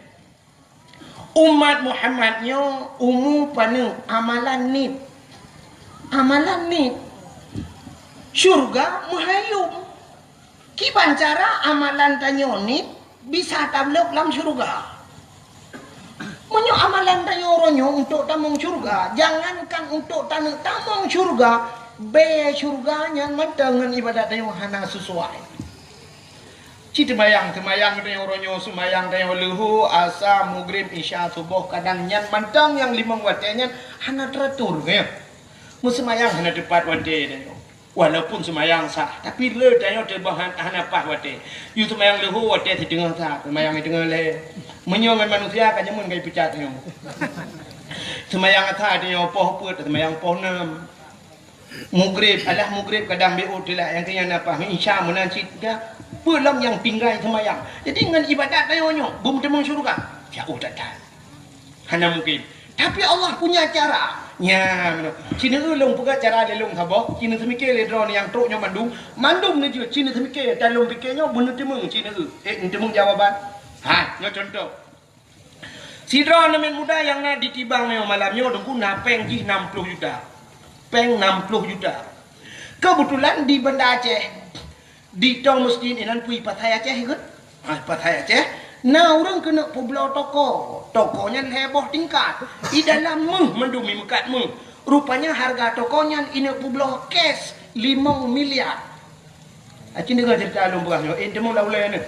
umat Muhammad nyoe umu paneuk amalan nit. Amalan nit. Syurga meuhayom. Kiban cara amalan tanyoe nit bisa tablok lam syurga. Meunyoe amalan tanyoe uroe nyoe untuk tamong syurga, jangankan untuk taneuk tamong syurga, bée syurga nyan mantong ngon ibadat tanyoe hana sesuai. Seumayang, seumayang tanyoe uroe nyoe, seumayang tanyoe leuhô, asa, mugrib, isya, suboh, kadang nyan mantong nyang limong watée nyan hana teratur, ya. Meuseumayang hana teupat watée tanyoe. Walaupun seumayang sah, tapi le tanyoe teuboh han-, hana paih watée. Yue seumayang leuhô watée siteungoh sah, seumayang siteungoh lhée. Meunyoe ngon manusia ka jameun ka ipeucat tanyoe. Seumayang asa tanyoe poh peuet, seumayang poh nam. Mugrib, alah mugrib kadang B O telat, nyang keu nyan na paih, isya meunan cit ka. Peue lom nyang tinggai seumayang. Jadi ngon ibadat tanyoe nyoe, beumeuteumong syeuruga. Jauh that-that. Hana mungkin. Tapi Allah punya cara. Nya, meunoe. Ci neueu lôn peugah cara lé lôn saboh, ci neuseumiké lé droeneuh nyang trok nyoe mandum, mandum neujeuet, ci neuseumiké, dan lôn piké nyoe beuneuteumong ci neueu. Eh, neuteumong jawaban. Ha, nyoe contoh. Sidroe aneuk miet muda nyang na di Tibang nyoe malam nyoe teungku na péng jih nam ploh juta. Péng nam ploh juta. Keubeutulan di Banda Aceh, di tong meuseujid inan peue pasai Aceh geuh. Ah, pasai Aceh, na ureuëng keuneuk peubloe toko. Toko nyan lhée boh tingkat. I dalam méuh mandum i meukat méuh. Rupanya hareuga toko nyan ineuk peubloe cash limong miliar. Aci deungoe ceurita lôn peugah nyoe, eh, teumong lam ulée nyoe.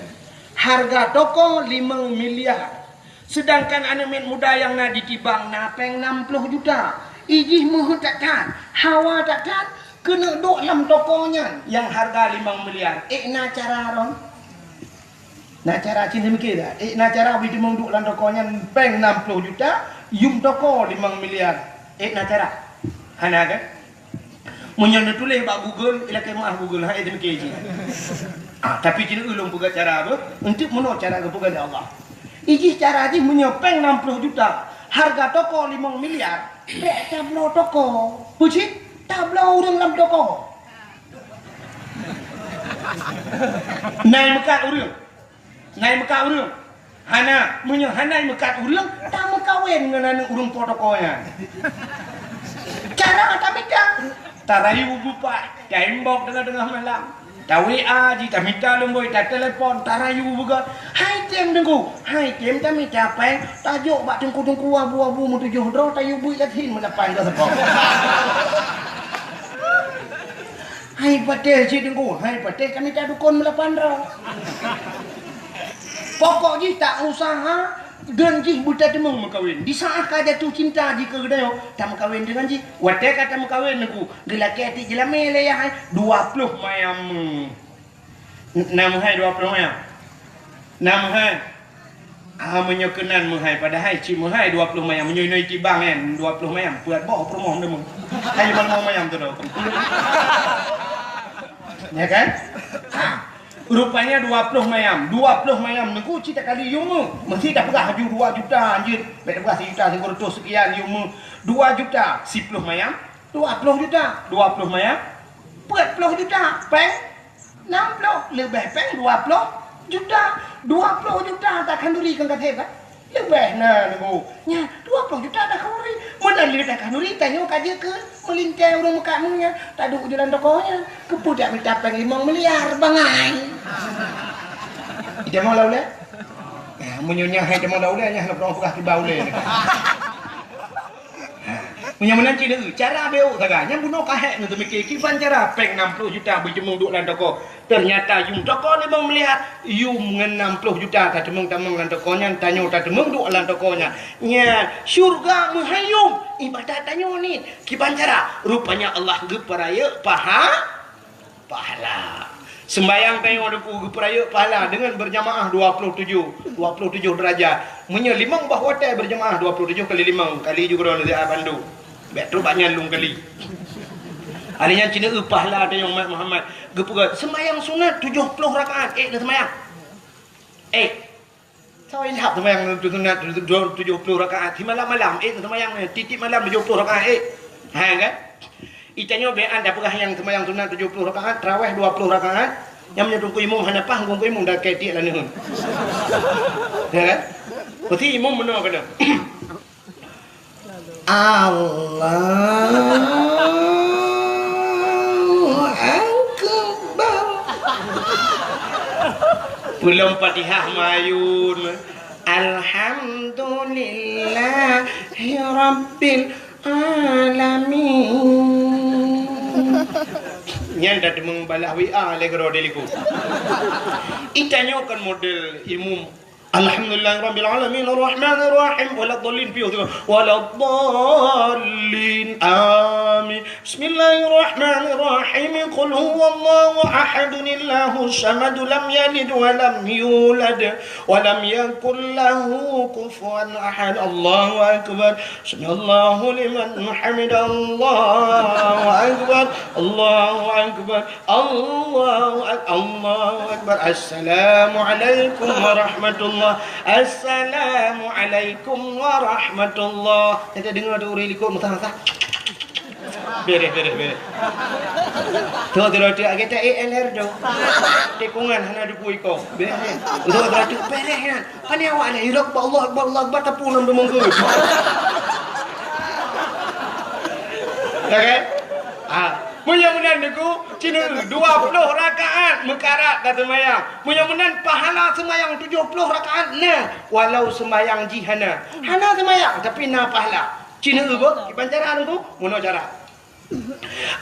Hareuga toko limong miliar. Seudangkan aneuk miet muda nyang na di Tibang na péng nam ploh juta. I jih meuheuet that-that, hawa that-that, keuneuk duek lam toko nyan nyang hareuga limong miliar. Eh, na cara droe? Na cara cit neumikir dak? Eh, na cara bri teumong duek lam toko nyan péng nam ploh juta, yum toko limong miliar. Eh, na cara? Hana kan? Meunyoe neutuléh bak Google, ilakée meuah Google, hai teumikir cit. Ah, tapi cit ulôn peugah cara beuh, eunteuk meunoe cara geupeugah lé Allah. I jih cara jih meunyoe péng nam ploh juta, hareuga toko limong miliar, bék tabloe toko. Peue cit? Tabloe ureuëng lam toko. Na i meukat ureuëng. Na i meukat ureuëng. Hana, meunyoe hana i meukat ureuëng, tameukawen ngon aneuk ureuëng po toko nyan. Cara tamita. Tarayu beupat, taimbok teungoh-teungoh malam. Ta-W A jih, tamita lumboi, tatelepon, tarayu beugot. Hai tem teungku, hai tem tamita péng, tajok bak teungku-teungku abu-abu meutujoh droe, tayue beuet yasin meulapan droe seupôt. Hai patéh cit teungku, hai patéh kami ta dukon meulapan droe. Pokok jih ta usaha, deun jih beutateumong meukawen. Di saát ka jatuh cinta jih keu geutanyoe, tameukawen deungon jih. Watée ka tameukawen teungku, geulakée tiek jeulamé lé yah hai, dua ploh mayam. Na meuhai dua ploh mayam? Na meuhai? Ah, meunyoe keunan meuhai, padahai cit meuhai dua ploh mayam. Meunyoe inoe Tibang nyan, dua ploh mayam, peuet boh peurumoh meuneumong. Hai lima mayam tu dah. Ya kan? Ah, rupanya dua ploh mayam. Dua ploh mayam teungku cit takali yum meuh. Meusti tapeugah laju dua juta anjeut. Bék tapeugah sijuta sikureueng reutôh seukian yum meuh. Dua juta, siploh mayam, dua ploh juta. Dua ploh mayam, peuet ploh juta. Péng Nam ploh leubeh péng dua ploh juta. Dua ploh juta takhanduri kon ka thép, kan? Leubeh na, Teungku. Nya, dua ploh juta takhanduri. Meunan lé takhanduri, tanyoe ka jeuet keu meulintée ureuëng meukat nyan. Taduek jalan toko nyan. Keupeue dak mita péng limong miliar, bangai. Ita mau lau lé? Nah, meunyoe nyan hai ita mau lau lé, nyan hana peurong peugah kiba ulée. Meunyoe meunan cit, cara beuh sagai. Nyan bunoe ka hék neuteumiké kiban cara péng nam ploh juta beuceumeung duek lam toko. Teunyata yum toko limong miliar, yum ngon nam ploh juta tateumeung-tamong lam toko nyan, tanyoe tateumeung duek lam toko nyan. Nyan syeuruga meuhai yum, ibadat tanyoe nit. Kiban cara? Rupanya Allah geupeurayeuk paha- Pahala. Seumbayang tanyoe Teungku geupeurayeuk pahala deungon beurjamaah dua ploh tujoh, dua ploh tujoh deurajat. Meunyoe limong boh watée beurjamaah dua ploh tujoh kali limong, kali ju keudroe neusiat bandum. Bék trok bak nyan lôn kali. Alèh nyan cit neueu pahala tanyoe umat Muhammad. Geupeugah seumbayang sunat tujoh ploh rakaat, ék neuseumbayang. Ék. Soe ilham seumbayang sunat tujoh ploh rakaat, simalam-malam, ék, seumbayang tiep-tiep malam tujoh ploh rakaat, ék. Ha, kan? Itanyoe beuan tapeugah nyang seumbayang sunat tujoh ploh rakaat, tarawih dua ploh rakaat. Nyang meunyoe Teungku Imum hana paih, Teungku Imum dah keu tiek laneuen. Ya, kan? Pasti imum meunoe keunoe. Allahu Akbar. Peulom Fatihah mayun. Alhamdulillahi Rabbil Alamin. Nyan dah teumeubalah W A lé keudroe di likot. Itanyoe kan model imum. Alhamdulillahirabbil alamin, arrahmanir rahim, waladdallin, piôh tu. Waladdallin. Amin. Bismillahirrahmanirrahim. Qul huwallahu ahad, Allahus samad, lam yalid wa lam yulad, wa lam yakul lahu kufuwan ahad. Allahu akbar. Sami'allahu liman hamidah. Allahu akbar. Allahu akbar. Allahu ak-, Allahu akbar. Assalamualaikum warahmatullah. Assalamualaikum warahmatullah. Kita dengar tu ureueng likot meusaha-saha. Bereh, bereh, bereh. Tu, tu, tu, kita E L R tu. Tikungan hana duku iko. Bereh. Tu, tu, tu, bereh kan. Kan awak ni, Allahu Akbar, Allahu Akbar, Allahu Akbar, tapi lam deungon. Ya kan? Ah, meunyoe meunan Teungku, cina dua puluh rakaat meukarat ka seumayang. Meunyoe meunan pahala seumayang tujoh puluh rakaat na, walau seumayang jih hana. Hana seumayang, tapi na pahala. Cina beuh, kiban cara Teungku, meunoe cara.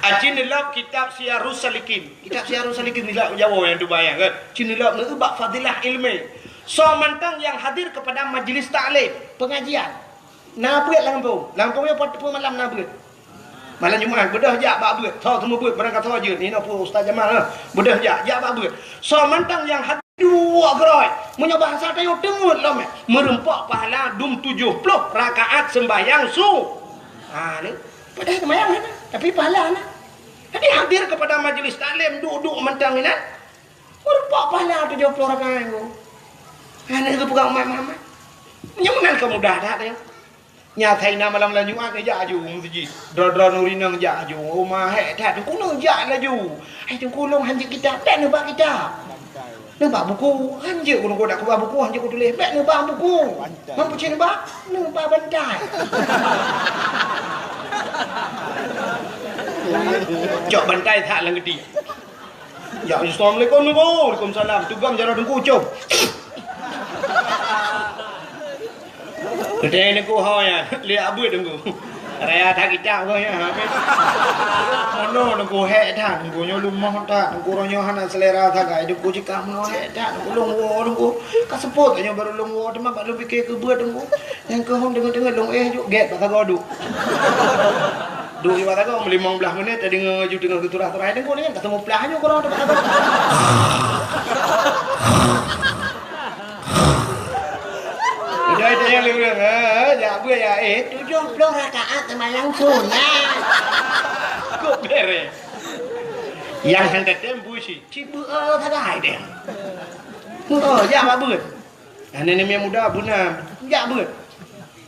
Acin lom kitab Siyarus Salikin. Kitab Siyarus Salikin nilai Jawa nyang tubai kan. Cina lom neu bak fadilah ilmu. Soe mantong nyang hadir kepada majlis taklim, pengajian. Na beuet lam gampông. Lam gampông nyoe pat teupeu malam na beuet. Malam Jumat beudôh jak bak beuet. Soe teumeu beuet barang kata jeuet. Ni na peue Ustaz Jamal, ha. Beudôh jak, jak bak beuet. Soe mantong nyang hadir duek keurôi. Meunyoe bahasa tanyoe teungeut lom, eh. Meureumpok pahala dum tujoh ploh rakaat sembahyang su. Ha, ni. Padahai sembahyang hana, tapi pahala hana. Jadi hadir kepada majlis taklim, duek-duek mantong inan. Meureumpok pahala tujoh ploh rakaat tu. Hana geupeugah umat Muhammad. Nyoe meunan ka mudah that nyoe. Nyang asai na malam-malam Jumat neujak aju meuseujid. Droe-droe nuri neujak aju. Uma hék that, Teungku neujak laju. Hai Teungku, lôn hanjeuet kitab, bèk neubak kitab. Neubak buku, hanjeuet ku Teungku dak keubah buku, hanjeuet ku tuléh, bèk neubak buku. Ban peucit neubak, neubak bantai. Cok bantai that lam geuti. Ya, assalamualaikum, Teungku. Waalaikumsalam. Tugam jaroe Teungku, com. Geutanyoe Teungku ho nyan, lé abeuet Teungku. Raya that kitab ko nyan, habéh. Ono Teungku hék that, Teungku nyoe lumoh that, Teungku roh nyoe hana selera sagai, Teungku cit ka meunoe hék that, Teungku lôn woe Teungku. Ka seupôt nyoe barô lôn woe, teuma bak lôn pike keu beuet Teungku. Nyang keuhong deungon-deungon lôn éh juk gét bak sagoe duek. Duek bak sagoe meulimong blaih menit, tadeungoe ju teungoh geuturah-turah, Teungku nyan ka teumuplah nyoe keudroe bak sagoe. Udah itu yang lurus, ha, jak beuet ya, eh, tujoh ploh rakaat seumayang sunat. Kok beres? Yang hana tem busi, cit beuet sagai deh. Oh, jak bak beuet. Aneuk namiet muda beuna, jak beuet.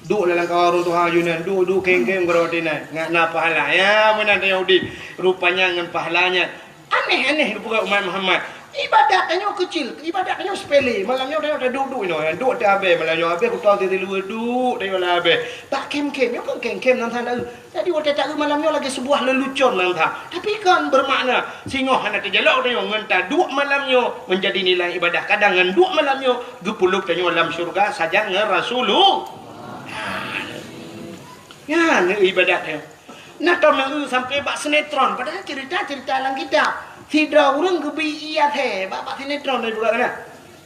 Duek lam lamkawan ureueng tuha yunan, duek-duek keng-keng geuroe tinan, ngat na pahala. Ya, meunan tanyoe udép. Rupanya ngon pahala nyan. Aneh-aneh geupeugah umat Muhammad. Ibadat tanyoe keucil, ibadat tanyoe sepele. Malam nyoe tanyoe taduek-duek inoe, duek teuhabéh, malam nyoe habéh, kutoe teuh siluweue duek tanyoe lam habéh. Bak khem-khem, nyoe kon khem-khem nan hana. Jadi watèe taeu malam nyoe lagèe seubuah leulucon nan that. Tapi kon bermakna singoh hana teujalok tanyoe ngon taduek malam nyoe menjadi nilai ibadah. Kadang ngon duek malam nyoe geupeuleub tanyoe lam syeuruga sajan ngon Rasulullah. Nyan ibadat nyoe. Na tom nyang eu sampai bak sinetron, padahai cerita-cerita lam kitab. Sidroe ureueng geubri ie athée bak, bak sinetron dari buka kana.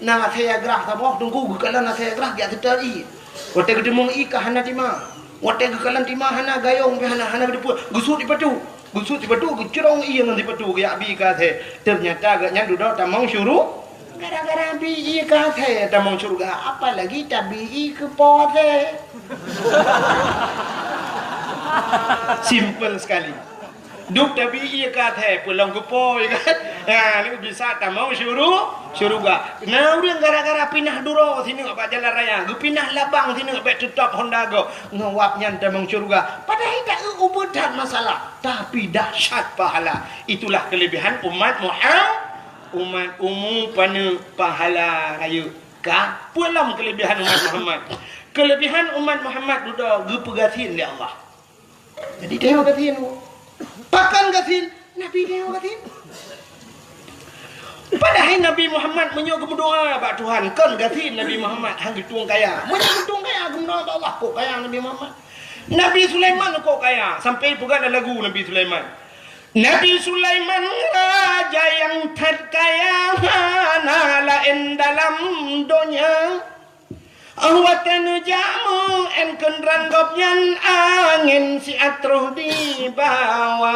Na athée nyang grah saboh Teungku, geukalon athée nyang grah geujak seutôt ie. Watée geuteumeung ie ka hana tima. Watée geukalon tima hana gayong pih hana, hana geuteupeue. Geusut sipatu. Geusut sipatu, geucrong ie ngon sipatu, geujak bi keu athée. Teunyata gobnyan dudoe tamong syuru-, gara-gara bi ie keu athée tamong syeuruga, apalagi tabi ie keu po athée. Simple sekali. Duek tabi ie keu athée, peulong keu po, ya kan? Ha, ni bisa tamong syuru-, syeuruga. Na ureueng gara-gara pinah duroe sineuk bak jalan raya, geupinah labang sineuk bèk teutap honda gob, ngon wab nyan tamong syeuruga. Padahai taeu ubeut that masalah, tapi dahsyat pahala. Itulah kelebihan umat Muhammad, umat umu paneuk pahala rayeuk. Ka peue lom kelebihan umat Muhammad? Kelebihan umat Muhammad dudoe geupeugasien lé Allah. Jadi tanyoe gasien. Pakon gasien? Nabi tanyoe gasien. Padahai Nabi Muhammad meunyoe geumeudoa bak Tuhan, kon gasien Nabi Muhammad, han geutueng kaya. Meunyoe geutueng kaya, geumeudoa bak Allah, kok kaya Nabi Muhammad. Nabi Sulaiman kok kaya, sampai peugah lam lagu Nabi Sulaiman. Nabi Sulaiman raja nyang that kaya, hana laén dalam donya. Óh watée neujak meu-én keudroe gobnyan, angén siat troh dibawa.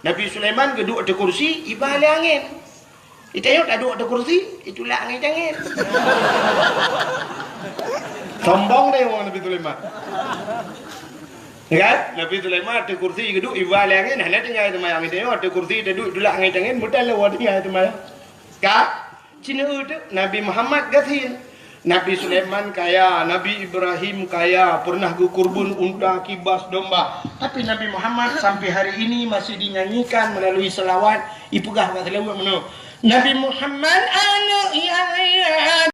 Nabi Sulaiman geuduek ateueh kursi, iba lé angén. Itanyoe taduek ateueh kursi, itulak ngon angén. Sombong deh Nabi Sulaiman. Ya kan? Nabi Sulaiman ateueh kursi geuduek, iba lé angén, hana tinggai teumayang. Itanyoe ateueh kursi taduek, itulak ngon angén, meutan lé tinggai teumayang. Ka? Cina tu Nabi Muhammad gasien. Nabi Sulaiman kaya, Nabi Ibrahim kaya, pernah geukurban unta, kibas, domba. Tapi Nabi Muhammad sampai hari ini masih dinyanyikan melalui selawat, ipeugah bak selawat meunoe. Nabi Muhammad aneuk Yahya.